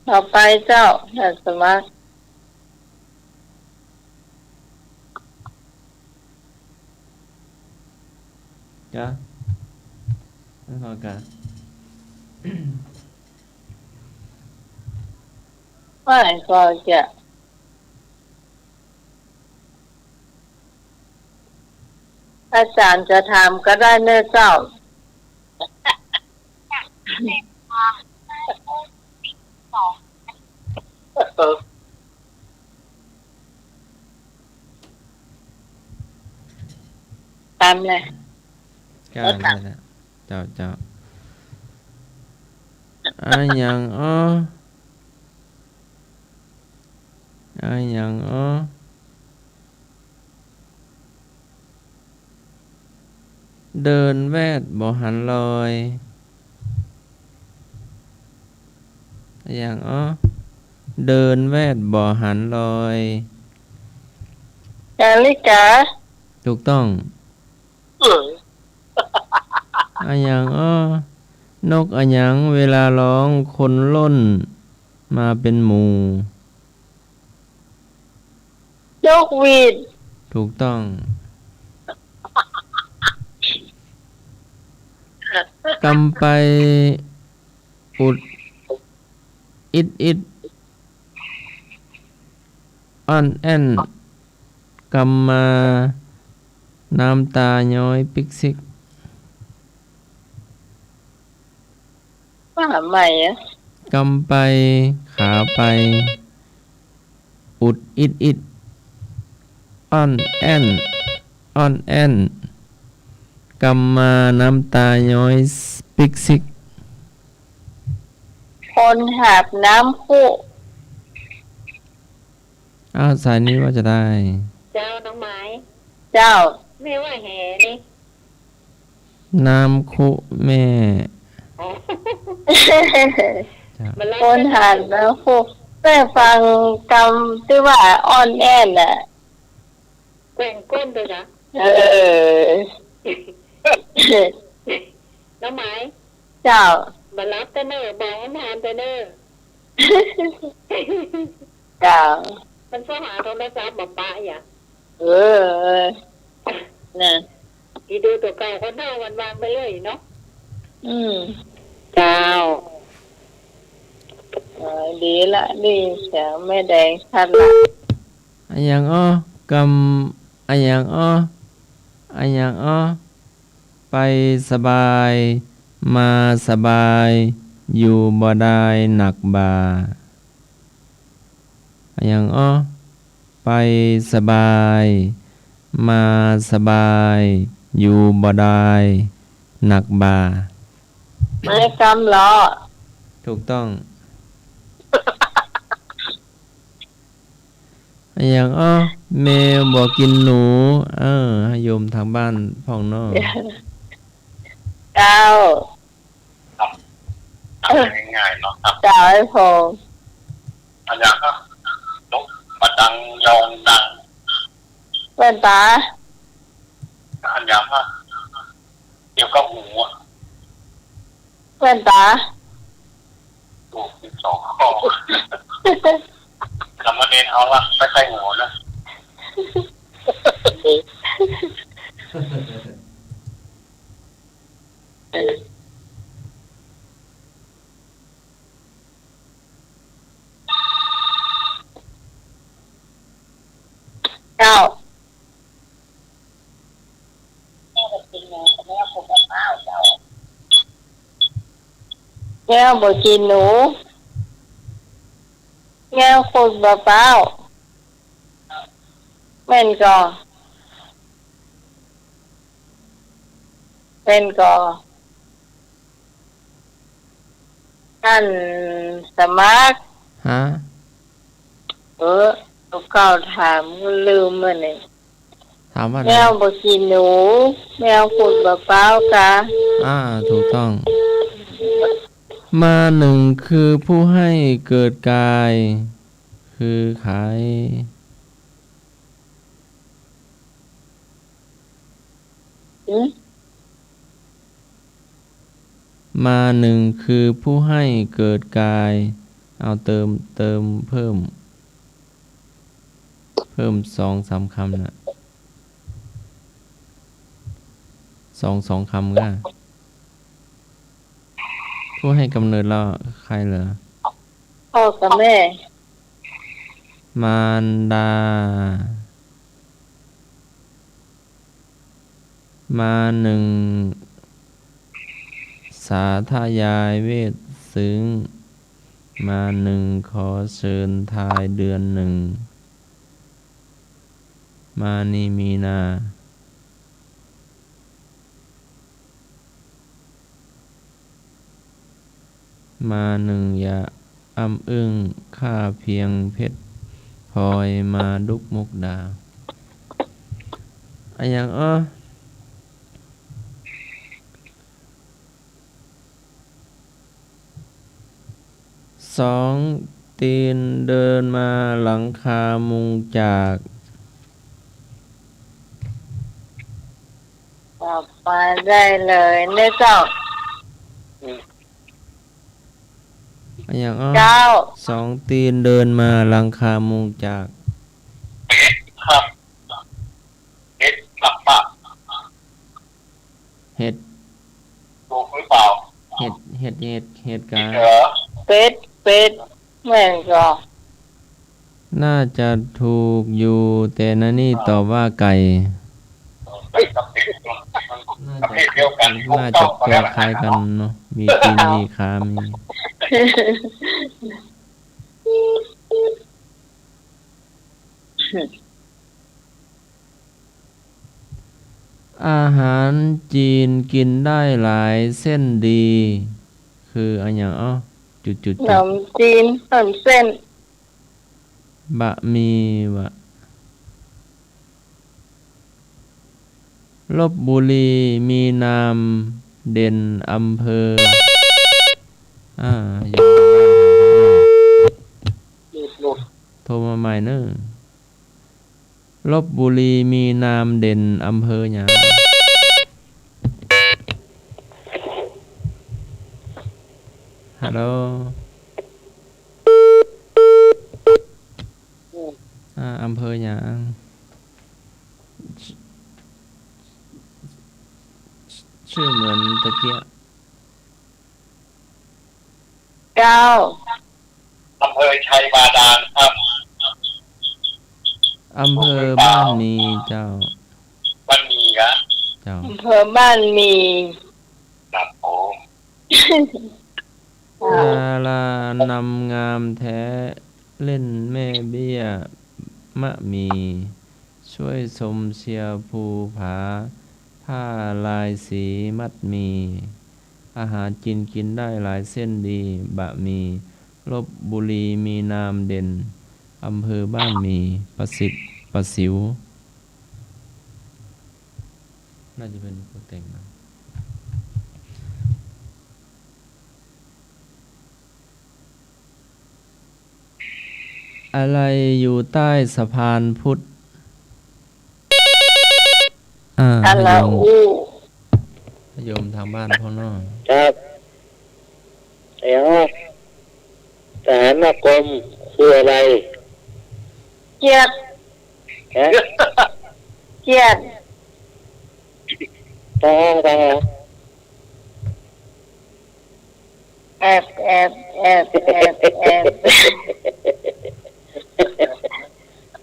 ต่อไปเจ้า ท่านสมัคร จ้ะ ไม่พอกัน ไม่พอจะ อาจารย์จะถามก็ได้เนอะเจ้า เออ ตามเลย ก็ได้แล้ว เจ้า เจ้า อะหยังอ้อ อะหยังอ้อ เดินแวดบ่หันลอย อะหยังอ้อ เดินแวดบ่หันลอย นาฬิกา ถูกต้อง เออ อะหยังอ้อ นกอะหยังเวลาร้องคนล่นมาเป็นหมู่ นกหวีด ถูกต้อง กำไปอุดอิดอิด อ่อนแอ่น กำมา น้ำตาย้อยปิ๊กซิก ว่าใหม่อะ กำไป ขาไป อุดอิดอิด อ่อนแอ่น อ่อนแอ่น กำมา น้ำตาย้อยปิ๊กซิก คนหาบน้ำคุ อ้าว สายนี้ว่าจะได้ เจ้า น้องไม้ เจ้า แม่ว่าแหนี่ น้ำคุแม่ อ๋อ จ้ะ มันไล่ คนหาบน้ำคุ แม่ฟังกำตี้ว่าอ่อนแอ่นน่ะ แกว่งก้นด้วยนะ เออ น้องไม้ เจ้า บ่หลับเต๊อะเน่อ บ่อ่อนแอ่นเต๊อะเน่อ เจ้า มันเซ้าหาโทรศัพท์บ่ปะอย่า เออ น่ะ อีดูตั๋วเก่าคนเฮาวันวางไปเลยเนาะ อืม เจ้า เออ ดีละ ดี เสียงแม่แดงชัดละ อะหยังอ้อ กำ อะหยังอ้อ อะหยังอ้อ ไปสบาย มาสบาย อยู่บ่ได้หนักบ่า อะหยังอ้อ ไปสบาย มาสบาย อยู่บ่ได้หนักบ่า ไม้กำเหรอ ถูกต้อง อะหยังอ้อ แมวบ่กินหนู เออ ให้โยมทางบ้านพ่องเนาะ เจ้า ก ง่ายๆ เนาะครับ เจ้าไอ้พงษ์ อันอย่างครับ นกปะดังยองดัง แว่นต๋า อันอย่างครับ เกี่ยวกับหูอะ แว่นต๋า ถูกสิบสองข้อ สามเณรเอาละ ไปใส่หัวนะ เจ้า แมวบ่กินหนู แมวขุดมะพร้าว แม่นก่อ แม่นก่อ ท่านสมัคร ฮะ เออ ลูกเก้าถามลืมเมื่อนี่ ถามว่าอะไร แมวบ่กินหนู แมวขุดมะพร้าวกา อ่า ถูกต้อง มารหนึ่งคือผู้ให้เกิดกาย คือใคร อืม มารหนึ่งคือผู้ให้เกิดกาย เอาเติม เติมเพิ่ม เพิ่มสองสามคำน่ะ สอง สองคำก็ ผู้ให้กำเนิดเราใครเหรอ พ่อกับแม่ มารดา มารหนึ่ง สาธยายเวทซึ่ง มารหนึ่ง ขอเชิญทายเดือนหนึ่ง มารหนึ่ง มีนา มารหนึ่ง อย่าอ้ำอึ้ง ข้าเพียงเพชรพลอยมาดุกมุกดา อะหยังอ้อ สองตีนเดินมาหลังคามุงจาก ตอบมาได้เลย นึกออก อะหยังอ้อ เจ้า สองตีนเดินมาหลังคามุงจาก เห็ดครับ เห็ดครับป้า เห็ด ถูกหรือเปล่า เห็ด เห็ด เห็ด เห็ดกา เห็ดเหรอ เป็ด เป็ด แม่นก่อ น่าจะถูกอยู่ แต่นานี่ตอบว่าไก่ น่าจะ น่าจะคล้ายๆ กันเนาะ มีตีน มีขา มี อาหารจีนกินได้หลายเส้นดี คืออะหยังอ้อ จุดๆๆ ขนมจีน ขนมเส้น บะหมี่วะ ลพบุรีมีนามเด่นอำเภอ อ่า อยู่ โทรมาใหม่เนอะ ลพบุรีมีนามเด่นอำเภอหยัง ฮัลโหล อ่า อำเภอหยัง ชื่อเหมือนตะเกียะ เจ้า อำเภอชัยบาดาลครับ อำเภอบ้านหมี่เจ้า บ้านหมี่ครับ เจ้า อำเภอบ้านหมี่ ครับผม ดารานำงามแท้ เล่นแม่เบี้ยมะหมี่ ช่วยชมเชียร์ภูผา ผ้าลายสีมัดหมี่ อาหารจีนกินได้หลายเส้นดี บะหมี่ ลพบุรีมีนามเด่น อำเภอบ้านหมี่ ประสิทธิ์ ประสิว น่าจะเป็นผู้แต่งนะ อะไรอยู่ใต้สะพานพุทธ อ่า ฮัลโหล โยม อู้ โยมทางบ้านพ่อเนาะ ครับ เดี๋ยว สหานกรมคืออะไร เกียรติ ฮะ เกียรติ ทหาร ทหาร แอบ แอบ แอบ แอบ แอบ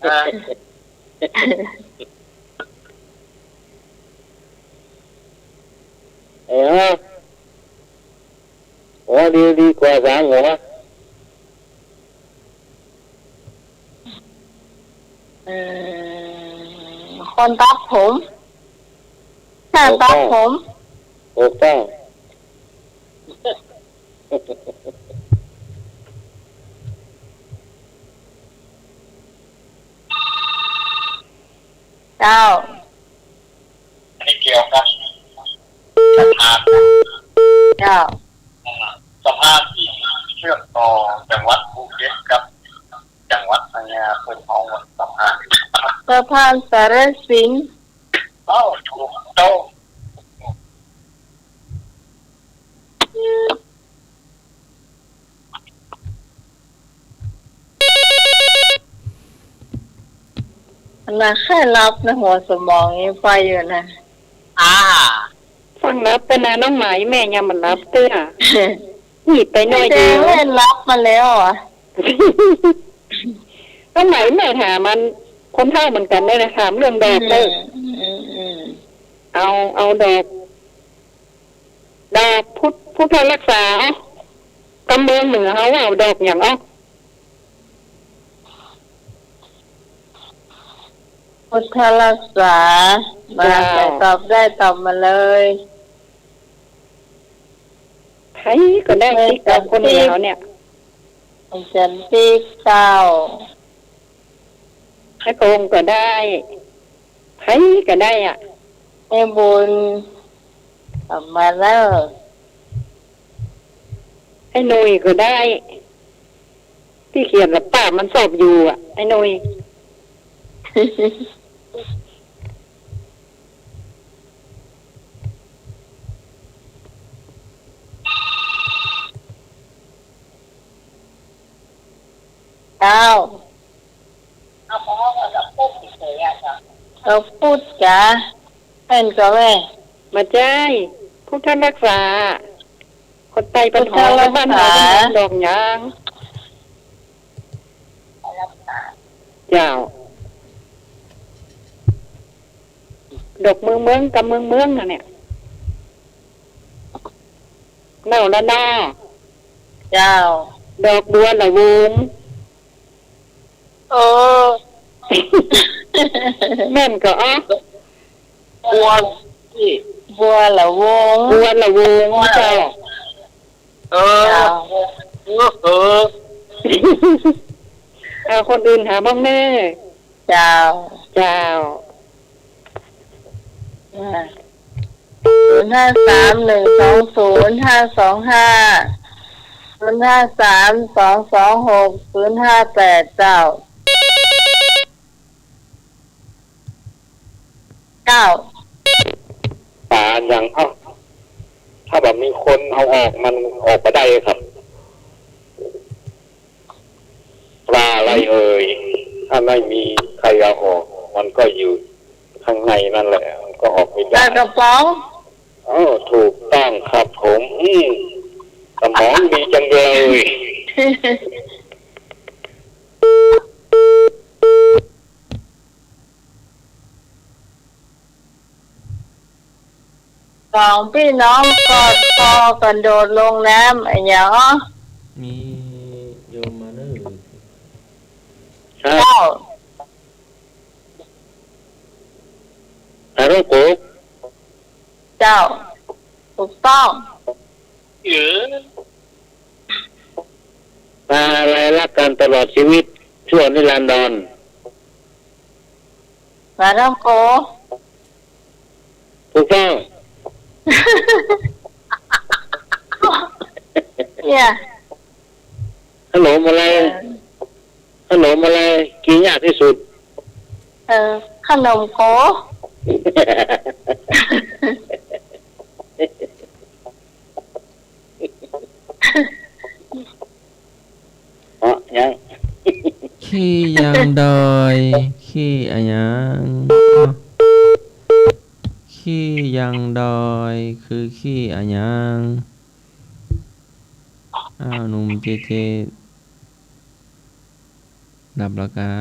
เอ้า หัวดีดีกว่าสามหัว อืม คนตัดผม ช่างตัดผม ถูกต้อง ถูกต้อง เจ้า ไม่เกี่ยวกับสะพาน เจ้า สะพานที่เชื่อมต่อจังหวัดภูเก็ตกับจังหวัดพังงา เปิ้นฮ้องว่าสะพาน สะพานสารสิน เอ้า ถูกต้อง อันนั้นใค่หลับนะ หัวสมองยังไปอยู่นะ อ่า ฟังหลับไปนะ น้องไหม แม่ยังบ่หลับเตื้อ นี่ไปหน่อยเดียว แม่หลับมาแล้วอะ น้องไหม แม่ถามมัน คนเฒ่าเหมือนกั๋นเลยนะ ถามเรื่องดอกเลย อืม อืม อืม เอา เอาดอก ดอกพุทธ พุทธรักษา กำเมืองเหนือเฮาว่าดอกหยังอ่ะ พุทธรักษา มา เจ้า ใผตอบได้ตอบมาเลย ใผก็ได้ แม่ ติ๊กเอา คนเหนือเฮาเนี่ย อาจ๋ารย์ติ๊ก เจ้า แม่กงก็ได้ ใผก็ได้อะ แม่บุญ ตอบมาแล้ว ไอ้หนุ่ยก็ได้ ตี้เขียนละป้ามันสอบอยู่อะ ไอ้หนุ่ย เจ้า ดอกพุทธก๊ะ แม่นก่อแม่ บ่ใจ้ พุทธรักษา คนใต้เปิ้นฮ้อง พุทธรักษา บ้านเฮาเปิ้นฮ้องดอกหยัง เจ้า ดอกเมืองเมือง กำเมืองเมืองนั่นเนี่ย เน่าละนา เจ้า ดอกบัวละวง เออ แม่นก่ออะ บัว บัวละวง บัวละวง เจ้า เออ เจ้า เออ เออ เอาคนอื่นหาบ้างแน่ เจ้า เจ้า อ่า ศูนย์ห้าสาม หนึ่งสองศูนย์ ห้าสองห้า ศูนย์ห้าสาม สองสองหก ศูนย์ห้าแปด เจ้า เจ้า ป๋ายัง เอ้า ถ้าบ่มีคนเอาออก มันออกบ่ได้ครับ ปลาอะไรเอ่ย ถ้าไม่มีใครเอาออก มันก็อยู่ข้างในนั่นแหละ มันก็ออกไม่ได้ ปลากระป๋อง โอ้ ถูกต้องครับผม อืม สมองดีจังเลย สองพี่น้องกอดคอกันโดดลงน้ำ อะหยังอ๋อ มีโยมมาเน้อ ครับ เจ้า ฮัลโหล กู เจ้า ถูกต้อง เออ ปลาอะไรรักกันตลอดชีวิต ชั่วนิรันดร ปลาท่องโก ถูกต้อง เนี่ย ฮัลโหล มาลัย เออ ขนมอะไรกินยากที่สุด เออ ขนมโก๋ อ๋อ ยัง ขี้ยังดอย ขี้อะหยัง อ้าว ขี้ยังดอย คือขี้อะหยัง อ้าว หนุ่มเจเจ หลับแล้วกา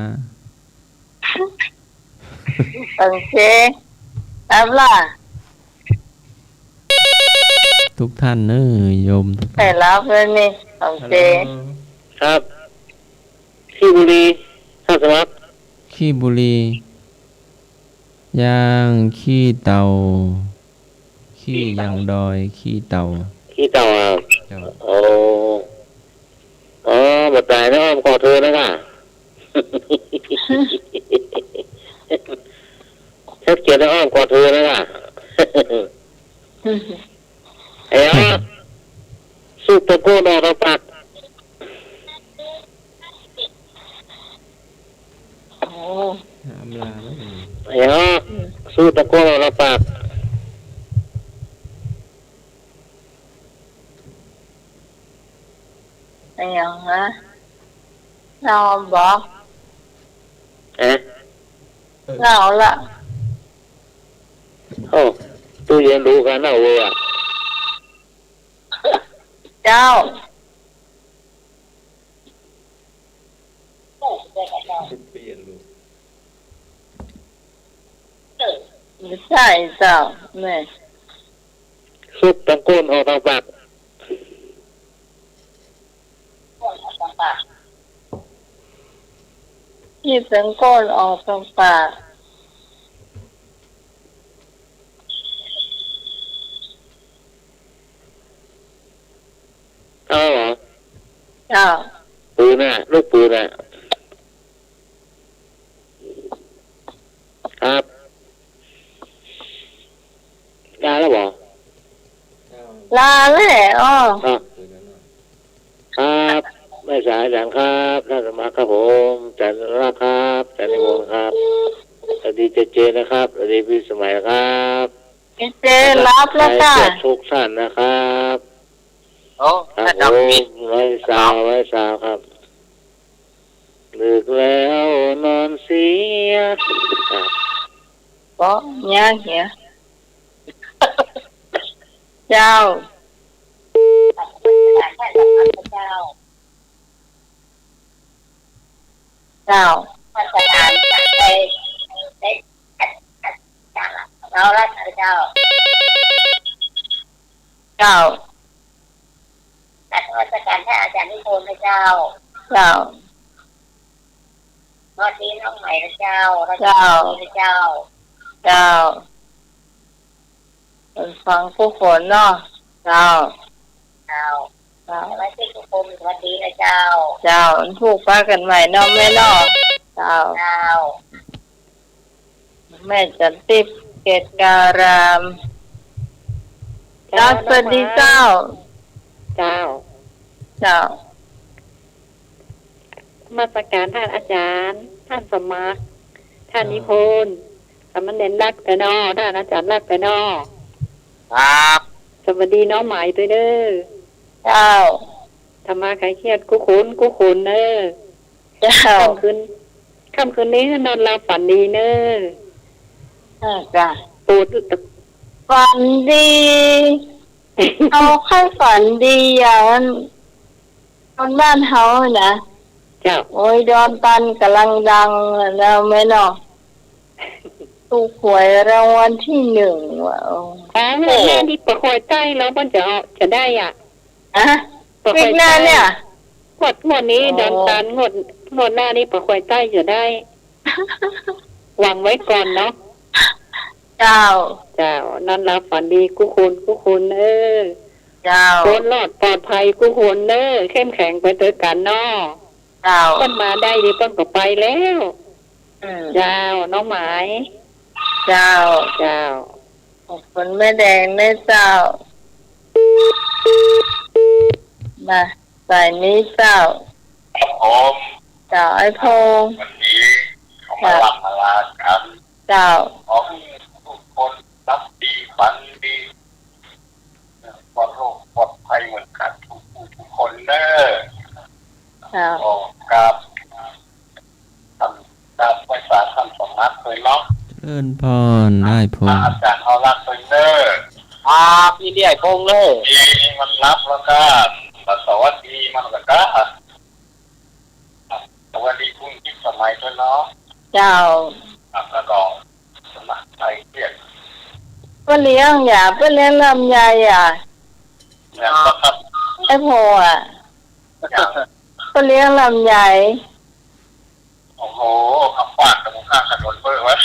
ตังเจ หลับละ ทุกท่านเน้อ โยมทุกท่าน ใผหลับแล้วนี่ ตังเจ ฮัลโหล ครับ ขี้บุหรี่ ท่านสมัคร ขี้บุหรี่ ยางขี้เต่า ขี้ยังดอย ขี้เต่า ขี้เต่าอ่ะ เจ้า โอ้ อ๋อ บ่ต๋ายในอ้อมกอดเธอนะก่ะ เฮ็ดเกียรติในอ้อมกอดเธอนะก่ะ เอ้ย สูบตะโกนออกตางปาก โอ้ ห้ามลาแล้ว เอ้ย อืม สูบตะโกนออกตางปาก อะหยังฮะ เนาบ่ เอ๊ะ เนาละ โอ้ ตู้เย็นรู้กันเนาเว้ยอะ เจ้า เปลี่ยนลูก บ่ใจ้เจ้า แม่ สูบตะโกนออกตางปาก สูบตะโกนออกตางปาก เอาเหรอ เจ้า ปืนน่ะ ลูกปืนน่ะ ครับ ลาแล้วเหรอ ลาแล้ว อ้อ อ่ะ ครับ แม่สายอาจารย์ครับ ท่านสมัครครับผม อาจารย์รักครับ อาจารย์นิพนธ์ครับ สวัสดีเจเจนะครับ สวัสดีพี่สมัยครับ เจเจ หลับแล้วก่ะ ทุกท่านนะครับ โอ้ ครับ น่าจะ ผม ปิด ไว้ซาว ไว้ซาวครับ ดึกแล้วนอนเสีย ครับ ก็ยังเหีย เจ้า เจ้า เจ้า เจ้า กราบนมัสการท่านอาจารย์นิพนธ์นะเจ้า เจ้า สวัสดีน้องใหม่นะเจ้า เจ้า สวัสดีนะเจ้า เจ้า ฟังกู้คนเนาะ เจ้า เจ้า เจ้า สมาชิกทุกคนสวัสดีนะเจ้า เจ้า วันพูกปะกั๋นใหม่เนาะแม่เนาะ เจ้า เจ้า แม่จันทิพย์ เกตการาม เจ้า เจ้า สวัสดีเจ้า เจ้า เจ้า นมัสการท่านอาจารย์ ท่านสมัคร ท่านนิพนธ์ สามเณรรักไปเนาะ ท่านอาจารย์รักไปเนาะ ครับ สวัสดีน้องไหมตวยเน้อ เจ้า ธรรมาคลายเครียดกู้คนกู้คนเน้อ เจ้า ค่ำคืน ค่ำคืนนี้นอนหลับฝันดีเน้อ อ่า จ้ะ โปรด ฝันดี เอาใค่ฝันดีอย่างนั้น คนบ้านเฮานะ เจ้า โอ้ย ดอนตันก่ำลังดังแล้วแม่เนาะ ถูกหวยรางวัลที่หนึ่งว่ะ โอ้ อ๋อ งวดหน้านี่ปะคอยใต้แล้วมันจะเอา จะได้อ่ะ อะ ปะคอยใต้ งวดหน้าเนี่ย งวด งวดนี้ อ๋อ ดอนตัน งวด งวดหน้านี่ปะคอยใต้จะได้ หวังไว้ก่อนเนาะ เจ้า เจ้า นอนหลับฝันดีกู้คนกู้คนเน้อ เจ้า คนรอดปลอดภัยกู้คนเน้อ เข้มแข็งไปตวยกั๋นเนาะ เจ้า เปิ้นมาได้ดีเปิ้นก็ไปแล้ว อืม เจ้า น้องไหม เจ้า เจ้า ขอบคุณแม่แดงนะเจ้า มา สายนี้เจ้า ครับผม เ เจ้า ไอ้พงษ์ วันนี้เขามา เจ้า ลำมาลากั๋น เจ้า ขอหื้อทุกคนหลับดีฝันดี ปลอดโรคปลอดภัยเหมือนกั๋นทุกผู้ทุกคนเน่อ เจ้า ขอกราบ ท่าน กราบไหว้สาท่านสมมาตย์ตวยเนาะ เจริญพร อ้ายพงษ์ อาจ๋ารย์เอาลักษณ์ตวยเน่อ ครับ ยินดีอ้ายพงษ์เน่อ ดีมันหลับแล้วก็ สวัสดีมันก็กะ สวัสดีคุณพิสมัยตวยเนาะ เจ้า ครับ แล้วก็สมัครใจเรียก ป้อเลี้ยงอย่า ป้อเลี้ยงลำไยอ่ะ อย่างก็ครับ ไอ้พงษ์อ่ะ อย่าง ป้อเลี้ยงลำไย โอ้โห ขับปาดตรงข้างถนนเบ้อวะ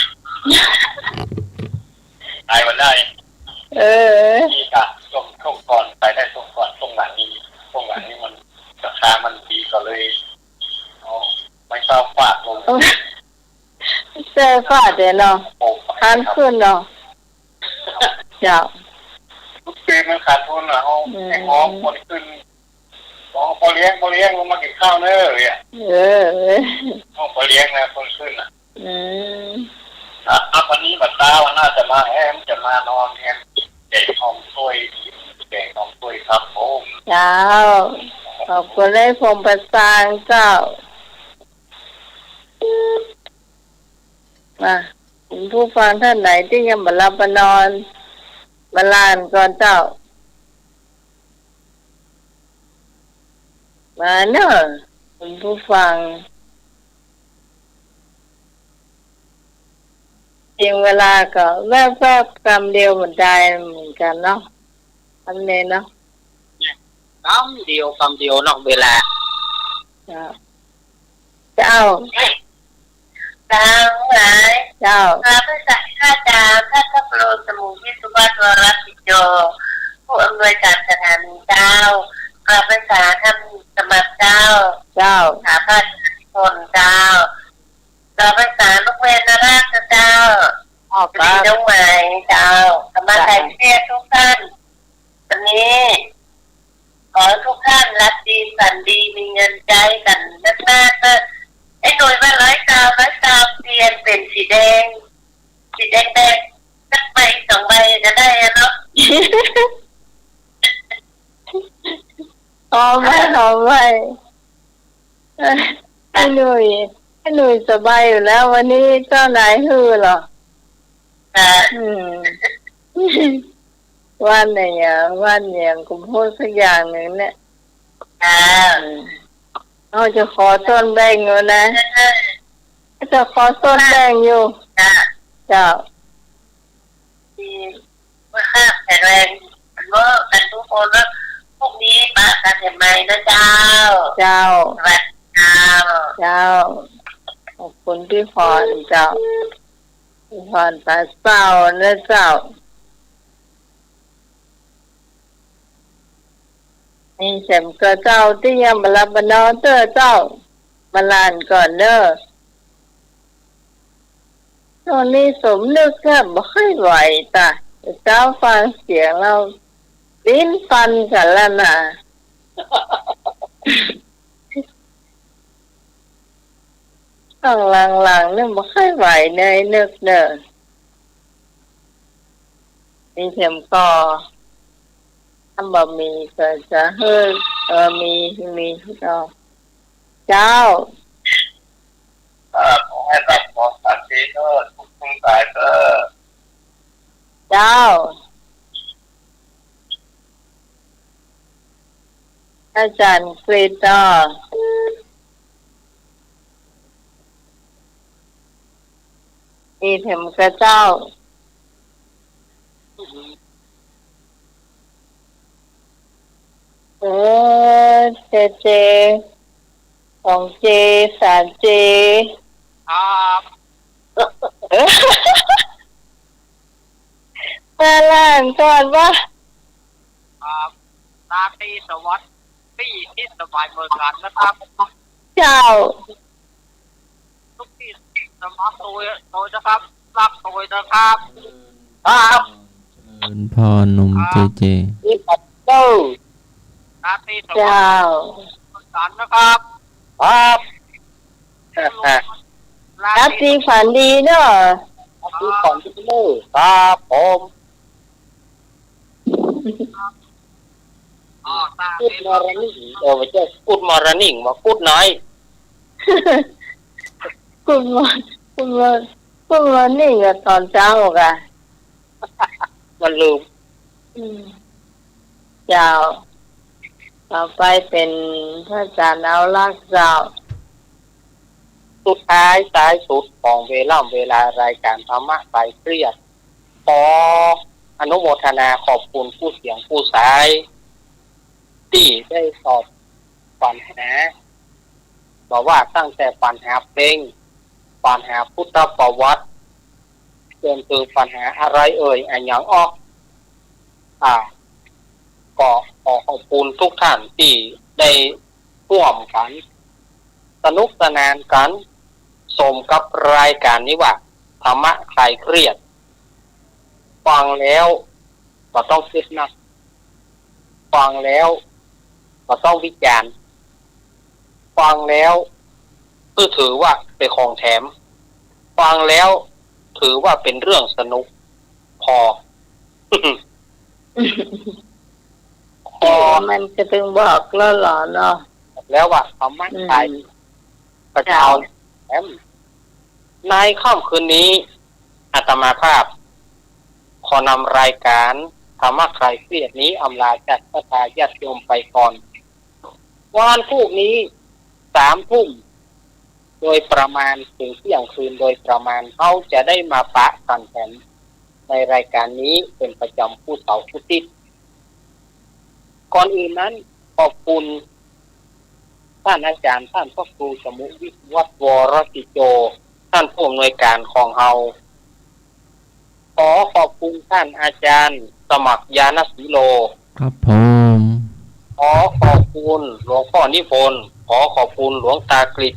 ตายวันได้ เออ นี่กะ ช่วง ช่วงก่อนไปได้ ช่วงก่อน ช่วงหลังนี้ ช่วงหลังนี้มัน ราคามันดีก็เลย อ๋อ ไม่ทราบฝากลง เออ ใจ้ ฝากเดี๋ยวเนาะ โอ้ ขาดขึ้นเนาะ เจ้า ทุกปีมันขาดทุนอ่ะ เอา อืม ไอ้ของคนขึ้น ของป้อเลี้ยง ป้อเลี้ยงลงมากิ๋นข้าวเน่อเนี่ย เออ ของป้อเลี้ยงนะ คนขึ้นอ่ะ อืม อ่ะ อ่ะ วันนี้บัดเจ๊าวันหน้าจะมาแฮม จะมานอนแฮม แกงหอมถ้วย แกงหอมถ้วยครับผม เจ้า ขอบคุณอ้ายพงษ์ประสานเจ้า มา คุณผู้ฟังท่านไหนตี้ยังบ่หลับบ่นอน มาลากั๋นก่อนเจ้า มาเน่อ คุณผู้ฟัง เสียเวลาก็แวบๆ กำเดียวบ่ได้เหมือนกั๋นเนาะ กำเดียวเนาะ กำเดียว กำเดียวเนาะ เวลา เจ้า เจ้า เจ้าทั้งหลาย เจ้า ข้าพเจ้า ข้าพเจ้า พระครูสมุทรวิศวะ วรพิจโย ผู้อำนวยการสถานีเจ้า ข้าพเจ้า ท่านสมัครเจ้า เจ้า สถาบันคนเจ้า ข้าพเจ้า ลูกแม่นราชเจ้า อ๋อ ครับ น้องไหมเจ้า สมาชิก เจ้า เทพทุกท่าน วันนี้ ขอทุกท่านหลับดีฝันดี มีเงินใจ๊กั๋นมากๆ เน่อ ไอ้หน่วยว่าร้อยซาว ร้อยซาว เปลี่ยนเป๋นสีแดง สีแดงๆ สักใบสองใบก็ได้อะเนาะ หอมไว้ หอมไว้ ไอ้หนุ่ย ไอ้หนุ่ยสบายอยู่แล้ว วันนี้เจ้านายหื้อเหรอ ค่ะ อืม วันไหนอะ วันอย่างกูพูดสักอย่างหนึ่งเนี่ย ค่ะ อืม เฮาจะขอส่วนแบ่งอยู่นะ ค่ะ จะขอส่วนแบ่งอยู่ ค่ะ เจ้า ดี สุขภาพแข็งแรงเนาะ กันทุกคนเนาะ พรุ่งนี้ปะกั๋นใหม่นะเจ้า เจ้า สวัสดีเจ้า เจ้า ขอบคุณพี่พรเจ้า พี่พรปาเศร้านะเจ้า มีแหมก่อเจ้าตี้ยังบ่หลับบ่นอนเต๊อะเจ้า มาลากั๋นก่อนเน่อ ช่วงนี้สมนึกก็บ่ค่อยไหวตะ เจ้าฟังเสียงแล้วลิ้นฟันกั๋นแล้วนะ ช่วงหลังๆ นี่บ่ค่อยไหวเน่อ นึกเน่อ มีแหมก่อ ถ้าบ่มีก็จะหื้อ เออ มี มี เจ้า เจ้า อ่า ขอหื้อหลับนอนฝันดีเน่อ ทุกๆ ท่านเน่อ เจ้า อาจ๋ารย์กฤษเนาะ มีแหมก่อเจ้า เออ เจเจ ของเจ สารเจ ครับ มาลากั๋นก่อนวะ ครับ ราตรีสวัสดิ์ ตี้ที่สบายเหมือนกั๋นนะครับ เจ้า ทุกตี้สมัครโตย โตยนะครับ รับโตยนะครับ ครับ เจริญพรหนุ่ม ครับ เจเจ นี่ครับ เจ้า ราตรีสวัสดิ์ เจ้า เหมือนกั๋นนะครับ ครับ หลับดีฝันดีเนาะ หลับดีฝันดีเนาะ ครับผม Good morning เออ บ่ใจ้ Good morning ว่า Good night Good morning Good morning Good morning ก็ต๋อนเจ๊าก่ะ มันลืม อืม เจ้า ต่อไปเป๋นพระอาจ๋ารย์เอาลักษณ์เจ้า สุดท้าย ท้ายสุดของเวล่ำเวลารายก๋านธรรมะคลายเครียด ขออนุโมทนาขอบคุณกู้เสียงกู้สาย ตี้ได้ตอบปัญหา บ่ว่าตั้งแต่ปัญหาเพลง ปัญหาพุทธประวัติ จนเถิงปัญหาอะไรเอ่ย อะหยังอ้อ อ่า ก็ขอขอบคุณทุกท่านตี้ได้ฮ่วมกั๋น สนุกสนานกั๋น สมกับรายก๋านนี้ว่า ธรรมะคลายเครียด ฟังแล้วบ่ต้องกึ๊ดนัก ฟังแล้วบ่ต้องวิจารณ์ ฟังแล้วก็ถือว่าเป๋นของแถม ฟังแล้วถือว่าเป๋นเรื่องสนุก พอ พอ มันก็ตึงบอกแล้วเหรอเนาะ แล้วว่าธรรมะคลาย อืม ก็จะเอา เจ้า แถม ในค่ำคืนนี้ อาตมาภาพ ขอนำรายก๋านธรรมะคลายเครียดนี้อำลาจากศรัทธาญาติโยมไปก่อน วันพรุ่งนี้ สามทุ่ม โดยประมาณ เถิงเตี้ยงคืนโดยประมาณ เฮาจะได้มาปะกั๋นแถม ในรายก๋านนี้เป๋นประจ๋ำกู้เสาร์กู้ติ๊ด ก่อนอื่นนั้น ขอบคุณ ต้านอาจ๋ารย์ ต้านพระครูสมุห์วิศวัตร วรกิจโจ ต้านผู้อำนวยก๋านของเฮา ขอขอบคุณต้านอาจ๋ารย์สมัคร ญาณสีโล ครับผม ขอขอบคุณหลวงป้อนิพนธ์ ขอขอบคุณหลวงตากฤษ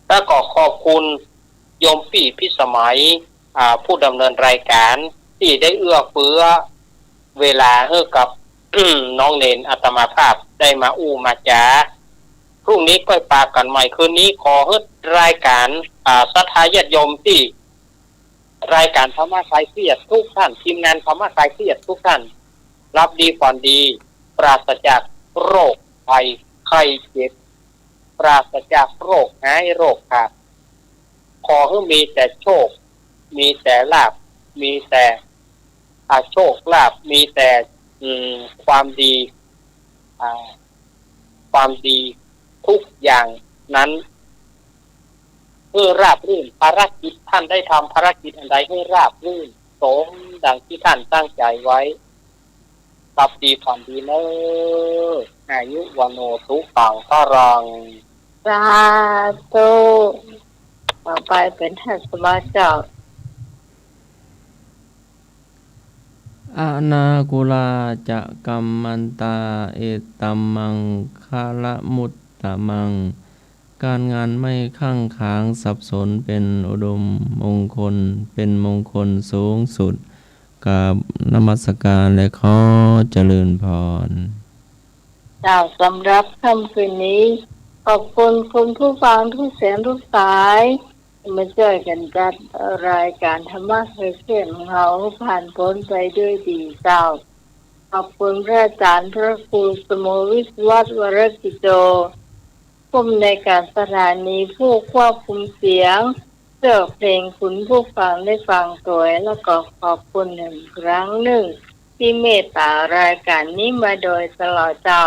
แล้วก็ขอบคุณโยมปี้พิสมัย อ่า ผู้ดำเนินรายก๋าน ตี้ได้เอื้อเฟื้อเวลาหื้อกับ น้องเณรอาตมาภาพได้มาอู้มาจ๋า พรุ่งนี้ก้อยปะกั๋นใหม่ คืนนี้ขอหื้อรายก๋าน อ่า ศรัทธาญาติโยมตี้ รายก๋านธรรมะคลายเครียดทุกท่าน ทีมงานธรรมะคลายเครียดทุกท่าน หลับดีฝันดี ปราศจากโรคภัยไข้เจ็บ ปราศจากโรคหายโรคขาด ขอหื้อมีแต่โชค มีแต่ลาภ มีแต่ อ่า โชคลาภ มีแต่ อืม ความดี อ่า ความดีทุกอย่างนั้น หื้อราบรื่น ภารกิจท่านได้ทำภารกิจอันใดหื้อราบรื่น สมดังตี้ท่านตั้งใจ๋ไว้ หลับดีฝันดีเน่อ อายุ วัณโณ สุขัง พลัง สาธุ ต่อไปเป๋นท่านสมาเจ้า อนาคุลาจะกัมมันตา เอตัมมังคะละมุตตะมัง ก๋านงานไม่ข้างค้างสับสน เป๋นอุดมมงคล เป๋นมงคลสูงสุด กราบนมัสการและขอเจริญพร เจ้า สำหรับค่ำคืนนี้ ขอบคุณคุณผู้ฟังทุกเสียงทุกสาย มาจ้อยกั๋นจัดรายก๋านธรรมะคลายเครียดของเฮาผ่านป๊นไปด้วยดีเจ้า ขอบคุณพระอาจ๋ารย์พระครูสมุห์วิศวัตร วรกิจโจ ผู้อำนวยก๋านสถานี ผู้ควบคุมเสียง เลือกเพลงคุณผู้ฟังได้ฟังตวย แล้วก็ขอบคุณอีกครั้งนึ่ง ตี้เมตต๋ารายก๋านนี้มาโดยตลอดเจ้า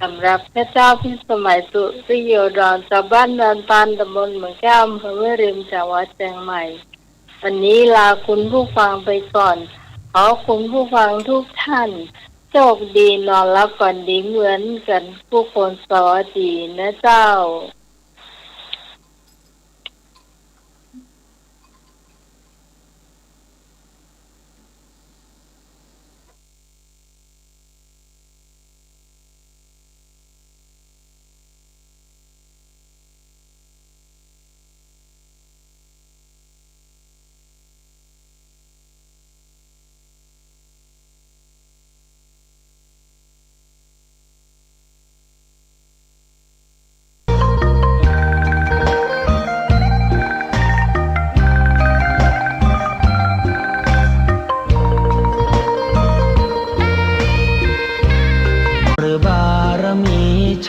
สำหรับข้าเจ้าพิสมัย สุริโยดร จาวบ้านดอนตาล ตำบลเหมืองแก้ว อำเภอแม่ริม จังหวัดเจียงใหม่ วันนี้ลาคุณผู้ฟังไปก่อน ขอคุณผู้ฟังทุกท่าน โชคดีนอนหลับฝันดีเหมือนกั๋นกู้คน สวัสดีนะเจ้า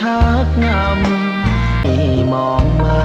ชักนำ มองไม่